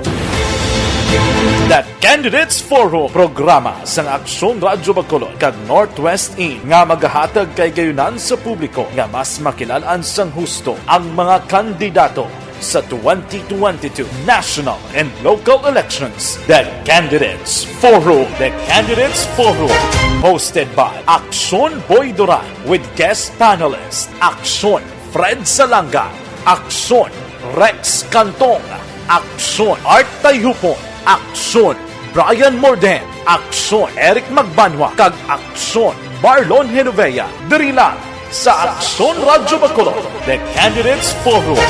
The Candidates Forum, programa sang Aksyon Radyo Bacolod kag Northwest In nga magahatag kay gayunan sa publiko nga mas makilal-an sang husto ang mga kandidato sa twenty twenty-two national and local elections. The Candidates Forum. The Candidates Forum, hosted by Aksyon Boy Duran with guest panelist Aksyon Fred Salanga, Aksyon Rex Cantong, Aksyon Art Tayhupon, Aksyon Brian Morden, Aksyon Eric Magbanwa, kag Aksyon Marlon Genovea, diri lang sa Aksyon Radyo Bacolod, The Candidates Forum.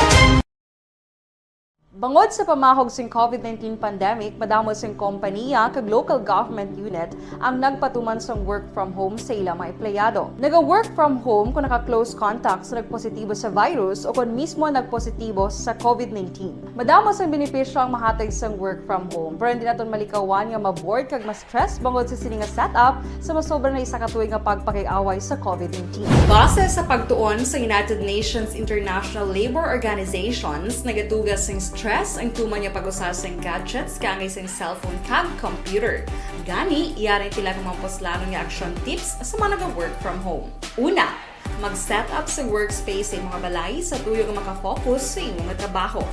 Bangod sa pamahog sing COVID nineteen pandemic, madamo sing kompaniya kag local government unit ang nagpatuman sang work from home sa ila mga empleyado. Naga-work from home kung naka-close contact sa nagpositibo sa virus o kon mismo nagpositibo sa COVID nineteen. Madamo sang benepisyo ang mahatag sang work from home, pero hindi naton malikawan nga ma-bored kag ma-stress bangod sa sini nga setup sa masobra na isa ka tuig nga pagpakig-away sa COVID nineteen. Base sa pagtuon sa United Nations International Labour Organizations, nagatuga sing stress ang tuman nga pag-usa sing gadgets kaangay sing cellphone kag computer. Gani, yari ang pila ka mga puslanon nga action tips sa mga naga-work from home. Una, mag-set up sa workspace sa imong balay sa tuyo nga makafocus sa imong trabaho.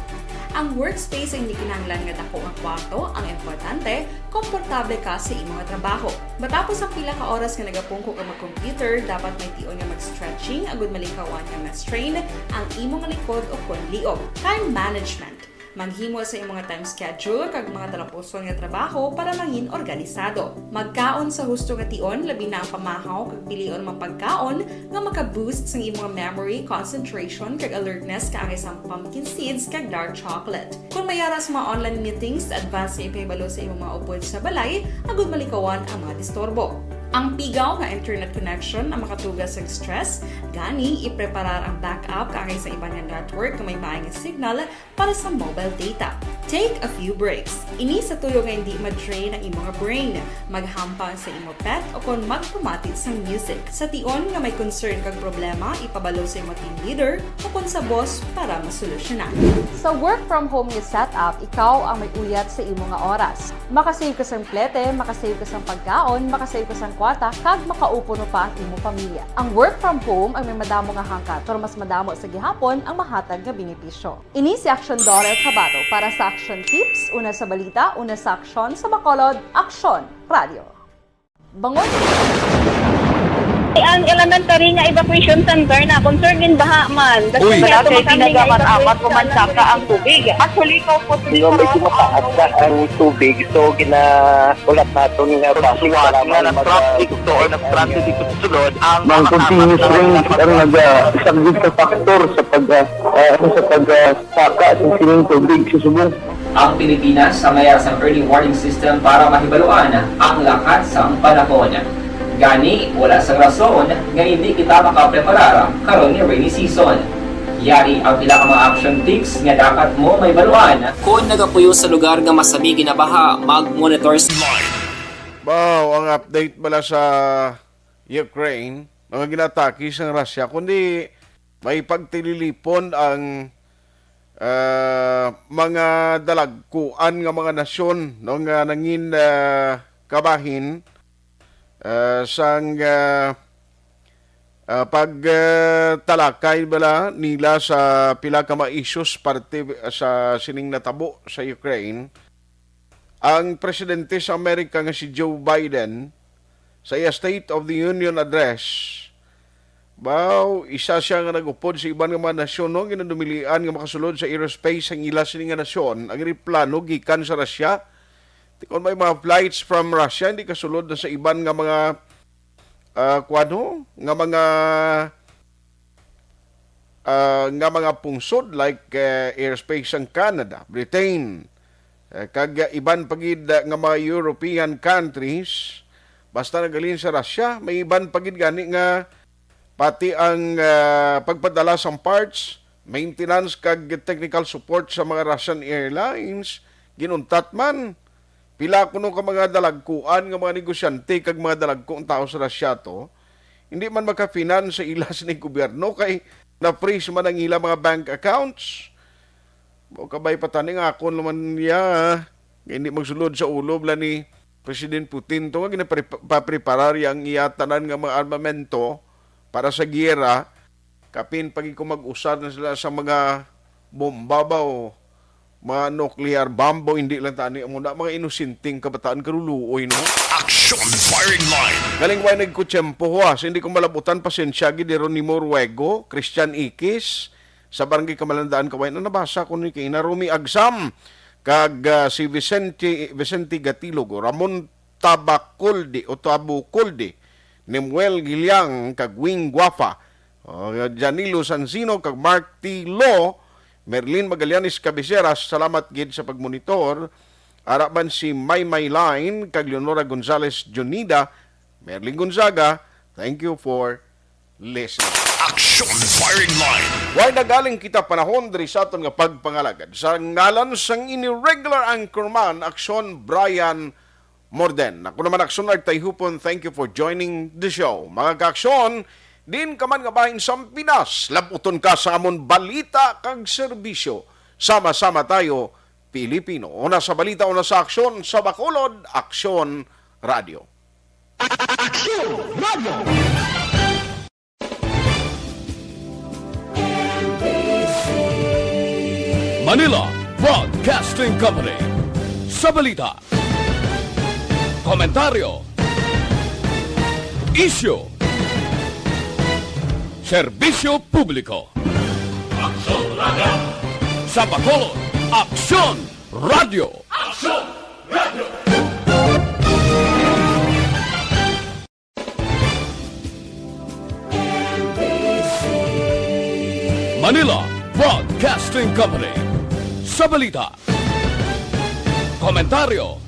Ang workspace ay hindi kinahanglan nga dako nga kwarto, ang importante, komportable ka sa imong trabaho. Matapos ang pila ka oras nga nagapungko ka mag-computer, dapat may tion nga mag-stretching agud malikawan nga ma-strain ang imong likod o kon liog. Time management. Maghimo sa imong time schedule kag mga talapuson nga trabaho para mangin organisado. Magkaon sa husto nga tion, labi na ang pamahaw kag pilion mga pagkaon nga maka-boost sang imong memory, concentration, kag alertness kaangay sang pumpkin seeds kag dark chocolate. Kung may ara sa mga online meetings, advance nga ipahibalo sa imong mga upod sa balay agud malikawan ang mga disturbo. Ang pigaw nga internet connection ang makatuga sa stress, gani ipreparar ang backup kaangay sa iban nga network nga may maay nga signal para sa mobile data. Take a few breaks. Ini sa tuyo nga hindi ma-drain ang imong brain. Maghampang sa imo pet o kon magpamati sang music. Sa tion nga may concern kag problema, ipabalo sa imo team leader o kon sa boss para masolusyonan. Sa work from home nga setup, ikaw ang may uyat sa imo nga oras. Makasave ka sang plete, makasave ka sang pagkaon, makasave ka sang kwarta, kag makaupo pa ang imo pamilya. Ang work from home ang may madamo nga hangkat, pero mas madamo sa gihapon ang mahatag nga benepisyo. Ini si Action Dollar Kabato para sa Action Tips, una sa balita, una sa aksyon, sa Bacolod, Aksyon Radio. Bangon. Ang elementary nga evacuation center na concern gin baha man. Uy. Wala kay ginagamat-amat ko man saka ang tubig. Actually, ikaw po, hindi ko mataas na ang tubig. So, gina-, ulat naton nga traffic, kailangan na mag-, traffic to or nag-traffic dito sa sulod ang mga continuous rain ang nag-, ah, isang risk factor sa pag, ah, ah, sa pag, ah, saka sa sining tubig sa subong. Ang Pilipinas ang may sang early warning system para mahibaluan ang lakat sang panahon. Gani, wala sang rason nga hindi kita makapreparar karon nga rainy season. Yari ang pila ka mga action tips nga dapat mo mahibaluan. Kon nagapuyo sa lugar nga masami ginabaha, mag-monitor sa Baw, ang update bala sa Ukraine, mga ginatake sang Russia, kundi may pagtililipon ang, ah, mga dalagkuan nga mga nasyon, no, nga nangin, ah, kabahin, ah, sang, ah, ah, pag, ah, talakay bala nila sa pila ka mga issues parte sa sining natabo sa Ukraine. Ang presidente sa Amerika nga si Joe Biden, sa iya State of the Union Address, baw, isa siya nga nag-upod sa iban nga mga nasyon, no, ginadumilian nga makasulod sa aerospace ang ila sini nga nasyon, ang replano gikan sa Russia. Ti kon may mga flights from Russia, hindi kasulod na sa iban nga mga, ah, kuwan, ho, nga mga ah, nga mga pungsod like, eh, airspace sang Canada, Britain, eh, kag, ah, iban pa gid, ah, nga mga European countries, basta naghalin sa Russia, may iban pa gid gani nga pati ang, ah, pagpadala sang parts, maintenance kag technical support sa mga Russian airlines, ginuntat man. Pila kuno ka mga dalagkuan nga mga negosyante kag mga dalagko ang tawo sa Russia to, hindi man maka-finance sa ila sini gobyerno kay na-freeze man ang ila mga bank accounts. Mao kabay pa tani nga akon naman niya, nga hindi magsulod sa ulo bala ni President Putin to nga ginapreparar ang iya tanan nga mga armamento para sa giyera. Kapin pa gid kung mag-usar na sila sa mga bomba ba o mga nuclear bomb, o hindi lang tani amo na mga inosenteng kabataan kaluluoy, no? Action Firing Line. Galing way nagkutsempo ho, ah. So, hindi ko malabutan, pasensya gid, Jeronimo Ruego, Christian Ikis, sa Barangay Kamalandaan, Kaway na nabasa ko ni kay Narumi Agsam, kag, ah, si Vicente, Vicente Gatilog, Ramon Tabacolde o Tabucolde, Nemuel Giliang, kag Wing Guafa, o, Janilo Sansino, kag Mark T. Lo, Merlin Magallanes Cabecera, salamat gid sa pagmonitor. Ara man si Maymay Line kag Leonora Gonzalez Junida, Merlin Gonzaga, thank you for listening. Action Firing Line. Way nagaling kita panahon diri sa aton nga pagpangalagad. Sa ngalan sang ini regular anchorman, Aksyon Brian Morden. Ako naman, Aksyon Art Tayhupon, thank you for joining the show. Mga kaaksyon, din ka man nga bahin sa Pinas, labuton ka sa amon balita kag serbisyo. Sama-sama tayo, Pilipino. Una sa balita, una sa aksyon, sa Bacolod, Aksyon Radio. Aksyon Radio. Manila Broadcasting Company. Sa balita, komentaryo, isyu, serbisyo publiko. Aksyon Radio. Sa Bacolod, Aksyon Radio. Aksyon Radio. Manila Broadcasting Company. Sa balita, komentaryo,